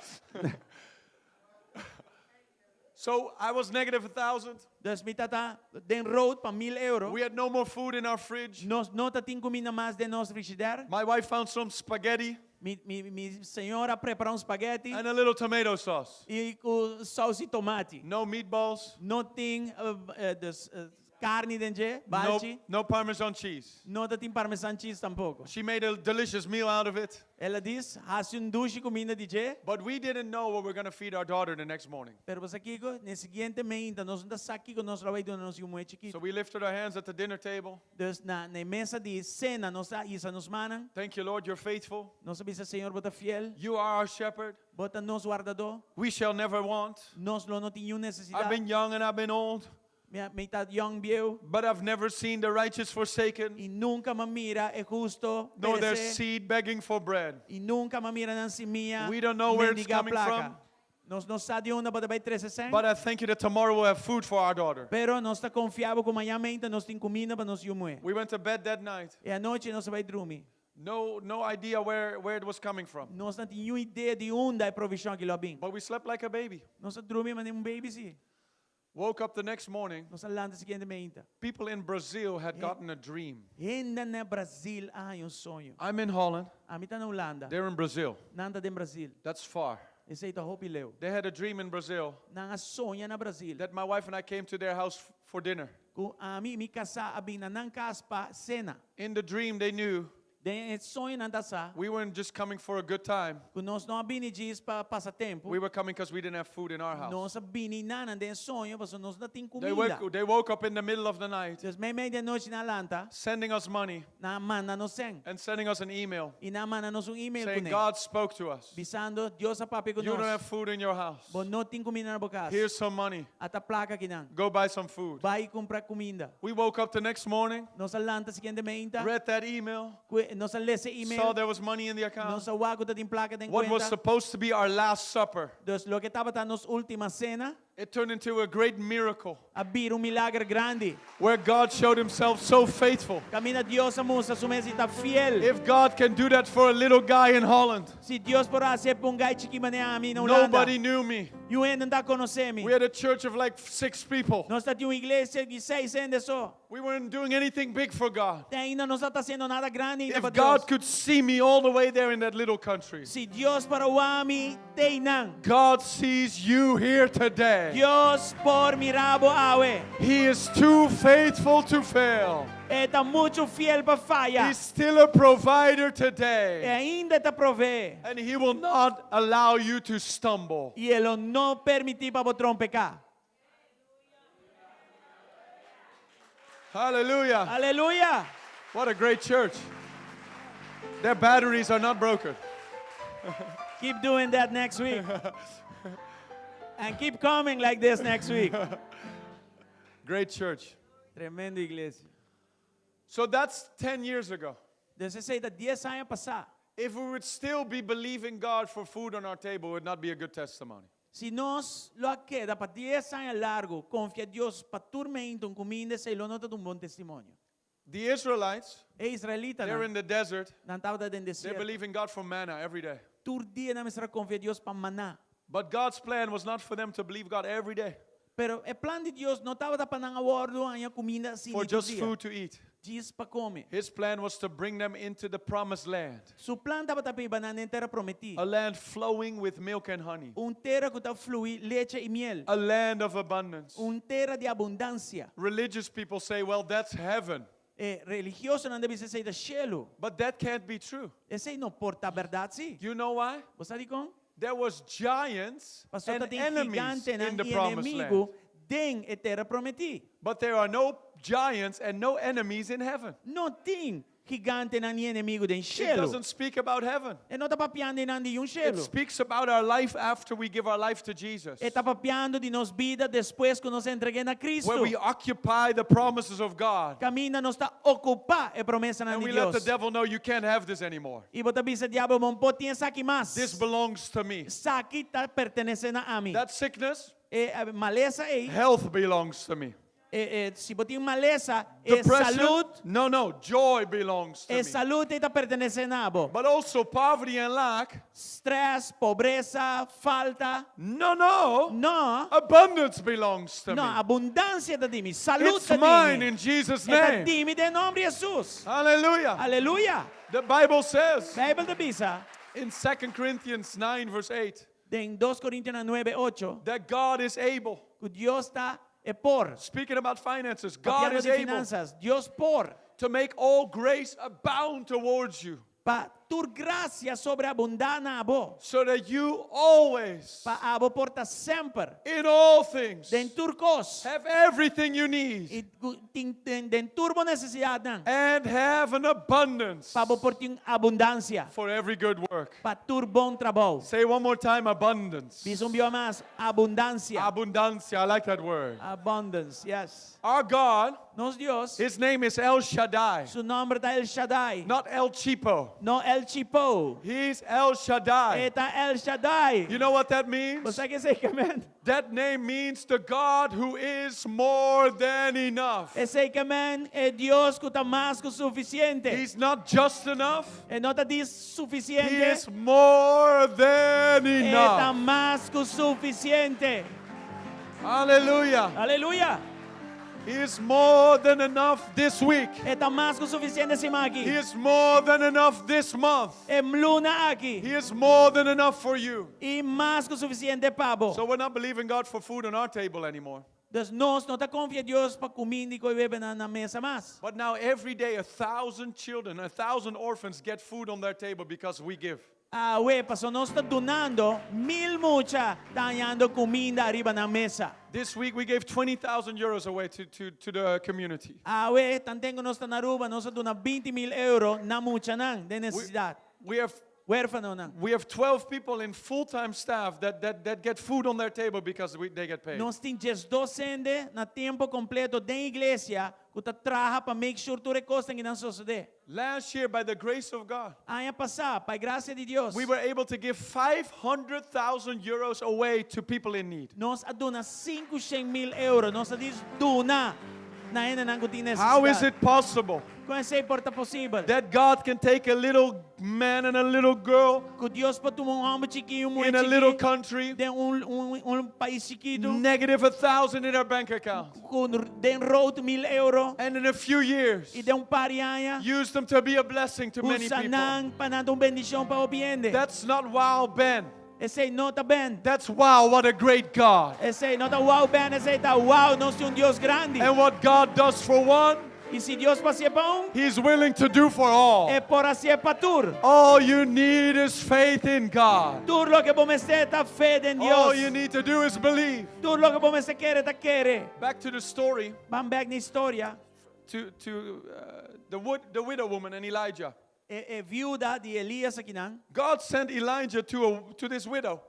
so I was negative a 1,000. Dus mi tata den rood pa mil euro. We had no more food in our fridge. Nos no tatin kuminda mas den nos frishider. My wife found some spaghetti Mi, mi, mi señora a prepará un spaghetti and a little tomato sauce. i ku sous di tomati. No meatballs, No tin uh, dus, uh, Karni den dje, no, balchi. no Parmesan cheese. No ta tin parmesan cheese tampoko. She made a delicious meal out of it. El a dis, hasi un dushi kuminda di dje. But we didn't know what we were going to feed our daughter the next morning. Pero bo sa kiko? Na e siguiente meinta nos no ta sa kiko nos lo bai duna nos yu muhé chikitu. So we lifted our hands at the dinner table. Dus na na e mesa di sena nos a hisa nos mannan. Thank you, Lord, you're faithful. Nos a bisa, Señor, bo ta fiel. You are our shepherd. Bo ta nos wardadó. We shall never want. Nos lo no tin niun I've nesesidat. been young and I've been old. Mi a, mi ta yong bieu. But I've never seen the righteous forsaken. I nunka m'a mira e justo Nor their peresé. seed begging for bread. I nunka m'a mira nan simia We don't know where it's mendigá coming plaka. from. Nos no sa di unda bo ta bai trese sèn. But I thank you that tomorrow we'll have food for our daughter. Pero nos ta konfia bo ku mañan meinta nos tin kuminda pa nos yu muhé. We went to bed that night. E anochi nos a bai drumi. No, no idea where, where it was coming from. Nos no tin niun idea di unda e provishon aki lo a bin. But we slept like a baby. Nos a drumi manera un baby si. Woke up the next morning. Nos a lanta siguiente meinta. People in Brazil had gotten a dream. Hende na Brazil a haña un soño. I'm in Holland. Ami ta na Hulanda. They're in Brazil. Nan ta den Brazil. That's far. Esei ta hopi leu. They had a dream in Brazil Nan a soña na Brazil. that my wife and I came to their house for dinner. Ku ami i mi kasá a bin na nan kas pa sena. In the dream, they knew Den e soño nan ta sa. We weren't just coming for a good time. Ku nos no a bini djis pa pasa tempu. We were coming because we didn't have food in our house. Nos a bini nan den soño pasobra nos no tin They kuminda. woke, they woke up in the middle of the night. Dus meimei di anochi nan a lanta. Sending us money. Nan a manda nos sèn. And sending us an email. I nan a manda nos un email Saying kuné. God spoke to us. Bisando Dios a papia ku You don't nos. have food in your house. Bo no tin kuminda na bo kas. Here's some money. Ata plaka akinan. Go buy some food. Bai kumpra kuminda. We woke up the next morning. Nos a lanta siguiente meinta. Read that email. Kue, nos a lesa e email. Saw there was money in the account. Nos a wak ku tatin plaka den What was kuenta. supposed to be our last supper. Dus loke tabata nos última sena. It turned into a great miracle. A bira un milager grandi. Where God showed himself so faithful. Kaminda Dios a mustra su mes di ta fiel. If God can do that for a little guy in Holland. Si Dios por hasi pa un guy chikí manera ami na Hulanda. Nobody knew me. Niun hende no ta konosé mi. We had a church of like 6 people. Nos tatin un iglesia di seis hende so. We weren't doing anything big for God. Te ainda nos no ta hasiendo nada grandi ainda If pa God Dios. could see me all the way there in that little country. Si Dios por a wak mi te einan. God sees you here today. Dios por mira bo awe. He is too faithful to fail. E ta muchu fiel pa faya. He's still a provider today. E ainda ta proveé. And he will not allow you to stumble. I e lo no permití pa bo trompeká. Hallelujah. Aleluya. What a great church. Their batteries are not broken. Keep doing that next week. And keep coming like this next week. Great church. Tremendo iglesia. So that's 10 years ago. Dus esei ta 10 aña pasá. If we would still be believing God for food on our table, it would not be a good testimony. Si nos lo a keda pa 10 aña largu konfia Dios pa tur meinta un kuminda, esei lo no ta un bon testimonio. The Israelites, E israelitanan, they're in the desert. nan tabata den They desierto. believe in God for manna every day. Tur dia nan mester a konfia Dios pa maná. But God's plan was not for them to believe God every day. Pero e plan di Dios no tabata pa nan a wòrdu haña kuminda asina For tur just dia. food to eat. Djis pa kome. His plan was to bring them into the promised land. Su plan tabata pa hiba nan den tera prometí. A land flowing with milk and honey. Un tera ku ta flui leche i miel. A land of abundance. Un tera di abundansia. Religious people say, well, that's heaven. E religiosonan ta bisa esei ta shelu. But that can't be true. Esei no por ta bèrdat si. You know why? Bo sa dikon? There was giants Pasobra and tin enemies gigantenan in the i promised land. enemigu den e tera prometí. But there are no giants and no enemies in heaven. No tin gigantenan ni enemigu den It shelu. doesn't speak about heaven. E no ta papiando einan di un It shelu. speaks about our life after we give our life to Jesus. E ta papiando di nos bida despues ku nos entreg'é na Kristu. Where we occupy the promises of God. Kaminda nos ta okupá e promesanan And di we let the Dios. devil know you can't have this anymore. I bo ta bisa diabel, Bo no por tin esaki mas. This belongs to me. Esaki ta pertenesé na ami. That sickness, E malesa ei. health belongs to me. E, e, si bo tin malesa, e Depression, salud, no, no, joy belongs to e me. salud ei ta pertenesé na bo. But also poverty and lack, Stress, pobresa, falta. no, no, No. abundance belongs to No, me. abundansia ta di mi, salud It's ta di mine mi. in Jesus' E ta name. di mi den nòmber di Hesus. Hallelujah. Aleluya. The Bible says Beibel ta bisa in 2 Corinthians 9, verse 8, den 2 Korintionan 9, 8, that God is able. ku Dios ta e por. Speaking about finances, God Papiando is di able finanzas, Dios por to make all grace abound towards you, pa tur grasia sobreabundá na abo. so that you always, Pa abo por ta semper. in all things, Den tur kos. have everything you need I tin den, den tur bo nesesidatnan. and have an abundance Pa bo por tin abundansia. for every good work. Pa tur bon trabou. Say one more time abundance. Bisa un biaha mas, abundansia. Abundancia, I like that word. Abundance, yes. Our God, Nos Dios, his name is El Shaddai, su nòmber ta El Shaddai. not El Cheapo. No El Cheapo. He's El Shaddai. E ta El Shaddai. You know what that means? Bo sa kiko esei ke men? That name means the God who is more than enough. Esei ke men e Dios ku ta mas ku sufisiente. He's not just enough. E no ta djis He sufisiente. is more than E ta enough. mas ku sufisiente. Hallelujah. Aleluya. He is more than enough this week. E ta mas ku sufisiente e siman aki. He is more than enough this month. E luna aki. He is more than enough for you. E mas ku sufisiente pa bo. So we're not believing God for food on our table anymore. Dus nos no ta konfia Dios pa kuminda i kos di bebe na, na mesa mas. But now every day 1,000 children, 1,000 orphans get food on their table because we give. Awe, paso nos ta dunando, mil mucha ta hañando kuminda ariba nan mesa. This week we gave 20,000 euros away to, to, to the community. Awe, tanten ku nos ta na Aruba, nos a duna 20 mil euro na muchanan den nesesidat. We have Huérfanonan. We have 12 people in full-time staff that, that, that get food on their table because we, they get paid. Nos tin 12 hende na tempu kompleto den iglesia ku ta traha pa make sure tur e kosnan ei sosodé. Last year, by the grace of God, Aña pasá, pa grasia di Dios, we were able to give 500,000 euros away to people in need. nos a duna 500 mil euro, nos a djis duna na hendenan ku tin How is nesesidat. it possible Kon esei por ta posibel? that God can take a little man and a little girl Ku Dios por tuma un hòmber chikí, un muhé in a little chikí, country, den un, un, un pais chikitu, negative 1,000 in our bank account, ku den rood 1000 euro, and in a few years, i den un par di aña, use them to be a blessing to many usa people? nan pa nan ta un bendishon pa hopi hende. That's not wow, Ben. Esei no ta Ben. That's wow, what a great God. Esei no ta wow Ben, esei ta wow, nos tin un Dios grandi. And what God does for one, I si Dios por hasié pa un, He's willing to do for all. E por hasié pa tur. All you need is faith in God. Tur loke bo mester ta fe den Dios. All you need to do is believe. Tur loke bo mester kere ta kere. Back to the story. Ban bèk na e historia. To, to uh, the, wood, the widow woman and Elijah. E, e viuda di Elias akinan. God sent Elijah to, a, to this widow.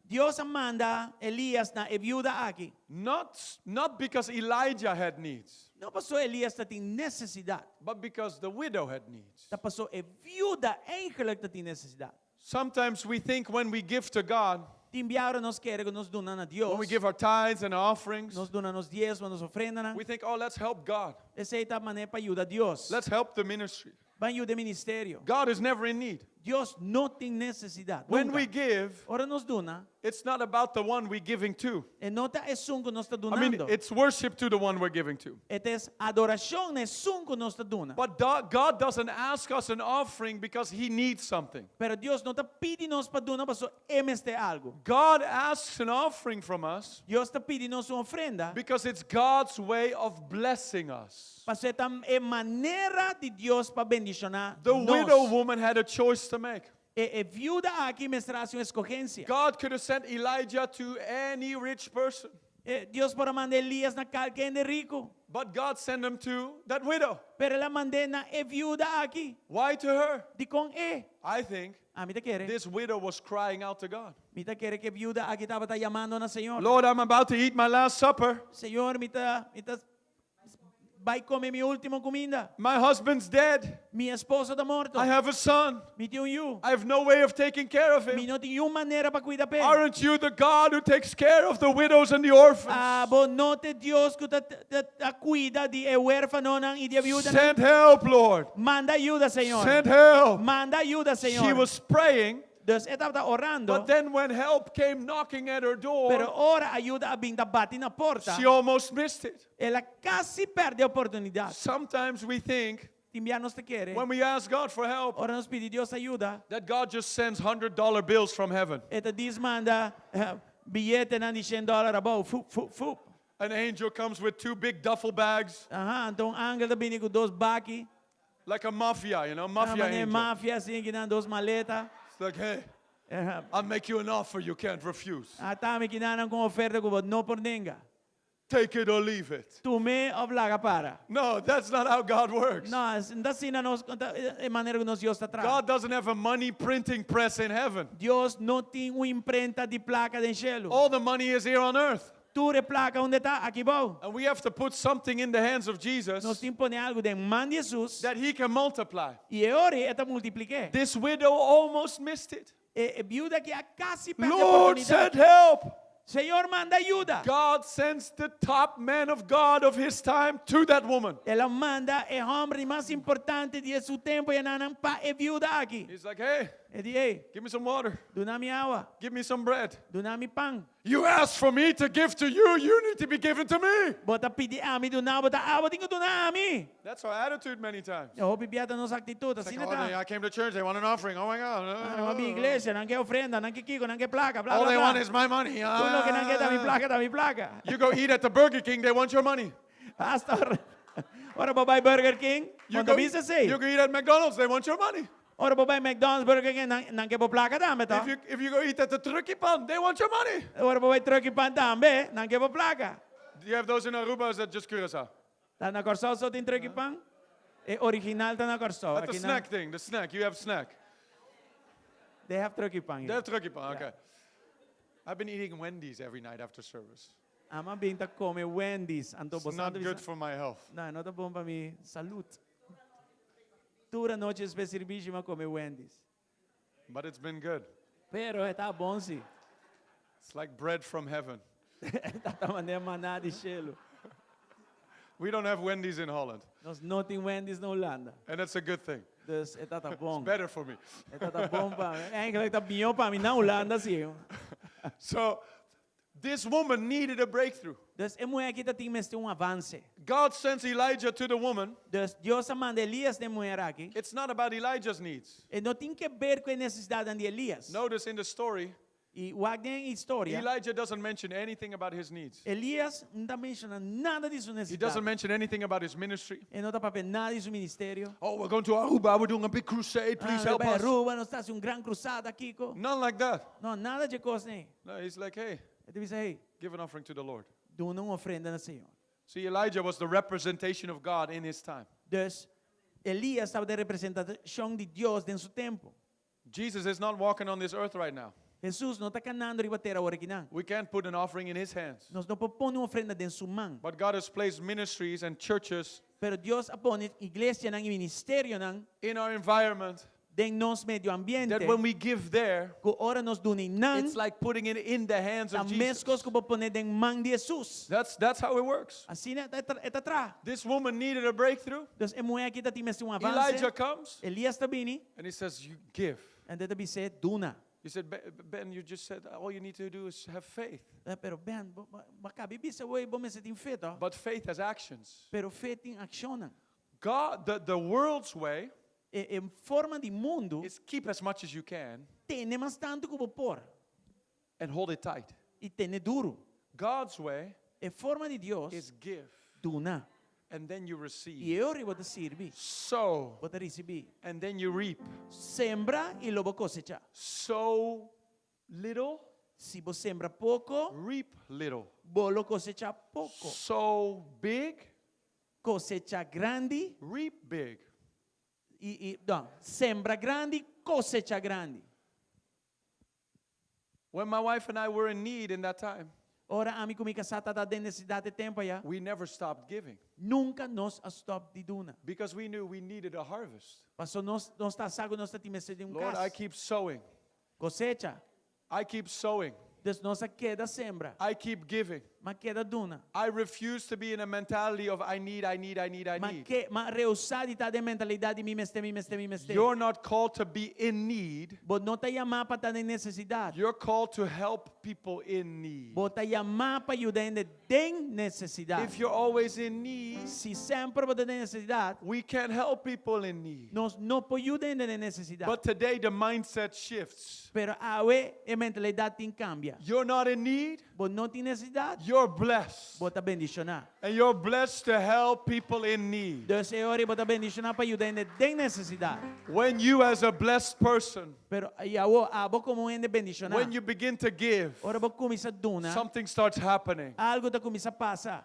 Dios a manda Elias na e viuda aki. Not, not because Elijah had needs. No paso Elias tabatin nesesidat. But because the widow had needs. Ta paso e viuda eigenlijk tabatin nesesidat. Sometimes we think when we give to God, Tin bia ora nos kere ku nos duna na Dios. When we give our tithes and our offerings, nos duna nos diesmo, nos ofrendanan. We think, oh, let's help God. Esei ta manera pa yuda Dios. Let's help the ministry. Ban yuda ministerio. God is never in need. Dios no tin nesesidat. When Nunka. we give, Ora nos duna, it's not about the one we're giving to. E no ta esun ku nos ta I mean, dunando. it's worship to the one we're giving to. E ta adorashon na esun ku nos ta duna. But God doesn't ask us an offering because he needs something. Pero Dios no ta pidi nos pa duna paso e mester algu. God asks an offering from us Dios ta pidi nos un ofrenda because it's God's way of blessing us. paso e ta e manera di Dios pa bendishoná The nos. widow woman had a choice to make. E, e viuda aki mester a hasi un eskohensia. God could have sent Elijah to any rich person. Eh, Dios por a manda Elias na kalke hende riku. But God sent him to that widow. Pero el a mand'é na e viuda aki. Why to her? Dikon e? I think Ami ta kere. this widow was crying out to God. Mi ta kere ku e viuda aki tabata yamando na Señor. Lord, I'm about to eat my last supper. Señor, mi ta, mi ta bai kome mi último kuminda. My husband's dead. Mi esposo ta morto. I have a son. Mi tin un yu. I have no way of taking care of Mi him. no tin niun manera pa kuida p'e. Aren't you the God who takes care of the widows and the orphans? Abo no ta Dios ku ta, ta, ta kuida di e huérfanonan i di e viudanan. Send help, Lord. Manda ayudo, Señor. Send help. Manda ayudo, Señor. She was praying, Dus e tabata orando. but then when help came knocking at her Pero door, ora ayudo a bin ta bati na porta. she almost missed it. El a kasi pèrdè e oportunidat. Sometimes we think Tin bia nos ta kere. when we ask God for help Ora nos pidi Dios ayudo. that God just sends $100 bills from heaven. E ta djis manda eh, biyetenan di 100 dòler abou. Fup, fup, fup. An angel comes with two big duffel bags, Aha, anto un angel ta bini ku dos baki. like a mafia, mafia Manera angel. mafia asina, ku nan dos maleta. It's like, hey, Aha. I'll make you an offer you can't refuse. Ata mi akinan ku oferta ku bo no por nenga. Take it or leave it. Tum'é òf laga para. No, that's not how God works. No, no ta asina nos, e manera ku nos Dios ta traha. God doesn't have a money printing press in heaven. Dios no tin un imprenta di plaka den shelu. All the money is here on earth. Tur e plaka unda e ta? Aki bou. And we have to put something in the hands of Jesus Nos tin ku pone algu den man di Jesus that he can multiply. i e ora e ta multiplik'é. This widow almost missed it. E, e biuda aki a kasi pèrdè Lord, oportunidat. send help. Señor, manda ayudo. God sends the top man of God of his time to that woman. El a manda e hòmber mas importante di su tempu einan pa e biuda aki. He's like, hey, E di, hey, give me some water. duna mi awa, Give me some bread. duna mi pan. You asked for me to give to you. You need to be given to me. Bo ta pidi ami duna bo, ta abo tin ku duna ami. That's our attitude many times. Hopi bia ta nos aktitut, It's like, asina oh, ta. I came to church. They want an offering. Oh my God. Ah, m'a bin iglesia, nan ke ofrenda, nan ke kiko, nan ke plaka, bla All bla they bla. want is my money. Tur loke nan ke ta mi Ah. plaka, ta mi plaka. You go eat at the Burger King, they want your money. Hasta ora bo bai Burger King, You bo ta go, bisa esei. you go eat at McDonald's, they want your money. Ora bo bai McDonald's, Burger King, nan nan ke bo plaka tambe ta. If you, if you go eat at the Truckie Pan, they want your money. Ora bo bai Truckie Pan tambe, nan ke bo plaka. Do you have those in Aruba or is that just Curacao? Ta na Kòrsou so tin Truckie Pan? E original ta na Kòrsou. That's the Aki nan- snack thing, the snack. You have snack. They have Truckie Pan. They here. have Truckie Pan, okay. I've been eating Wendy's every night after service. Ami a bin ta kome Wendy's. Anto It's not bosando good for my health. No, no ta bon pa mi salú. Tur anochi despues servisio m'a kome Wendy's. But it's been good. Pero e ta bon si. It's like bread from heaven. Ta manera maná di shelu. We don't have Wendy's in Holland, Nos no tin Wendy's na Hulanda. and that's a good thing. Dus e ta bon. It's better for me. E ta bon pa mi. Eigenlijk ta mihó pa mi na Hulanda si. So, this woman needed a breakthrough. Dus e muhé aki tabatin mester un avanse. God sends Elijah to the woman. Dus Dios a manda Elias na e muhé aki. It's not about Elijah's needs. E no tin di aber ku e nesesidat di Elias. Notice in the story, I wak den historia. Elijah doesn't mention anything about his needs. Elias no ta menshoná nada di su He nesesidat. doesn't mention anything about his ministry. E no ta papia nada di su ministerio. Oh, we're going to Aruba. We're doing a big crusade. Please ah, help bai us. Aruba, nos ta hasi un gran krusada, kiko. None like that. No, nada di kos ei. No, he's like, hey, E ta bisa, hey, give an offering to the Lord. duna un ofrenda na Señor. See, Elijah was the representation of God in his time. Dus Elias tabata e representashon di Dios den su tempu. Jesus is not walking on this earth right now. Jesus no ta kanando riba tera awor aki. We can't put an offering in his hands. Nos no por pone un ofrenda den su man. But God has placed ministries and churches Pero Dios a pone iglesianan i ministerionan in our environment den nos medio ambiente. that when we give there, Ku ora nos duna einan, it's like putting it in the hands ta of Jesus. meskos ku bo pone den man di Jesus. That's how it works. Asina e ta traha. This woman needed a breakthrough. Dus e muhé aki tabatin mester un avanse. Elijah comes Elias ta bini, and he says, You give. anto e ta bis'é duna. He said, Ben, you just said all you need to do is have faith. Eh, Pero Ben, b'a kaba di bisa awor bo mester tin fe, to. But faith has actions. Pero fe tin akshon. God, the world's way E, e forma di mundu is keep as much as you can tene mas tantu ku bo por and hold it tight. i tene duru. God's way E forma di Dios is give duna. and then you receive. I ora bo ta risibí. Sow Bo ta risibí. and then you reap. Sembra i lo bo kosechá. Sow little. Si bo sembra poko, reap little. bo lo kosechá poko. Sow big, Kosechá grandi reap big. i, i no, sembra grandi, kosechá grandi. When my wife and I were in need in that time, Ora ami ku mi kasá tabata den nesesidat e tempu ayá, we never stopped giving nunka nos a stòp di duna. because we knew we needed a harvest. Paso nos nos ta sa ku nos ta tin mester di un Lord, I kas. keep sowing. Kosecha. I keep sowing. Dus nos a keda sembra. I keep giving. M'a keda duna. I refuse to be in a mentality of I need, I need, I need, I M'a need. ke m'a rehusá di ta den mentalidat di mi mester, mi mester, mi mester. You're not called to be in need. Bo no ta yamá pa ta den nesesidat. You're called to help people in need. Bo ta yamá pa yuda hende den nesesidat. If you're always in need, Si semper bo ta den nesesidat, we can't help people in need. nos no por yuda hende den nesesidat. But today the mindset shifts. Pero awe e mentalidat tin kambia. You're not in need, Bo no tin nesesidat, you're blessed. bo ta bendishoná. And you're blessed to help people in need. Dus e ora bo ta bendishoná pa yuda hende den nesesidat. When you, as a blessed person, Pero i awor, abo komo un hende bendishoná, when you begin to give, ora bo kuminsá duna, something starts happening. algu ta kuminsá pasa.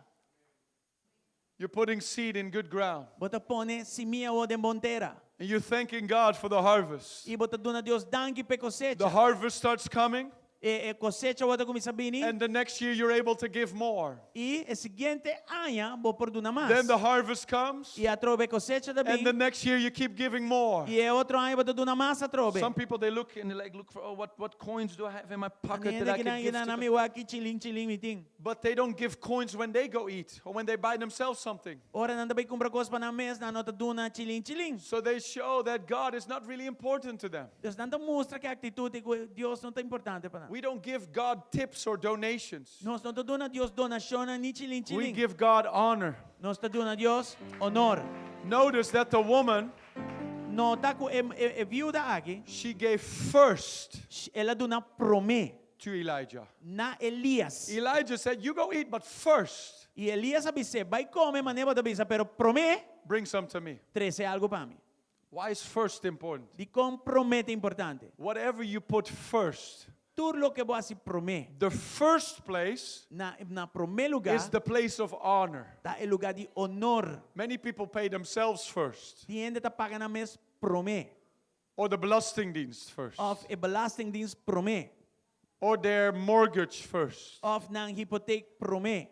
You're putting seed in good ground. Bo ta pone simia awor den bon tera. And you're thanking God for the harvest. I bo ta duna Dios danki p'e kosecha. The harvest starts coming. E, e kosecha awor ta kuminsá bini. And the next year you're able to give more. I e siguiente aña bo por duna mas. Then the harvest comes. I atrobe kosecha ta And the bin. next year you keep giving more. I e otro aña bo ta duna mas atrobe. Some people they look and they like look for oh what what coins do I have in my pocket Hende that I ki can nan give nan to mi them? wak ki chilin chilin mi tin. But they don't give coins when they go eat or when they buy themselves something. Ora nan ta bai kumpra kos pa nan mes, nan no ta duna chilin chilin. So they show that God is not really important to them. Dus nan ta mustra ku e aktitut ku Dios no ta importante pa nan. We don't give God tips or donations. Nos no ta duna Dios donashon ni chilin We chilin. give God honor. Nos ta duna Dios honor. Notice that the woman, Nota ku e, e, e viuda aki, she gave first el a duna promé to Elijah. na Elias. Elijah said, You go eat, but first I Elias a bis'é, bai kome, manera bo ta bisa, pero promé bring some to me. trese algu pa mi. Why is first important? Dikon promé ta importante? Whatever you put first, Tur loke bo hasi promé. The first place Na, na promé lugá is the place of honor. ta e lugá di honor. Many people pay themselves first. Tin hende ta paga nan mes promé. Or the belastingdienst first. Òf e belastingdienst promé. Or their mortgage first. Òf nan hipotek promé.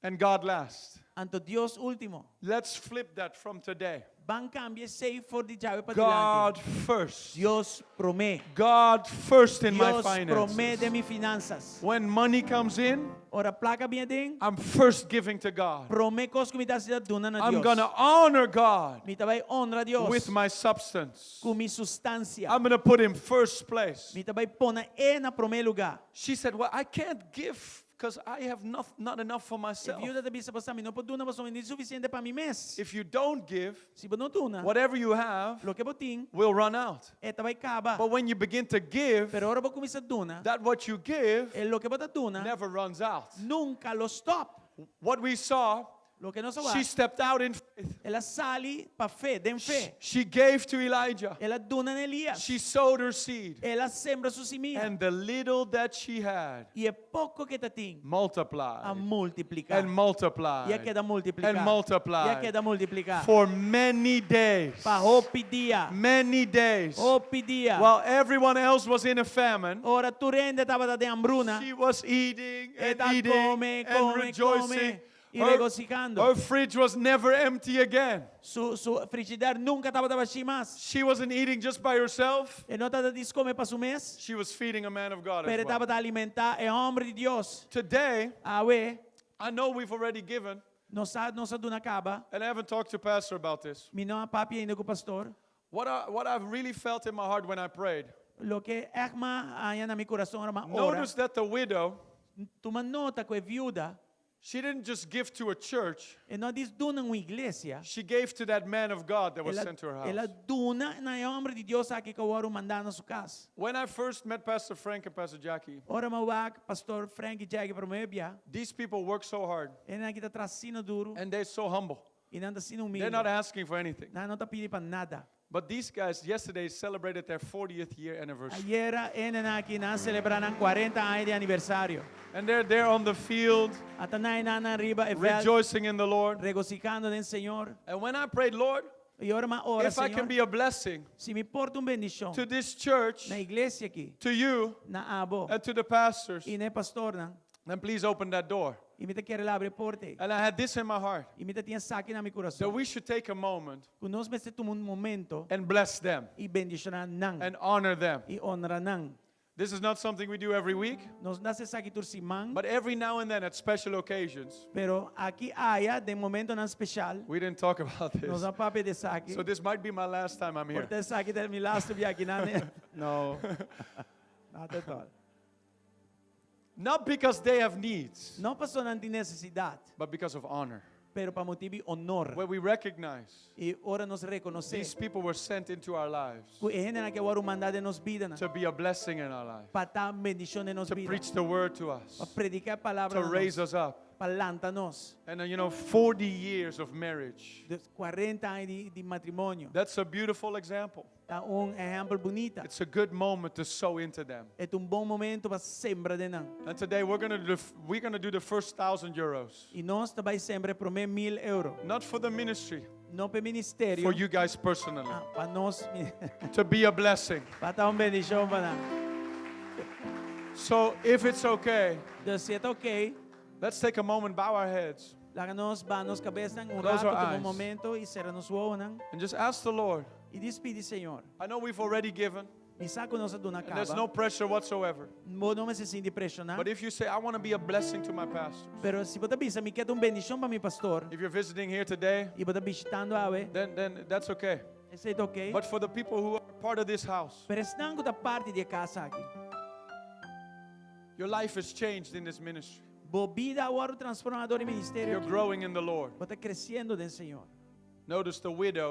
And God last. Anto Dios último. Let's flip that from today. Ban kambia esei for di djawe pa God dilanti. first. Dios promé. God first in my Dios promé finances. den mi finansas. When money comes in, Ora plaka bin aden, I'm first giving to God. Promé kos ku mi ta hasi ta duna na I'm Dios. going to honor God Mi ta bai honra Dios with my substance. ku mi sustansia. I'm going to put him first place. Mi ta bai pone e na promé lugá. She said, Well, I can't give because I have not, not enough for E myself. viuda ta bisa, Pastor, mi no por duna pasobra mi no tin sufisiente pa mi mes. If you don't give, Si bo no duna, whatever you have loke bo tin will run out. e ta bai kaba. But when you begin to give, Pero ora bo kuminsá duna, that what you give e loke bo ta duna never runs out. nunka lo stòp. What we saw, Loke nos a she wak, stepped out in faith. el a sali pa fe, den fe. She gave to Elijah. El a duna na Elias. She sowed her seed. El a sembra su simia. And the little that she had I e poko ku e tatin a multiplied multipliká. and multiplied I a keda multipliká. and I a multiplied keda multipliká. for many days. Pa hopi dia. Many days. Hopi dia. While everyone else was in a famine, Ora tur hende tabata den hambruna. she was eating and E ta eating kome, and kome, rejoicing. kome, i Her, regosihando. her fridge was never empty again. Su, su frigidaire nunka tabata bashí mas. She wasn't eating just by herself. E no tabata djis kome pa su mes. She was feeding a man of God as Pero well. tabata alimentá e hòmber di Dios. Today, Awe, I know we've already given, nos a, nos a duna kaba. and I haven't talked to Pastor about this. Mi no a papia ainda ku pastor. What, I, what I've really felt in my heart when I prayed, Loke echt m'a haña na mi kurason ora m'a ora. notice that the widow, Tuma nota ku e viuda, she didn't just give to a church, e no a djis duna un iglesia. she gave to that man of God that was El a, sent to her el a house. duna na e hòmber di Dios aki ku a wòrdu mandá na su kas. When I first met Pastor Frank and Pastor Jackie, Ora m'a wak, Pastor Frank i Jackie promé bia. these people work so hard E hendenan aki ta traha asina duru and they're so humble. i nan ta asina They're not humilde. asking for anything. Nan no ta pidi pa nada. But these guys yesterday celebrated their 40th year anniversary. Ayera e hendenan aki nan a selebrá nan 40 aña di aniversario. And they're there on the field Ata nan einan nan riba e vèlt rejoicing in the Lord. regosihando den Señor. And when I prayed, Lord, I ora m'a ora, if I can Señor, be a blessing si mi por ta un bendishon to this church, na iglesia aki, to you, na abo and to the pastors, i na e pastornan, then please open that door. i mi ta kere labri e porta ei. And I had this in my heart I mi ta tin esaki na mi that kurason, we should take a moment ku nos mester tuma un momento and bless them i bendishoná nan and honor them. i honra nan. This is not something we do every week, Nos no hasi esaki tur siman, but every now and then at special occasions. pero aki aya den momentonan speshal, We didn't talk about nos this. a papia di esaki. So this might be my last time I'm here. Por ta esaki ta mi lastu bia aki nan. No. Not at all. Not because they have needs, No pasobra nan tin nesesidat, but because of honor. pero pa motibu di honor. Where we recognize I ora nos rekonosé these people were sent into our lives ku e hendenan aki a wòrdu mandá den nos bidanan to be a blessing in our life, pa ta bendishon den nos to bida, preach the word to pa us, prediká e palabra to na raise nos, us up. pa lanta nos. And uh, you know, 40 years of marriage. Dus 40 aña di, di matrimonio. That's a beautiful example. Ta un ehèmpel bunita. It's a good moment to sow into them. E ta un bon momento pa sembra den nan. And today we're gonna do the, we're gonna do the first thousand euros. I nos ta bai sembra e promé mil euro. Not for the ministry, No pa e ministerio. for you guys personally. Ah, pa nos. To be a blessing. Pa ta un bendishon pa nan. So if it's okay, Dus si e ta ok, let's take a moment, bow our heads, laga nos baha nos kabesnan un Close rato, our tuma un eyes. momento i sera nos wowonan and just ask the Lord. i despidi Señor. I know we've already given, Mi sa ku nos a duna and there's kaba. no pressure whatsoever. Bo no mester sinti preshoná. But if you say, I want to be a blessing to my pastors, Pero si bo ta bisa, mi ke ta un bendishon pa mi pastor, if you're visiting here today, i bo ta bishitando awe, then, then that's okay. esei ta ok. But for the people who are part of this house, Pero esnan ku ta parti di e kas aki, your life has changed in this ministry. bo bida a wòrdu transformá dor di e ministerio You're aki. growing in the Lord. Bo ta kresiendo den Señor. Notice the widow,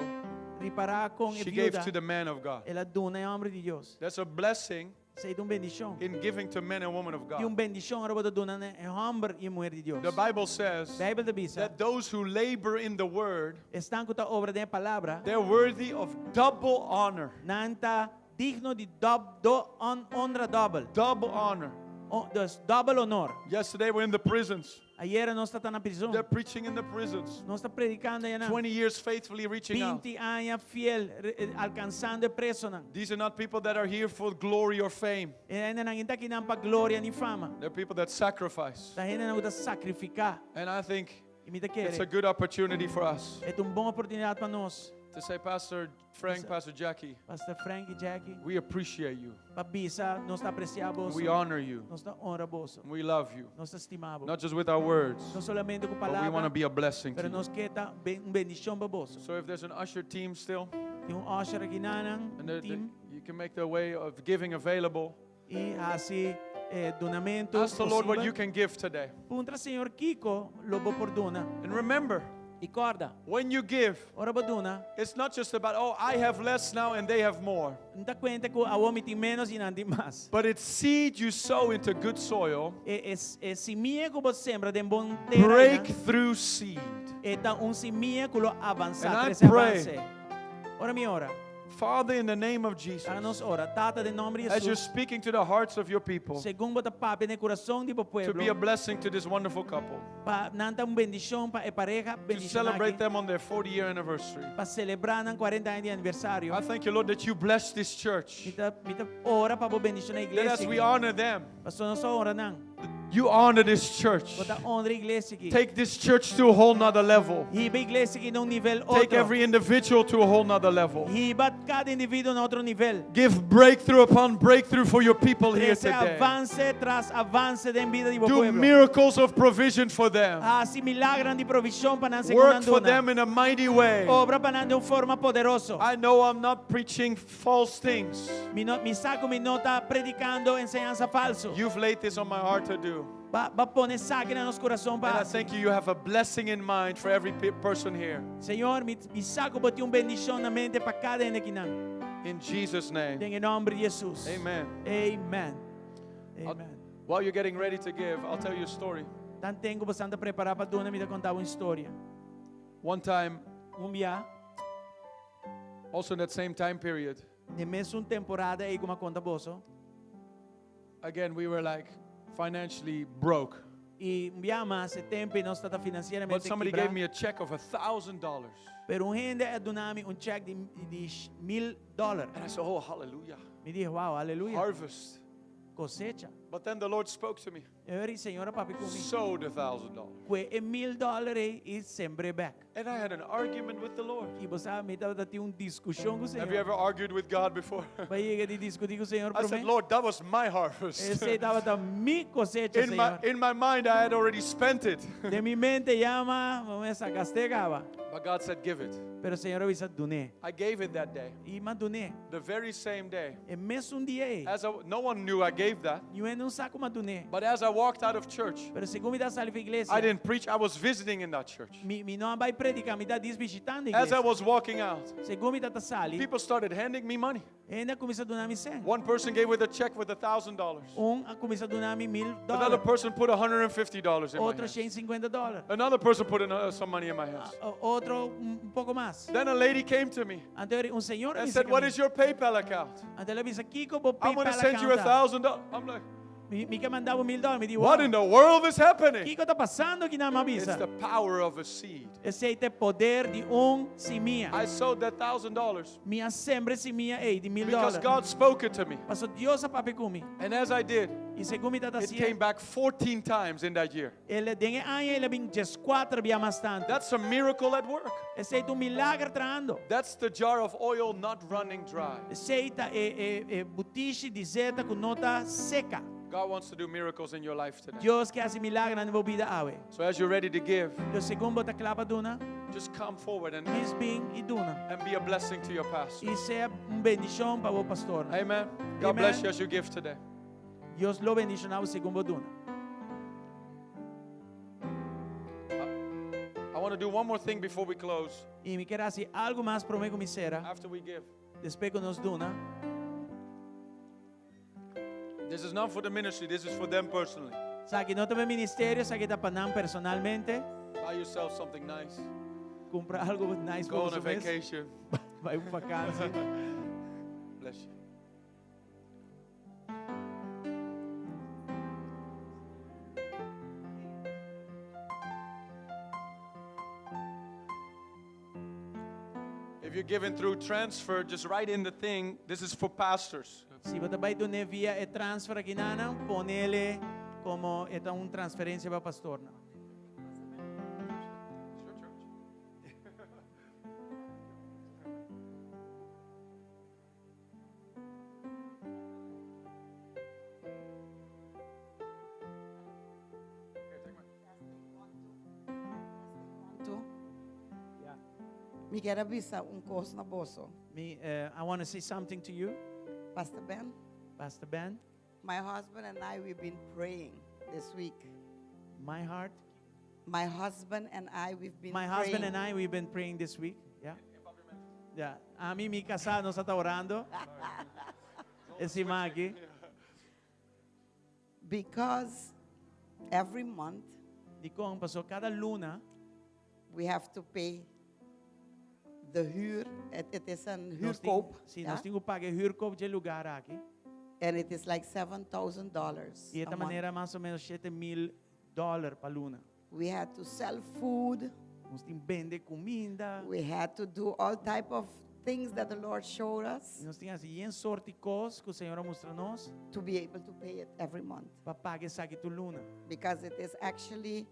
Ripará kon e she gave viuda, to the man of God. el a duna e hòmber di Dios. That's a blessing Esei ta un bendishon. in giving to men and women of Tin un God. bendishon ora bo ta duna e hòmber i e muher di Dios. The Bible says Beibel ta bisa, that those who labor in the word, esnan ku ta obra den e palabra, they're worthy of double honor. nan ta digno di dob, do, on, honra dòbel. Double honor. O, dus dòbel honor. Yesterday we're in the prisons. Ayera nos tabata na prizòn. They're preaching in the prisons. Nos ta predikando einan. 20 years faithfully reaching out. 20 aña fiel, re- eh, alkansando e presonan. These are not people that are here for glory or fame. E hendenan no ta akinan pa gloria ni fama. They're people that sacrifice. Ta hendenan ku ta sakrifiká. And I think I mi ta it's a kere. good opportunity for us E ta un bon oportunidat pa nos. to say, Pastor Frank, Pastor Jackie, Pastor Frank i Jackie, we appreciate you. pa bisa, nos ta apresiá boso. We honor you. Nos ta honra boso. We love you. Nos ta stima bo. Not just with our words, No solamente ku but we want to palabra, be a blessing to pero you. nos ke ta ben- un bendishon pa boso. So if there's an usher team still, Tin un usher akinan, and the- the- team, you can make the way of giving available. i hasi eh, dunamentu Ask the Lord what posibel. you can give today. Puntra Señor kiko lo bo por duna. And remember, I kòrda, when you give, ora bo duna, it's not just about, oh, I have less now and they have more. no ta kuenta ku awor mi tin ménos i nan tin mas. But it's seed you sow into good soil, E, e, e simia ku bo sembra den bon tera, breakthrough seed. e ta un simia ku lo avansá, And I trese pray- avanse. Ora mi ora, Father, in the name of Jesus, Laga nos ora, Tata, den nòmber di as you're Hesus, speaking to the hearts of your people, segun bo ta papia den kurason di bo to be a pueblo, blessing to this wonderful couple, pa nan ta un bendishon pa e pareha to bendishoná celebrate aki, them on their 40 year anniversary. pa selebrá nan 40 aña di aniversario. I thank you, Lord, that you bless this church. Mi ta, mi ta ora pa bo bendishoná That as iglesia. we honor them, Pasobra nos ta honra nan. you honor this church. Bo ta honra e iglesia aki. Take this church to a whole nother level. Hiba e iglesia aki na un nivel Take otro. every individual to a whole nother level. Hiba kada individuo na otro nivel. Give breakthrough upon breakthrough for your people here Trese today. avanse tras avanse den bida di bo Do pueblo. miracles of provision for them. Hasi milagronan di provishon pa nan segun Work nan for duna. them in a mighty way. Obra pa nan den un forma poderoso. I know I'm not preaching false things. Mi no, mi sa ku mi no ta predikando enseñansa falsu. You've laid this on my heart to do. B'a, b'a pone esaki na nos kurason And I pa. thank you, you have a blessing in mind for every pe- person here. Señor, mi, mi sa ku bo tin un bendishon na mente pa kada hende akinan. In Jesus' name. Den nòmber di Hesus. Amen. Amen. I'll- Amen. while you're getting ready to give, I'll tell you a story. Tanten ku boso ta prepará pa duna, mi ta konta un historia. One time, Un bia, Also in that same time period, Den mesun temporada ei ku mi a konta boso. Again, we were like financially broke. I un bia mas e tempu ei nos tabata But finansieramente somebody kibrá. gave me a check of $1,000. Pero un hende a duna mi un chèk di di mil dòler. And I said, oh, hallelujah. Mi di, wow, aleluya. Harvest. Kosecha. But then the Lord spoke to me. E ora ei Señor a papia ku mi. Sow the $1,000. Kue e mil dòler ei i sembr'é bèk. And I had an argument with the Lord. I bo sa, mi tabata tin un diskushon ku Have you Señor. ever argued with God before? Bo a yega di diskutí ku Señor I said, promé? Lord, that was my harvest. Esei tabata mi kosecha, In my, Señor. in my mind, I had already spent it. Den mi mente ya mi a gast'é kaba. But God said, give it. Pero Señor a bisa dun'é. I gave it that day. I m'a dun'é. The very same day. E mesun dia ei. As I, no one knew I gave that. Niun hende no sa ku m'a dun'é. But as I walked out of church, Pero segun mi ta sali for iglesia. I didn't preach. I was visiting in that church. Mi, mi no a bai prediká, mi ta djis bishitando As I iglesia. was walking out, Segun mi ta sali, people started handing me money. hende a kuminsá duna mi sèn. One person gave with a check with $1,000. Un a kuminsá duna mi mil Another dòler. person put $150 in my Otro hands. 150 dòler. Another person put some money in my hands. Otro un poko mas. Then a lady came to me Anto un señora and bisa said, What mi. is your PayPal account? Anto el a bisa kiko bo I'm going to PayPal send you account. $1,000. I'm like, Mi, mi ke manda bo mil dòler. Mi di, What wow. in the world is happening? Kiko ta pasando akinan, m'a It's bisa. the power of a seed. Esei ta e poder di un simia. I sowed that $1,000 Mi a sembra e simia ei di mil because dòler. God spoke it to me. Paso Dios a papia ku mi. And as I did, I segun mi tabata it came back 14 times in that year. El a den e aña el a bin 14 bia mas tantu. That's a miracle at work. Esei ta un milager trahando. That's the jar of oil not running dry. Esei ta e e e butishi di zeta ku no ta seka. God wants to do miracles in your life today. Dios ke hasi milager den bo bida awe. So as you're ready to give, Anto segun bo ta kla pa duna, just come forward and, djis bin i duna. and be a blessing to your pastor. I sea un bendishon pa bo pastor. Amen. God Amen. bless you as you give today. Dios lo bendishoná bo segun bo duna. I want to do one more thing before we close. I mi ke hasi algu mas promé ku mi sera. After we give. Despues ku nos duna. This is not for the ministry, this is for them personally. Esaki no ta pa ministerio, esaki ta pa nan personalmente. Buy yourself something nice. Kumpra algu nice Go on pa a bo mes. vacation. Bai un vakantie. Bless you. If you're giving through transfer, just write in the thing. This is for pastors. Si bo ta bai duna via e transfer akinan, ponele komo e ta un transferensia pa pastor. Tu? Mi ke bisa un kos na boso. Mi, uh, I want to say something to you. Pastor Ben. Pastor Ben. My husband and I, we've been praying this week. My heart. My husband and I, we've been My husband praying. and I, we've been praying this week. Yeah. Yeah. Ami i mi kasá, nos ta orando. E siman aki. Because every month Dikon paso kada luna we have to pay the huur. Het, het is een nos tin, huurkoop. si, ja? nos tin ku paga huurkoop di e lugá aki. And it is like $7,000 I a ta month. manera mas o ménos 7 mil dòler pa luna. We had to sell food. Nos tin ku bende kuminda. We had to do all type of things that the Lord showed us Nos tin ku hasi yen sorto di kos ku Señor a mustra nos to be able to pay it every month. pa paga esaki tur luna. Because it is actually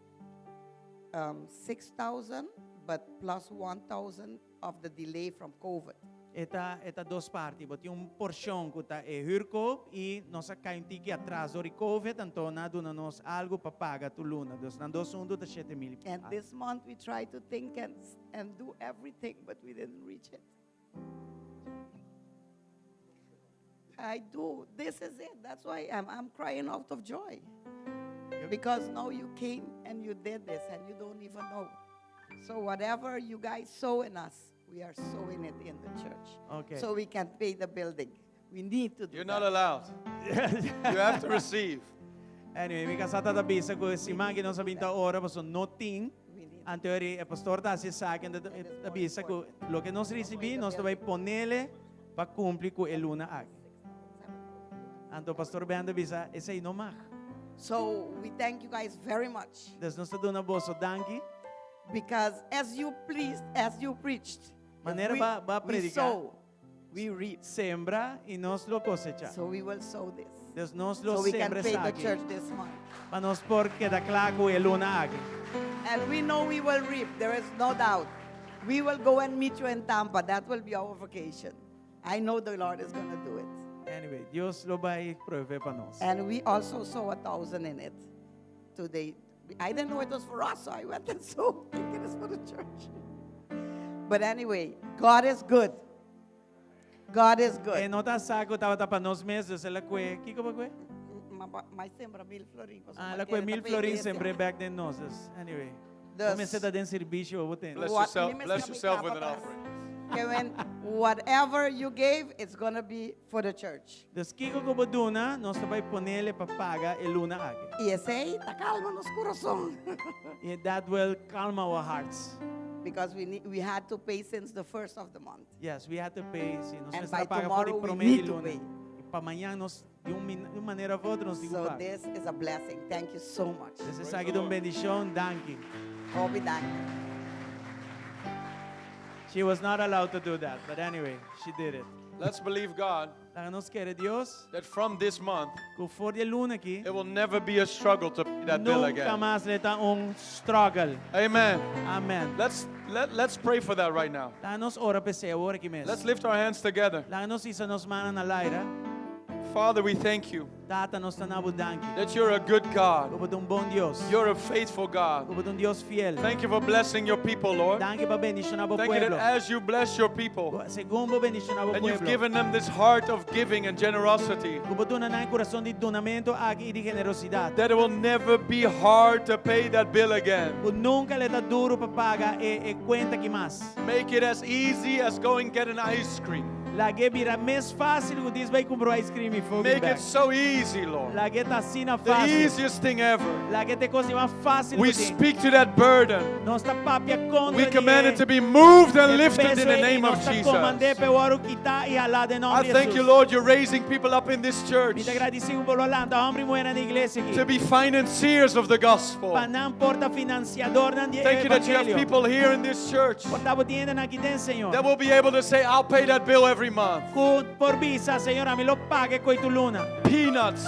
um, 6,000, but plus 1,000 of the delay from COVID. E ta e ta dos parti, bo tin un porshon ku ta e huurkoop i nos a kai un tiki atras dor di COVID, anto nan a duna nos algu pa paga tur luna. Dus nan dos huntu ta 7 mil. And this month we tried to think and, and do everything, but we didn't reach it. I do. This is it. That's why I'm, I'm crying out of joy. Because now you came and you did this and you don't even know. So whatever you guys sow in us, we are sowing it in the church. Okay. So we can pay the building. We need to do You're not that. allowed. You have to receive. Anyway, mi kasá ta bisa ku e siman aki nos a bin ta ora, paso no tin. Anto e pastor ta hasi esaki, anto ta bisa ku loke nos risibí nos ta bai ponele pa kumpli ku e luna aki. Anto pastor Ben ta bisa esei no mag. So we thank you guys very much. Dus nos ta duna boso danki. Because as you pleased, as you preached, Manera we, ba ba we prediká. sow, we reap. Sembra i nos lo kosechá. So we will sow this. Dus nos lo So we can sembra pay the esaki. church this month. Pa nos por keda kla ku e luna aki. And we know we will reap, there is no doubt. We will go and meet you in Tampa. That will be our vacation. I know the Lord is going to do it. Anyway, Dios lo bai provee pa nos. And we also sow 1,000 in it today. I didn't know it was for us, so I went and sowed, thinking it's for the church. But anyway, God is good. God is E good. no ta sa ku tabata pa nos mes, dus el a kue, kiko bo kue? Mi sembra mil florin. Ah, el a kue mil florin sembr'é bèk den nos. Dus, anyway. Dus, Bo mester ta den servisio, bo ten. Bless What- yourself, mi mes bless kami yourself with kapa an atras. offering. Kevin, whatever you gave, it's going to be for the church. Dus kiko ku bo duna, nos ta bai ponele pa paga e luna aki. I esei ta kalma nos kurason. I that will calm our hearts. Because we, need, we had to pay since the first of the month. Yes, we had to pay. Si, nos And mester by paga for di tomorrow we promé need di to luna. pay. I pa mañan nos, di un, min- di un manera òf otro, nos tin ku So paga. this is a blessing. Thank you so much. Dus esaki ta un bendishon, danki. Hopi danki. She was not allowed to do that, but anyway, she did it. Let's believe God Laga nos kere Dios that from this month, ku for di e luna aki, it will never be a struggle to pay that bill nunka again. mas lo ta un struggle. Amen. Amen. Let's pray for that right now. Laga nos ora p'esei awor aki mes. Let's lift our hands together. Laga nos hisa nos mannan na laira. Father, we thank you Tata, nos ta duna bo danki. that you're a good God. Ku bo ta un bon Dios. You're a faithful God. Ku bo ta un Dios fiel. Thank you for blessing your people, Lord. Danki pa bendishoná bo Thank you that pueblo. as you bless your people Segun bo bendishoná bo and you've pueblo. given them this heart of giving and generosity, Ku bo duna nan kurason di dunamentu aki i di generosidat. that it will never be hard to pay that bill again. Ku nunka lo ta duru pa paga e, e kuenta aki mas. Make it as easy as going get an ice cream. Lag'é bira mes fásil ku djis bai kumpra ice cream i fogo Make back. it so easy, Lord. Lag'é ta asina The fásil. easiest thing ever. Lag'é ta e kos mas fásil We ku tin. speak to that burden. Nos ta papia kontra We command it to be moved and lifted in the name of Jesus. Komand'é p'e wòrdu kitá i halá den I nòmber di thank you, Jesus. Lord, you're raising people up in this church Mi ta gradisí ku bo lo lanta hòmber i muhé na iglesia to aki. be financiers of the gospel. Pa nan por ta finansiadónan di Thank you that you have evangelio. people here in this church Por ta bo tin hende aki den, Señor. that will be able to say, I'll pay that bill every month. Ku por bisa, Señor, ami lo paga e kos tur luna. Peanuts,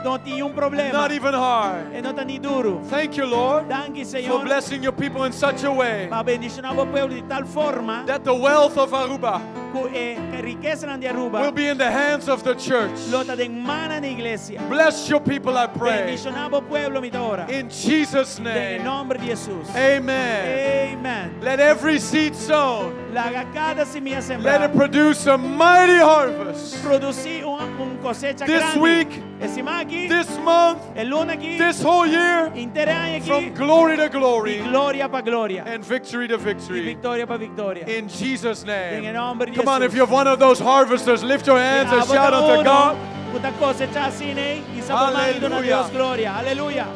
No tin un problema. not even hard. E no ta ni duru. Thank you, Lord, Danki, for Señor, blessing your people in such a way pa bendishoná bo pueblo di tal forma that the wealth of Aruba ku e rikesanan di Aruba will be in the hands of the church. lo ta den mannan di iglesia. Bless your people, I pray. Bendishoná bo pueblo, mi ta ora. In Jesus' Den name. nòmber di Jesus. Amen. Amen. Let every seed sown, Laga kada simia let sembrá. it produce a mighty harvest. Produsí un, un kosecha This grandi. week, E siman aki, This month, e luna aki, this whole year, henter aña aki, from glory to di glory gloria pa gloria. and victory to Di victory. viktoria pa viktoria. In Jesus' Den name. nòmber di Come on, Jesus. if you're one of those harvesters, lift your hands and shout unto God. Ku ta kosechá asina, hisa bo man i duna Hallelujah. Dios gloria. Aleluya.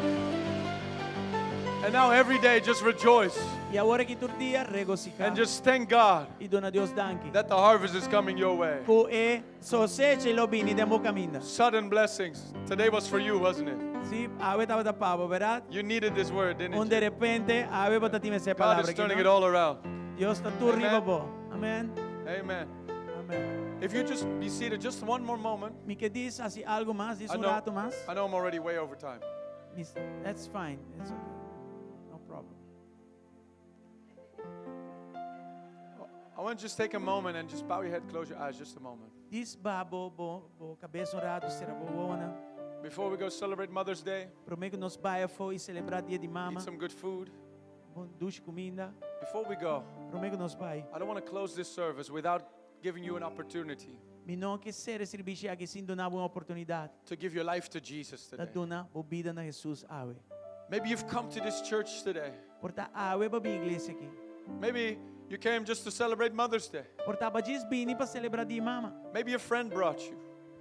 And now every day, just rejoice I awor aki tur dia regosihá. and just thank God I duna Dios danki. that the harvest is coming your way. Ku e kosecha lo bini den bo kaminda. Sudden blessings. Today was for you, wasn't it? Si, awe tabata pa bo, berdat? You needed this word, didn't Un de you? repente, awe bo tabatin mester God palabra is aki, turning no? it all around. Dios ta tur Amen. riba bo. Amèn. Amen. Amèn. If you just be seated just one more moment. Mi ke djis hasi algu mas, djis I un know, ratu mas. I know I'm already way over time. Mis- That's fine. It's okay. No problem. I want to just take a moment and just bow your head, close your eyes just a moment. Djis baha bo bo bo kabes un ratu, sera bo wowo. Before we go celebrate Mother's Day, Promé ku nos bai afó i selebrá dia di mama. eat some good food. Bon dushi kuminda. Before we go, Promé ku nos bai. I don't want to close this service without giving you an opportunity Mi no ke sera e servisio aki sin duna bo un oportunidat. to give your life to Jesus Pa today. duna bo bida na Jesus awe. Maybe you've come to this church today. Por ta awe b'a bin iglesia aki. Maybe you came just to celebrate Mother's Day. Por ta b'a djis bini pa selebrá dia di mama. Maybe a friend brought you.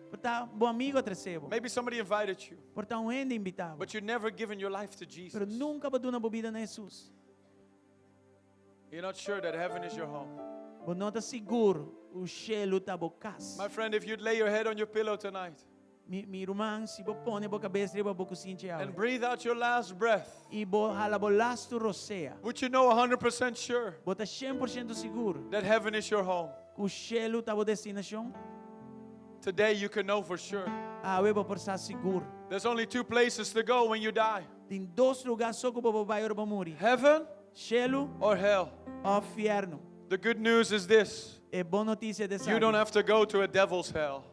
Por ta bo amigu a trese bo. Maybe somebody invited you. Por ta un hende a invitá bo. But you've never given your life to Jesus. Pero nunka b'a duna bo bida na Jesus. You're not sure that heaven is your home. Bo no ta sigur ku shelu ta bo kas. My friend, if you'd lay your head on your pillow tonight Mi, mi ruman, si bo pone bo kabes riba bo kusinchi and breathe out your last breath, I bo hala bo lastu rosea. would you know 100% sure Bo ta 100% sigur that heaven is your home? ku shelu ta bo destinashon? Today you can know for sure. Awe bo por sa sigur. There's only two places to go when you die: Tin dos lugá so ku bo por bai ora bo muri. heaven Shelu or hell. òf fièrnu. The good news is this: E bon notisia ta you don't have to go to a devil's hell.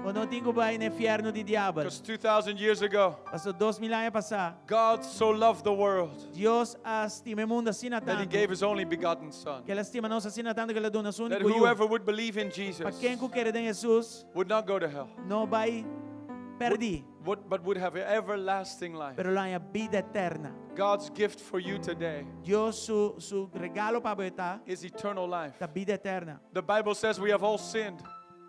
Bo no tin ku bai na fièrnu di diabel. Because 2,000 years ago, Pasó 2000 aña pasá. God so loved the world Dios a stima mundu asina that he tantu. gave his only begotten Son. Ku el a stima nos asina tantu ku el a duna su That úniko yu. whoever would believe in Jesus Pa ken ku kere den Hesus, would not go to hell, no bai pèrdí, but would have everlasting life. pero lo haña bida eterno. God's gift for you today Dios su, su regalo pa bo ta, is eternal life. ta bida eterno. The Bible says we have all sinned.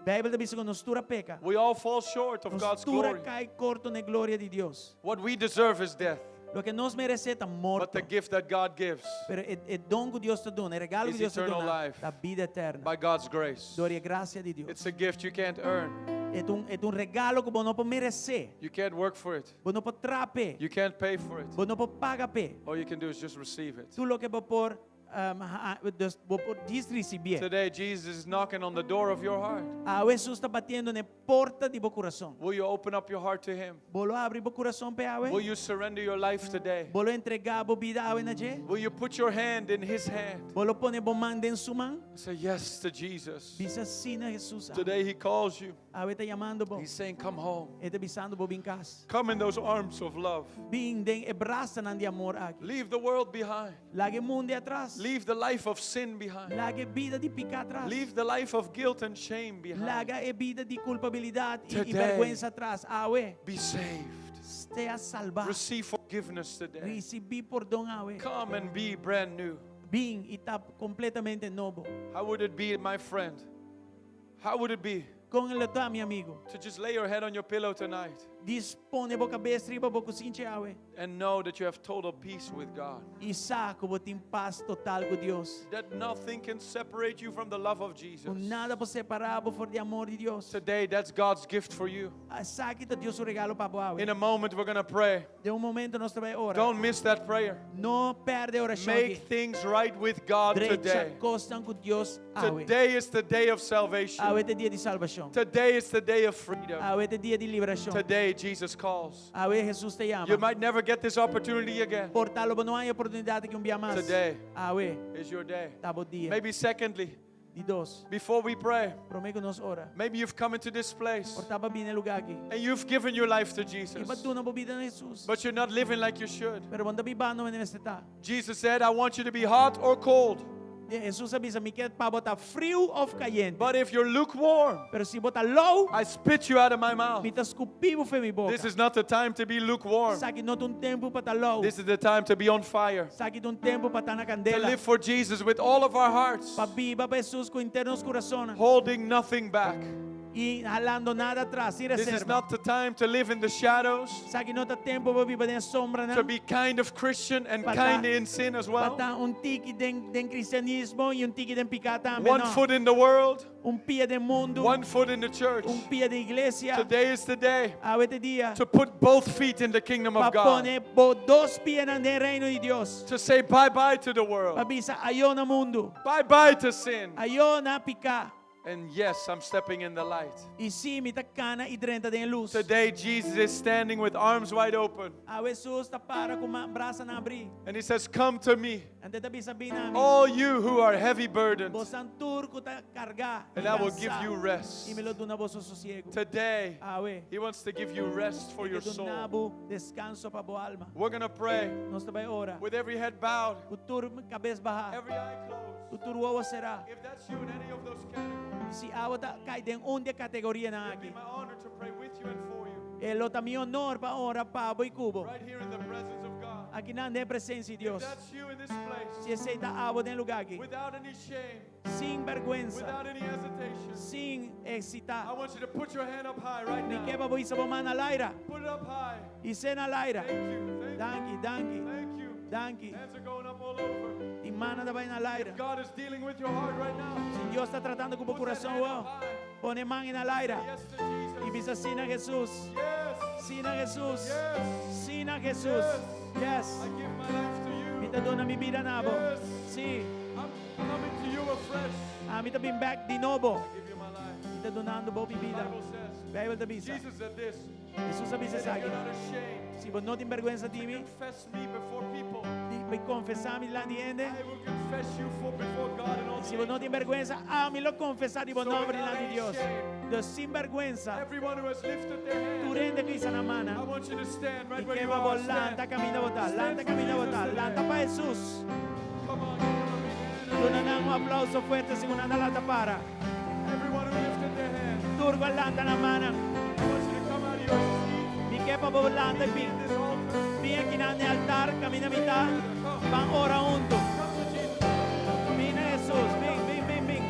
Beibel ta bisa ku nos tur a peka. We all fall short of God's Nos tura glory. kai korto na gloria di Dios. What we deserve is death, Loke nos meresé ta morto. but the gift that God gives Pero e, e don ku Dios ta duna, e regalo ku is Dios ta eternal duna, life ta bida eterno. by God's grace. Dor di grasia di Dios. It's a gift you can't earn. E un, e un regalo ku bo no por meresé. You can't work for it. Bo no por traha p'e. You can't pay for it. Bo no por paga p'e. All you can do is just receive it. Tur loke bo por dus bo por risibié. Today, Jesus is knocking on the door of your heart. Awe Hesus ta batiendo na porta di bo kurason. Will you open up your heart to Him? Bo lo habri bo kurason p'e Will awe? you surrender your life today? Bo lo entregá bo bida awe na dje? Will you put your hand in His hand? Bo lo pone bo man den su man? Say yes to Jesus. Bisa sí na Hesus. Today, He calls you. Awe e ta yamando bo. He's saying, Come home. E ta bisando bo bin kas. Come in those arms of love. Bin den e brasanan di amor aki. Leave the world behind. Laga mundu atras. Leave the life of sin behind. Laga bida di piká atras. Leave the life of guilt and shame behind. Laga e bida di kulpabilidat i, i Today. bèrgwensa atras. Awe. Be saved. Sea salvá. Receive forgiveness today. Risibí pordon awe. Come and be brand new. Bin i ta kompletamente nobo. How would it be, my friend? How would it be Kon lo ta, mi amigu. to just lay your head on your pillow tonight Djis pone bo kabes riba bo kusinchi awe. and know that you have total peace with God? I sa ku bo tin pas total ku Dios. That nothing can separate you from the love of Jesus. Ku nada por separá bo for di amor di Dios. Today, that's God's gift for you. Esaki ta Dios su regalo pa bo awe. In a moment, we're going to pray. Den un momento nos ta bai ora. Don't miss that prayer. No pèrdè orashon Make aki. things right with God Drecha today. kosnan ku Dios awe. Today is the day of salvation. Awe ta dia di salbashon. Today is the day of freedom. Awe ta dia di liberashon. Today, Jesus calls. Awe Hesus ta yama. You might never get this opportunity again. Por ta lo bo no haña e oportunidat aki un bia mas. Today Awe is your day. ta bo dia. Maybe, secondly, Di dos. before we pray, Promé ku nos ora. maybe you've come into this place Por ta bo a bin na e lugá aki. and you've given your life to I Jesus, b'a duna bo bida na Hesus. but you're not living like you should. Pero bo n' ta bibando manera mester ta. Jesus said, I want you to be hot or cold. Hesus a bisa mi ke pa bo ta friu òf kayente. But if you're lukewarm, Pero si bo ta lou, I spit you out of my mouth. mi ta skupi bo fo'i mi boka. This is not the time to be lukewarm. Esaki no ta un tempu pa ta lou. This is the time to be on fire. Esaki ta un tempu pa ta na To kandela. live for Jesus with all of our hearts, Pa biba pa Hesus ku henter nos kurason. holding nothing back. I halando nada atras, sin This is reserva. not the time to live in the shadows, Esaki no ta tempu pa biba den sombra, to no. be kind of Christian and Pa ta- kind in sin as well. Pa ta un tiki den, den kristianismo i un tiki den piká tambe, One no. foot in the world, Un pia den mundu, one foot in the church. un pia den iglesia. Today is the day Awe ta e dia to put both feet in the kingdom pa of God, pone bo dos pianan den reino di Dios. to say bye bye to the Pa world, bisa ayo na mundu, bye bye to sin. ayo na piká. And yes, I'm stepping in the light. I sí, mi ta kana i drenta den lus. Today, Jesus is standing with arms wide open Awe Hesus ta para ku brasanan habrí. and he says, Come to me, Anto e ta bisa bin na mi. all you who are heavy burdened, Boso tur ku ta kargá. and I will give you rest. I mi lo duna boso sosiegu. Today, Awe. he wants to give you rest for your soul. E ke duna bo deskanso pa bo alma. We're going to pray Nos ta bai ora. with every head bowed, Ku tur kabes bahá. every eye closed. Ku tur wowo será. If that's you in any of those categories, Si abo ta kai den un di e kategorianan it'd be aki. my honor to pray with you and for you E lo ta mi honor pa ora pa bo i ku bo. right here in the presence of God. Akinan den presensia di If Dios. that's you in this place, Si esei ta abo den e lugá aki. without any shame, Sin bèrgwensa. without any hesitation, Sin I hesitá. want you to put your hand up high right Mi ke now. pa bo hisa bo man na laira. Put it up high. His'é na laira. Thank you. Thank you. Danki, danki. Thank you. Danki. Hands are going up all over. Tin mannan ta bai na laira. If God is dealing with your heart right now, Si Dios ta tratando ku bo put that kurason hand awor, up high. pone man na laira. Say yes to Jesus. I bisa sí na Jesus. Yes. Sí na Jesus. Yes. Sí na Jesus. Yes. I give my life to you. Mi ta duna mi bida na bo. Yes. Sí. I'm coming to you afresh. Ami ta bin bèk di nobo. I give you my life. Mi ta dunando bo mi The bida. Bible says, Beibel ta bisa. Jesus said this. Jesus a bisa He said, esaki. You're not ashamed Si bo no tin bèrgwensa to di mi, confess me before people. di mi konfesá mi dilanti hende. I will confess you for before God and all Si the bo no tin angels. bèrgwensa, ami lo konfesá di bo So nòmber without dilanti any Dios. shame, Dus sin bèrgwensa, Everyone who has lifted their hand, tur hende ku hisa nan I man, want you to stand right i where ke you pa bo are. lanta Stand. kaminda bo ta, Stand lanta for kaminda bo Jesus ta, today. lanta pa Jesus. Come on, give him a big hand. Duna nan un aplouso fuerte segun nan ta lanta para. Everyone who lifted their hand, Tur ku a lanta nan man. I want you to come out of your seat. Mi ke pa bo lanta i bin. In this altar. Bin akinan na e altar, kaminda mi ta. Ban ora huntu. Come to Jesus. Bin na Jesus. Bin, bin, bin, bin.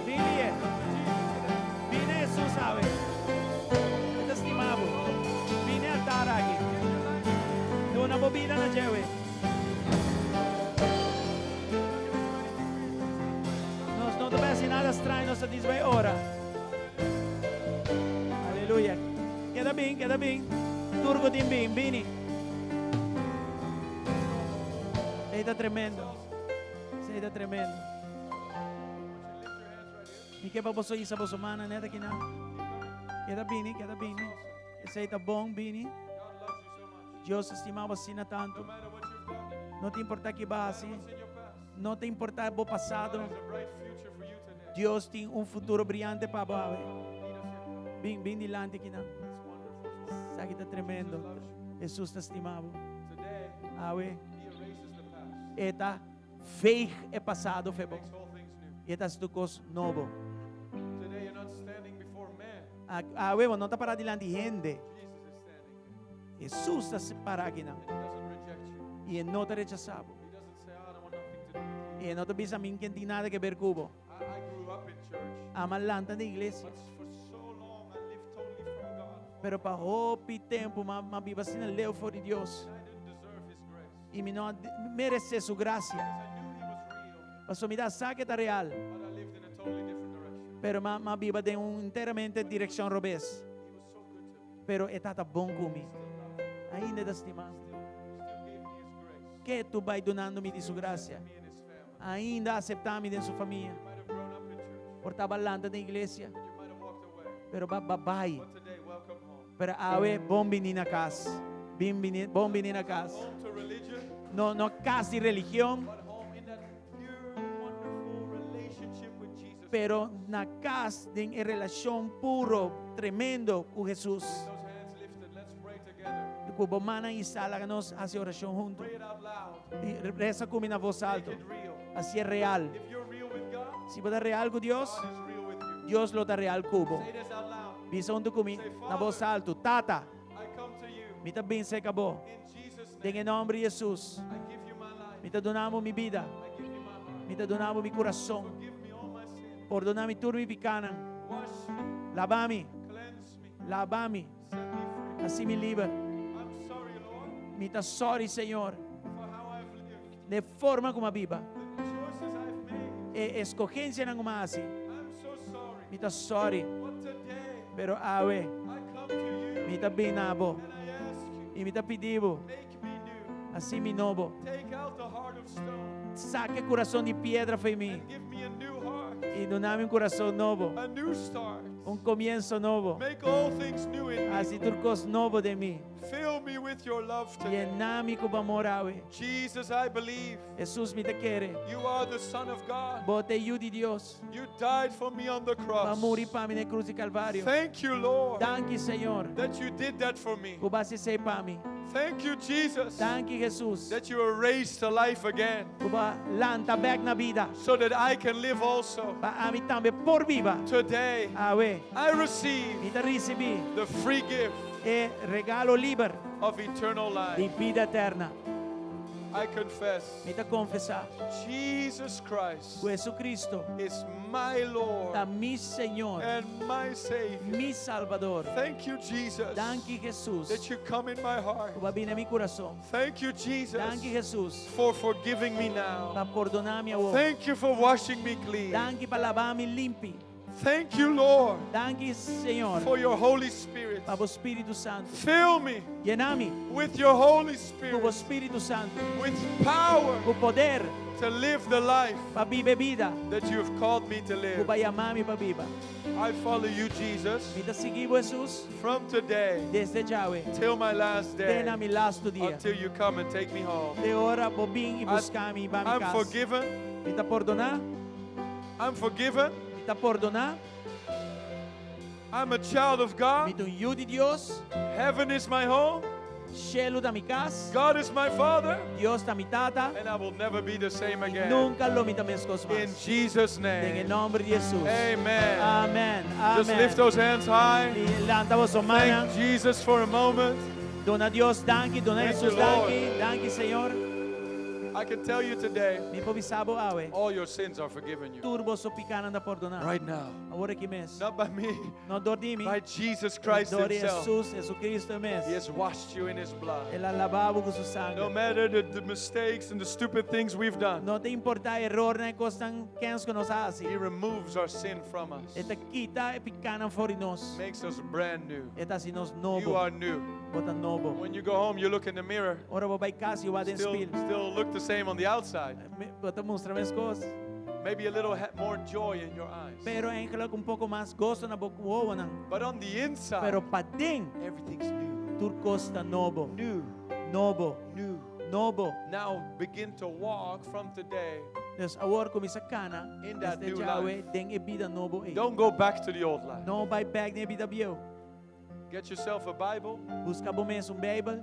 Bin lihe. Come to Jesus today. Bin na Jesus awe. E ta stima bo. Bin na e altar aki. Duna bo bida na dje. Nos no ta bai hasi nada straño, nos ta djis bai ora. Aleluya. Keda bin, keda bin. Tur ku tin bin, bini. Esei ta tremendo. Esei ta tremendo. Mi ke pa boso hisa boso mannan net akinan. Keda bini, keda bini. Esei ta bon, bini. Dios ta stima bo asina tantu. No ta importá ki bo a hasi. No ta importá bo pasado. Dios tin un futuro briante pa bo awe. Bin, bin dilanti akinan. Esaki ta tremendo. Hesus ta stima bo. Awe, e ta veeg e pasado fo'i bo. I e ta hasi tur kos nobo. Awe, bo no ta pará dilanti hende. Hesus ta pará akinan. I e no ta rechasá bo. I e no ta bisa mi no tin nada ke ber ku bo. Ami a lanta den iglesia. Pero pa hopi tempu m'a m'a biba asina leu for di Dios. I mi no a meresé su grasia. Pasobra mi ta sa ku e ta real. Pero m'a m'a biba den un enteramente direkshon robes. Pero e tata bon ku mi. Ainda e ta stima mi. Ke tu bai dunando mi di su grasia. Ainda aseptá mi den su famia. Por ta bo a lanta den iglesia. Pero b'a b'a bai. Pero awe bon bini na kas. Bin bini, bon bini na kas. No, no kas di religion. Pero na kas den e relashon puro, tremendo ku Hesus. Ku bo mannan hisá laga nos hasi orashon huntu. I resa ku mi na vos alto. Hasié real. Si bo ta real ku Dios, Dios lo ta real ku bo. Bisa huntu ku mi na vos alto, Tata, mi ta bin serka bo. Den e nòmber di Hesus, mi ta duna bo mi bida. Mi ta duna bo mi kurason. Pordoná mi tur mi pikánan. Laba mi. Laba mi. Hasi mi liber. Mi ta sòri, Señor, den e forma ku mi a biba. E eskogensianan ku mi a hasi. Mi ta sòri. Pero awe, mi ta bin na bo i mi ta pidi bo, hasi mi nobo. Saka e kurason di piedra fo'i mi i duna mi un kurason nobo, un komienso nobo. Hasi tur kos nobo den mi. Yena mi ku bo amor awe. Hesus, mi ta kere. Bo ta e Yu di Dios. Bo a muri pa mi na e krus di Kalvario. Danki, Señor, ku bo a hasi esei pa mi. Thank you, Jesus. Danki, Jesus. That you were raised to life again. Ku bo a lanta bèk na bida. So that I can live also. Pa ami tambe por biba. Today. Awe. I receive. Mi ta risibí. The free gift. E regalo liber. Of eternal life. Di bida eterna. I confess Mi ta konfesá Jesus Christ ku Jesucristo is my Lord ta mi Señor, and my Savior. mi Salbador. Thank you, Jesus, Danki Jesus that you come in my heart. ku bo a bin den mi kurason. Thank you, Jesus, Danki Jesus for forgiving me now. pa pordoná mi awor. Thank you for washing me clean. Danki pa laba mi limpi. Thank you, Lord, Danki Señor for your Holy Spirit. pa bo Spiritu Santu. Fill me Yena mi with your Holy ku bo Spirit, Spiritu Santu, with power ku poder to live the life pa biba e bida that you have called me to ku live. bo a yama mi pa biba. I follow you, Jesus, Mi ta sigui bo Jesus from today desde djawe till my last te day na mi lastu dia. until you come and take me home. Te ora bo bin i buska mi hiba mi I'm kas. forgiven. Mi ta pordoná. I'm forgiven. Mi ta pordoná. I'm a child of Mi God. ta un yu di Dios. Heaven is my home. Shelu ta mi kas. God is my Father. Dios ta mi tata. And I will never be the same again. Nunka lo mi ta meskos In mas. Jesus' Den name. nòmber di Jesus. Amen. Amen. Just Amen. lift those hands high. Lanta boso man. Thank Jesus for a moment. Duna Dios danki, duna Thank Jesus you, Lord. danki, danki Señor. I can tell you today, Mi por bisa bo awe. all your sins are forgiven you. Tur boso pikánan ta pordoná. Right now. Awor aki mes. Not by me, No dor di mi. by Jesus Christ Dor di Himself. Jesus, Jesucristo mes. He has washed you in His blood. El a laba bo ku su sanger. No matter the mistakes and the stupid things we've done, No ta importá erornan i kosnan kens ku nos a hasi. He removes our sin from us, E ta kita e pikánan for di nos. makes us brand new. E ta hasi nos You nobo. are new. Bo ta nobo. When you go home, you look in the mirror, Ora bo bai kas i wak den still, spil. still look the same on the outside. Bo ta mustra meskos. Maybe a little more joy in your eyes. Pero eigenlijk un poko mas goso na bo wowonan. But on the inside, Pero paden everything's new. tur kos ta nobo. New. Nobo. New. Nobo. Now begin to walk from today. Dus awor kuminsá kana In that desde new djawe life. den e bida nobo ei. Don't go back to the old life. No bai bèk den e bida bieu. Get yourself a Bible. Buska bo mes un Beibel.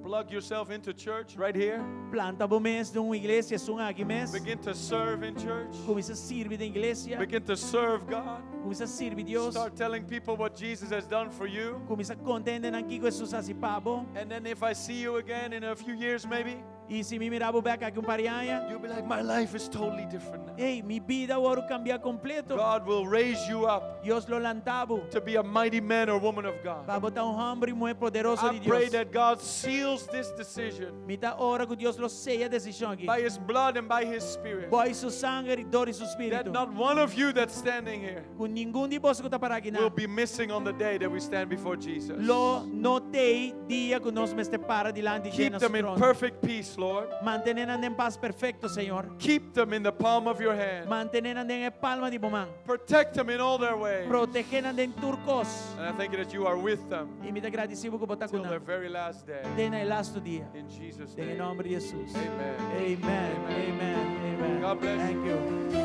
Plug yourself into church right here. Planta bo mes den un iglesia esun aki mes. Begin to serve in church. Kuminsá sirbi den iglesia. Begin to serve God. Kuminsá sirbi Dios. Start telling people what Jesus has done for you. Kuminsá konta hendenan kiko Jesus a hasi pa bo. And then if I see you again in a few years maybe, I si mi mira bo bèk aki un par di aña, you'll be like, my life is totally different now. Ei, mi bida awor a kambia kompleto. God will raise you up Dios lo lanta bo to be a mighty man or woman of God. Pa bo ta un hòmber i muhé poderoso I di pray Dios. that God seals this decision Mi ta ora ku Dios lo seya e desishon aki. by His blood and by His Spirit. Bou su sanger i dor di su That spiritu. not one of you that's standing here Ku ningun di boso ku ta pará aki will nan. be missing on the day that we stand before Jesus. Lo no tei dia ku nos mester para dilanti di Keep nos them in trono. perfect peace, Lord. Mantené nan den pas perfekto, Señor. Keep them in the palm of your hand. Mantené nan den e palma di bo man. Protect them in all their ways. Protehá nan den tur kos. And I thank you that you are with them I mi ta gradisí bo ku bo ta till their ku nan. very last day. Te na e lastu dia. In Jesus' Den name. nòmber di Jesus. Amen. Amen. Amen. Amen. God bless you. Thank you.